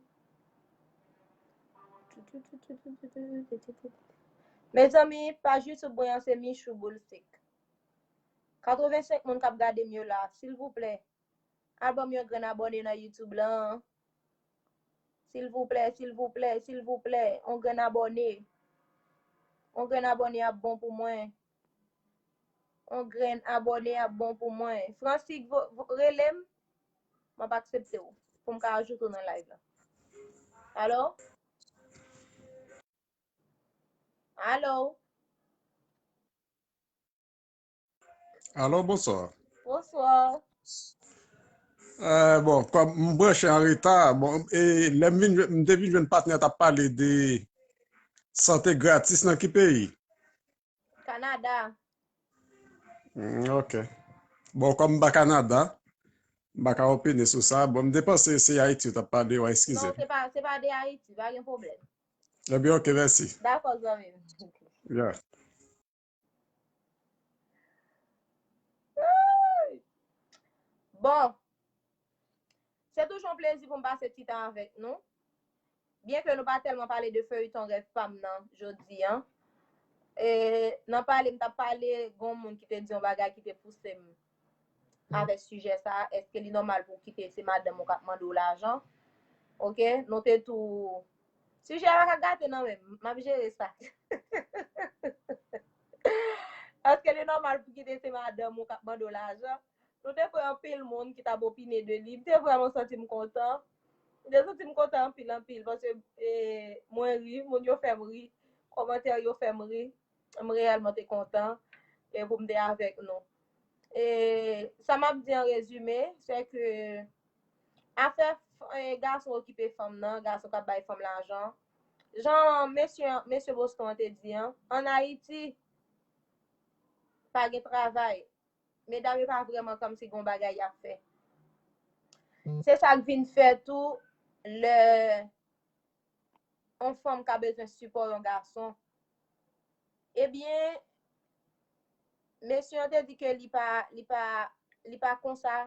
Mezanmi, paj YouTube mwen an se Michou Boulsik. Katrevensenk moun k ap gade m yo la, silvouplè. Al ban m yon grenn abòne nan YouTube lan. Silvouplè, silvouplè, silvouplè. On grenn abòne. On grenn abòne ap bon pou mwen. On grenn abòne ap bon pou mwen. Fransik, rele m. M ap aksepte w. Pou m ka ajoute w nan live la. Alo? Alo? Alo, bonswa. Bonswa. Eh, bon, kòm m branche an reta, bon, e lè m vin, m te vin jwenn patnè t ap pale de sante gratis nan ki peyi? Kanada. Mm, ok. Bon, kòm m pa Kanada, m pa ka opine sou sa. Bon, m te panse se Ayiti w t ap pale, w a eskize. Non, se pa, se pa de Ayiti, pa gen pwoblèm. Ebyen, ok, mèsi. Dakò, zanmi m. Yeah. Bon, se toujou yon plezi pou m pase ti tan avèk nou. Byen ke nou pa tèlman pale de feyiton Rèv Pa M nan jodi a, e, nan pale m t ap pale, gen yon moun ki te di yon bagay ki te pouse m avèk sijè sa, èske li nòmal pou w kite se madanm ou k ap mande w lajan? Ok, nou te tou Sijè a pa ka gate non, men m ap jere sa. Èske li nòmal pou kite se madanm ou k ap mande w lajan? Nou te pran anpil moun ki t ap opine de li. M te vrèman santi m kontan. M te santi m kontan anpil, anpil, paske, e, mwen ri, moun yo fè m ri. Kòmantè yo fè m ri. M reyèlman te kontan, e, pou m te avèk nou. E, sa m ap di an rezime, se ke afè, e, gason okipe fanm nan, gason k ap bay fanm lajan, jan mesye, mesye Boston an te di an, ann Ayiti, pa gen travay. Medam yo pa vrèman kòmsi gen yon bagay y ap fè. Se sa k vin fè tou, lè yon fanm ka bezwen sipò yon gason, ebyen, mesye an te di ke li pa, li pa, li pa konsa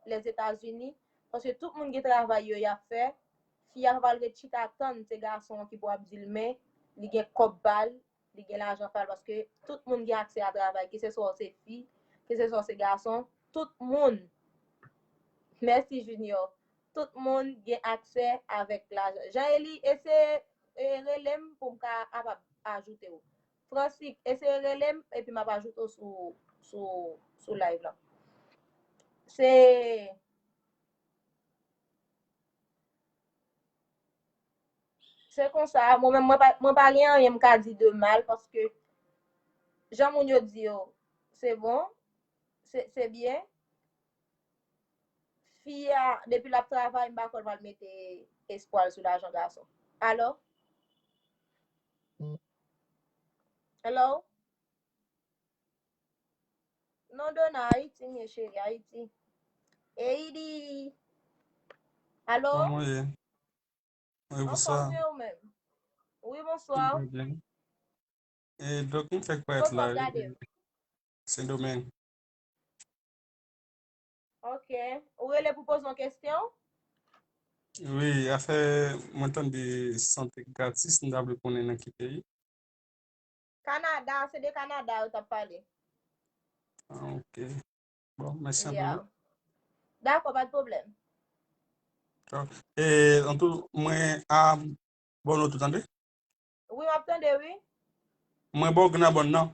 Lèzetazini, paske tout moun gen travay yo y ap fè, fi a pa pral ret chita tann se gason an ki pou ap di l men, li gen kòb pa l, li gen lajan pa l, paske tout moun gen aksè a travay, keseswa w se fi, keseswa w se gason, tout moun. Mèsi, Junior. Tout moun gen aksè avèk lajan. Jean Eli, eseye, e, rele m pou m ka kapab ajoute w. Fransik, eseye rele m, epi m ap ajoute w sou, sou, sou live la. Se, se konsa, mwen menm, mwen pa, mwen pa gen anyen m ka di de mal, paske jan moun yo di yo, se bon, se, se byen. Fi a, depi l ap travay, m pa kwè l pral mete espwa l sou lajan gason. Alò? Hello? Non, Dona, Ayiti, m ye, cheri, Ayiti. Eyidi. Alo? Kòman w ye? Wi, bonswa. Anfòm, wi, ou menm? Wi, bonswa. Mwen byen. E, donk, m fèk parèt la, wi. Sendomeng. Ok. Ou rele pou poze yon kesyon? Wi, afè, mwen tande sante gratis, m ta vle konnen nan ki peyi. Kanada, se de Kanada yo t ap pale. Ah, ok. Bon, mèsi anpil. Dakò, pa de pwoblèm. E, antou, mwen a bòne tou, tande? Wi, m ap tande, wi. Mwen ba w grenn abòn nan.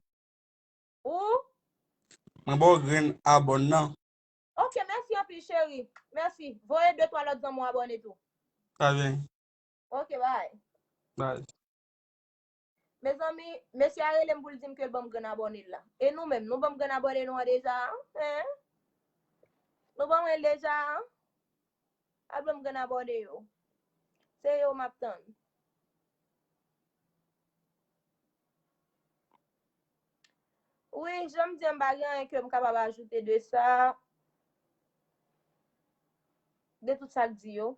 Ou? Mwen ba w grenn abòn nan. Ok, mèsi anpil, cheri. Mèsi. Voye de twa lòt zanmi w abòne tou. Sa byen. Ok, bye. Bye. Mezanmi, mesye a rele m pou l di m ke l ban m grenn abòne l la. E nou menm, nou ban m grenn abòne nou an deja? Hein? Nou ban mwen l deja? Al ban m grenn abòne yo. Se yo m ap tann. Wi, jan m di an, m pa gen anyen ke m kapab ajoute de sa, de tout sa k di yo.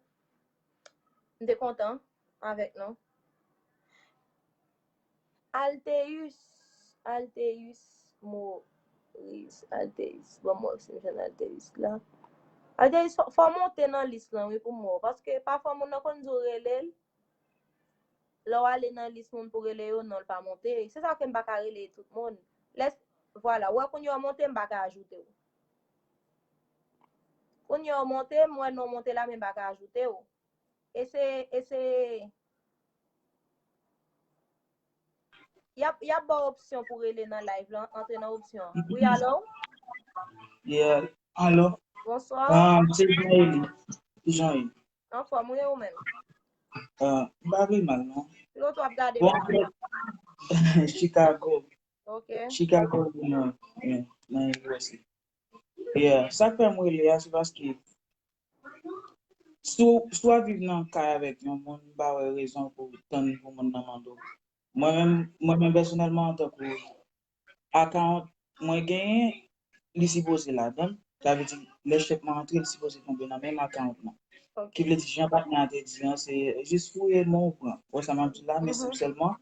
M te kontan avèk nou. Alteus, Alteus Maurice, Alteus, bon, mwen si m jwenn Alteus la. Alteus, fò, fò w monte nan lis lan, wi, pou m wè w. Paske pafwa moun nan konn di w rele l. Lè w ale nan lis moun pou rele yo, non, l pa monte. Se sa ke m pa ka rele tout moun. Lè, vwala, w wè kounye a w monte, m pa ka ajoute w. Kounye a w monte, m wè non w monte la, men m pa ka ajoute w. E se, e se, y ap, y ap ba w opsyon pou rele nan live lan, antre nan opsyon an. Wi, alo? Yeah, alo? Bonswa. Ah, se Jean Eli. Jean Eli. Anfòm, wi, ou menm? Ah, m pa pi mal, non. Ki kote w ap gade Bon, la? Chicago. Ok. Chicago, Illinois. Yeah, nan U S A. Yeah, sa k fè m rele a, se paske si w, si w ap viv nan kay avèk yon moun, m pa wè rezon pou w tann pou moun nan mande w. Mwen menm, mwen menm pèsonèlman, antankou account mwen genyen, li sipoze ladan l. Sa vle di, lè chèk mwen antre, li sipoze tonbe nan menm account lan. Ki vle di, jan patnè a te di an, se jis fouye men w pran. Ou wè sa m ap di la, men si sèlman,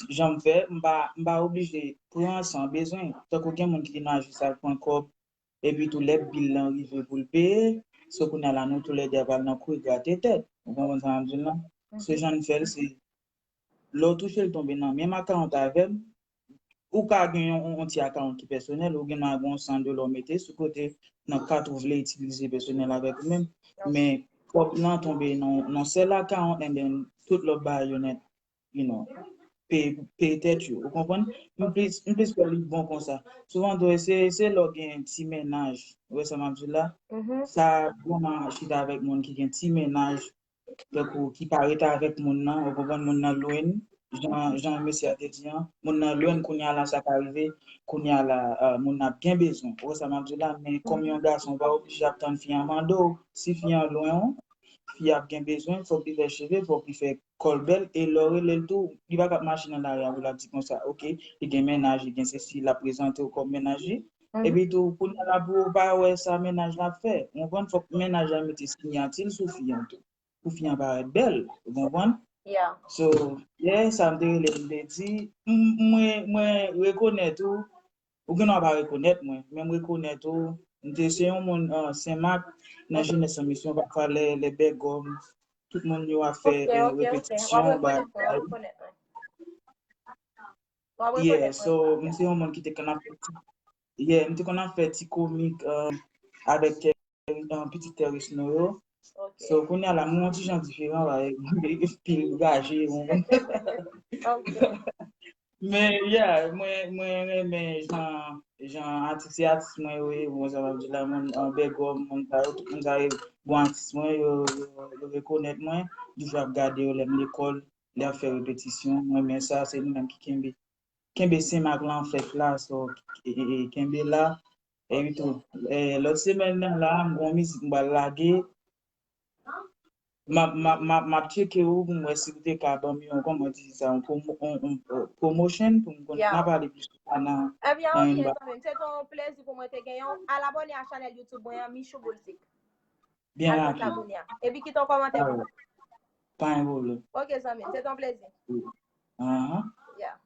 jan m fè, m pa, m pa oblije pran san bezwen. Tankou gen moun ki gen aji sa pran kòb, epi tou lè bil lan rive pou l peye, so kounye a la nou toulède ap al nan kwen grate tèt. Ou konprann sa m ap di w lan? Se jan n fè l, se lè w touche l tonbe nan menm account avè m, ou ka gen yon, yon ti account ki pèsonèl, ou gen dwa gen yon san dola w mete sou kote nan kat ou vle itilize pèsonèl avèk ou menm, men kòb lan tonbe nan yon sèl account and then tout lòt bagay yo nèt, you know, peye, peye tèt yo, ou konprann? M plis, m plis kwè li bon konsa. Souvan tou, se, se lè w gen ti mennaj, ou wè sa m ap di w la? Sa vrèman chita avèk moun ki gen ti mennaj, tankou ki pa rete avèk moun nan, ou konprann, moun nan lwen, jan, jan mesye a te di an, moun nan lwen kounye a la, sa ka rive, kounye a la, ah, moun nan ap gen bezwen, ou wè sa m ap di w la, men kòm yon gason, ou pa oblije ap tann fi an mande w, si fi an lwen w, fi a ap gen bezwen, fòk li fè cheve, fòk li fè kò l bèl, e lè w rele l tou, li pa ka ap mache nan lari a pou l ap di konsa, ok, li gen mennaj, li gen sesi, l ap prezante w kòm mennaj li. Epi tou, kounye a la pou ou pa wè sa mennaj la ap fè, ou konprann, fòk mennaj la mete siyati l sou fi an tou, pou fi an parèt bèl, ou konprann? So, yeah, sa m te rele m te di, m, mwen, mwen rekonèt ou, ou gen dwa pa rekonèt mwen, men m rekonèt ou, m te se yon moun, ah, Senmak, nan Jenès an Misyon, pafwa lè, lè bègòm, tout moun yo ap fè, eh, repetisyon, bagay. Yeah, so, m se yon moun ki te konn ap fè ti, yeah, m te konn ap fè ti komik, ah, avèk, eh, pitit tèris nou yo. So, kounye a la, m yon ti jan diferan, bagay, pil raje, ou konprann? Men, yeah, mwen, mwen renmen jan, jan atis, se atis mwen yo ye, bon, sa m ap di la, moun, an bègòm, moun sa yo, tout moun sa yo, bon atis mwen, yo, yo, yo rekonèt mwen, toujou ap gade yo lè m lekòl, lè y ap fè repetisyon, mwen renmen sa, se nou menm ki kenbe, kenbe Senmak lan fèt la, so, e, e, e, kenbe la, epi tou, e, lòt semèn nan la, m gon mizik m pral lage, M ap, m ap, m ap, m ap tcheke ou pou m wè si ou te ka ban m yon, kòman di sa, yon promo-, on, on, euh, promotion pou m konn, yeah, n a pale plis sou sa nan, ebyen, nan ok, inbox. Zanmi m, se te yon plezi pou mwen te genyen w. Al abòne a chanèl YouTube mwen an, Michou Boultik. Byen rapid. Al fè sa kounye a. Epi kite yon kòmantè pou mwen. Pa gen pwoblèm. Ok, zanmi m, se te yon plezi. Ahan. Yeah.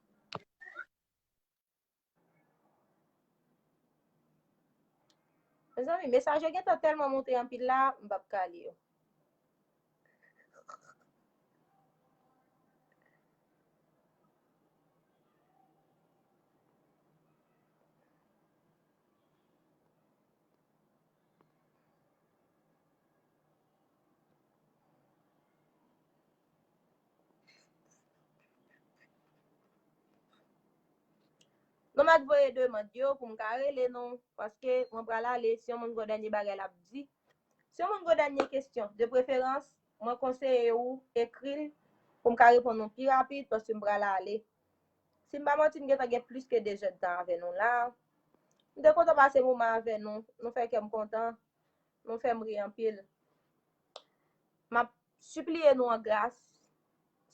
Mezanmi, mesaj yo gentan tèlman monte anpil la, m p ap ka li yo. Nou mèt voye demann yo pou m ka rele nou, paske mwen pral ale, si yon moun gon dènye bagay l ap di. Si yon moun gon dènye kesyon, de preferans, mwen konseye ou ekri l pou m ka reponn nou pi rapid, paske m pral ale. Si m pa manti, m gentan gen plis ke de zèdtan avè nou la. M te kontan pase moman avè nou, nou fè kè m kontan, nou fè m ri anpil. M ap sipliye nou an gras,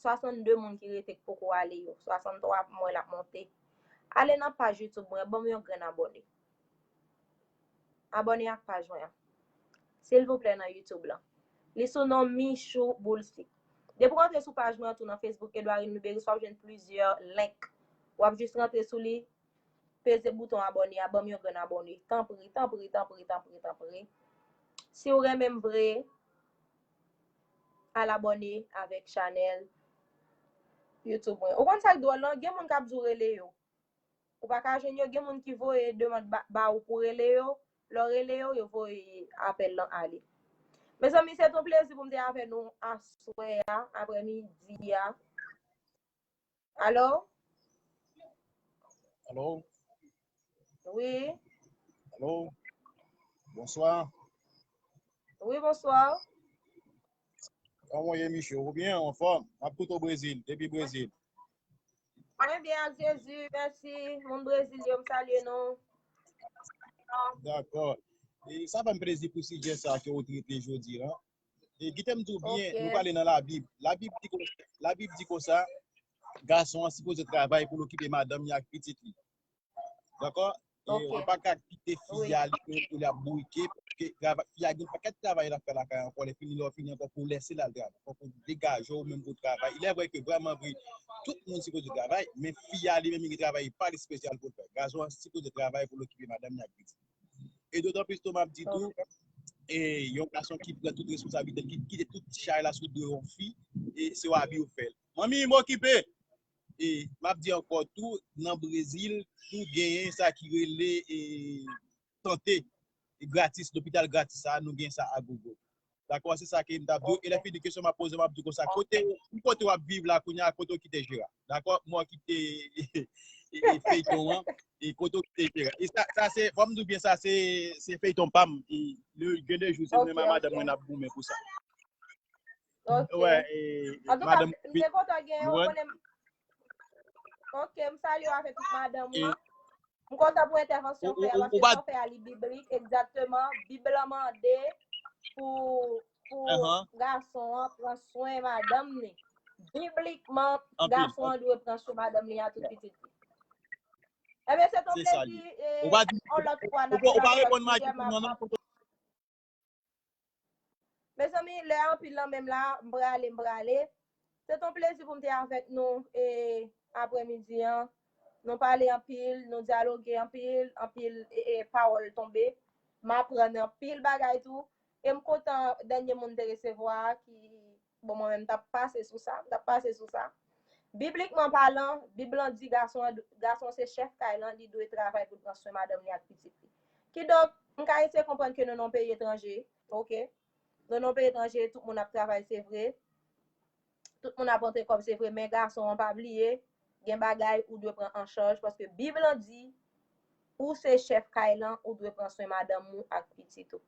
swasannde moun ki rete k poko ale yo, swasanntwa m wè l ap monte. Ale nan paj YouTube mwen, ban m yon grenn abòne. Abòne ak paj mwen an. Silvouplè, nan YouTube lan. Li sou non Michou Boulsik. Depi w rantre sou paj mwen an tou nan Facebook Edouard Liberis, w ap jwenn plizyè link. W ap jis rantre sou li, peze bouton abòne a, ban m yon grenn abòne. Tanpri, tanpri, tanpri, tanpri, tanpri. Si w renmen m vre, al abòne avèk chanèl YouTube mwen. Ou konn sa k dwòl lan? Gen moun k ap di w rele yo. Ou pa ka jwenn yo, gen moun ki voye demann ba, ba ou pou rele yo. Lè w rele yo, yo voye apèl lan ale. Mezanmi, se t on plezi pou m te avè nou aswè a, aprèmidi a. Alo? Alo? Wi. Alo? Bonswa. Wi, bonswa. Kòman w ye, Michou? Ou byen? Anfòm? M ap koute w Brezil, depi Brezil. Mwen byen ak Jezi, mèsi. Moun Brezil yo, m salye nou. Dakò. E sa fè m plezi pou sijè sa ke w trete jodi a. E kite m di w byen, nou pale nan Labib. Labib di konsa, Labib di konsa, gason an sipoze travay pou l okipe madanm li ak pitit li. Dakò? E ou pa ka kite fi a li menm pou li ap bourike, paske travay, fi a gen pakèt travay l ap fè lakay ankò, lè fini, lè w fini ankò pou w lèse l al travay, fòk ou degaje w menm pou w travay. Il est vrai que vrèman vre, tout moun sipoze travay, men fi a li menm li gen travay pa l espesyal pou l fè. Gason an sipoze travay pou l okipe madanm li ak pitit. E dotan plis tou, m ap di tou, e yon gason ki pran tout responsablite l, ki kite tout chay la sou do yon fi, e se w abi ou fè l. Manmi, m okipe! E m ap di ankò tou, nan Brezil, nou genyen sa ki rele, e, sante, e gratis, lopital gratis sa, nou genyen sa a gogo. Dakò, se sa ke m t ap di w. E lè fini kesyon m ap poze, m ap di w konsa, kote, kote w ap viv la kounye a, kote w kite Jera? Dakò, mwen kite e, e, feyton an, e kote w kite Jera. E sa, sa se, fò m di w byen, sa se, se feyton pa m. E le, gen de jou, se mwen menm ak madanm mwen n ap goumen pou sa. Ok. Wè, e, antouka, madanm, m te kontan gen yon, konnen m, ok, m salye w avèk tout madanm ou an. M kontan pou entèvansyon w fè a, paske sa w fè a li biblik, egzakteman. Bib lan mande pou, pou gason an pran swen madanm li. Biblikman, gason an dwe pran swen madanm li a tout pitit li. Ebyen, se t on plezi, e, yon lòt fwa, n ap pale lòt sijè, m ap Mezanmi, lè anpil lan menm la, m prale, m prale. Se t on plezi pou m te avèk nou, e, aprèmidi an. Nou pale anpil, nou dyaloge anpil, anpil, e, e, pawòl tonbe. M aprann anpil bagay tou. E m kontan dènye moun m te resevwa a ki, bon, mwen menm m t ap pase sou sa, m t ap pase sou sa. Biblikman palan, Bib lan di gason an, gason se chèf kay lan, li dwe travay pou l pran swen madanm li ak pitit li. Kidonk, m ka eseye konprann ke nou nan yon peyi etranje, ok? Nou nan yon peyi etranje, tout moun ap travay, se vre. Tout moun ap rantre kòb, se vre, men gason an pa bliye, gen bagay ou dwe pran an chaj, paske Bib lan di, ou se chèf kay lan, ou dwe pran swen madanm ou ak pitit ou.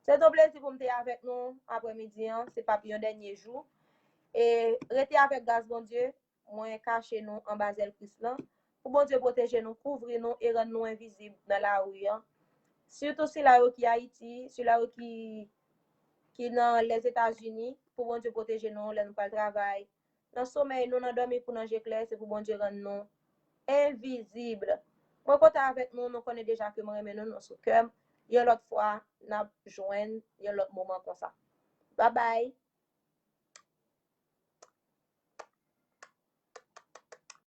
Se t on plezi pou m te avèk nou aprèmidi an, se p ap yon dènye jou. E rete avèk gras Bondye, mwen kache nou anba zèl Kris lan, pou Bondye pwoteje nou, kouvri nou e rann nou envizib nan lari an. Sitou sila yo ki Ayiti, sila yo ki, ki nan Lèzetazini, pou Bondye pwoteje nou lè nou pral travay. Nan somèy nou, nan dòmi kou nan je klè, se pou Bondye rann nou envizib. Mwen kontan avèk nou, nou konnen deja ke mwen renmen nou, nou sou kè m. Yon lòt fwa, n ap jwenn yon lòt moman konsa. Babay!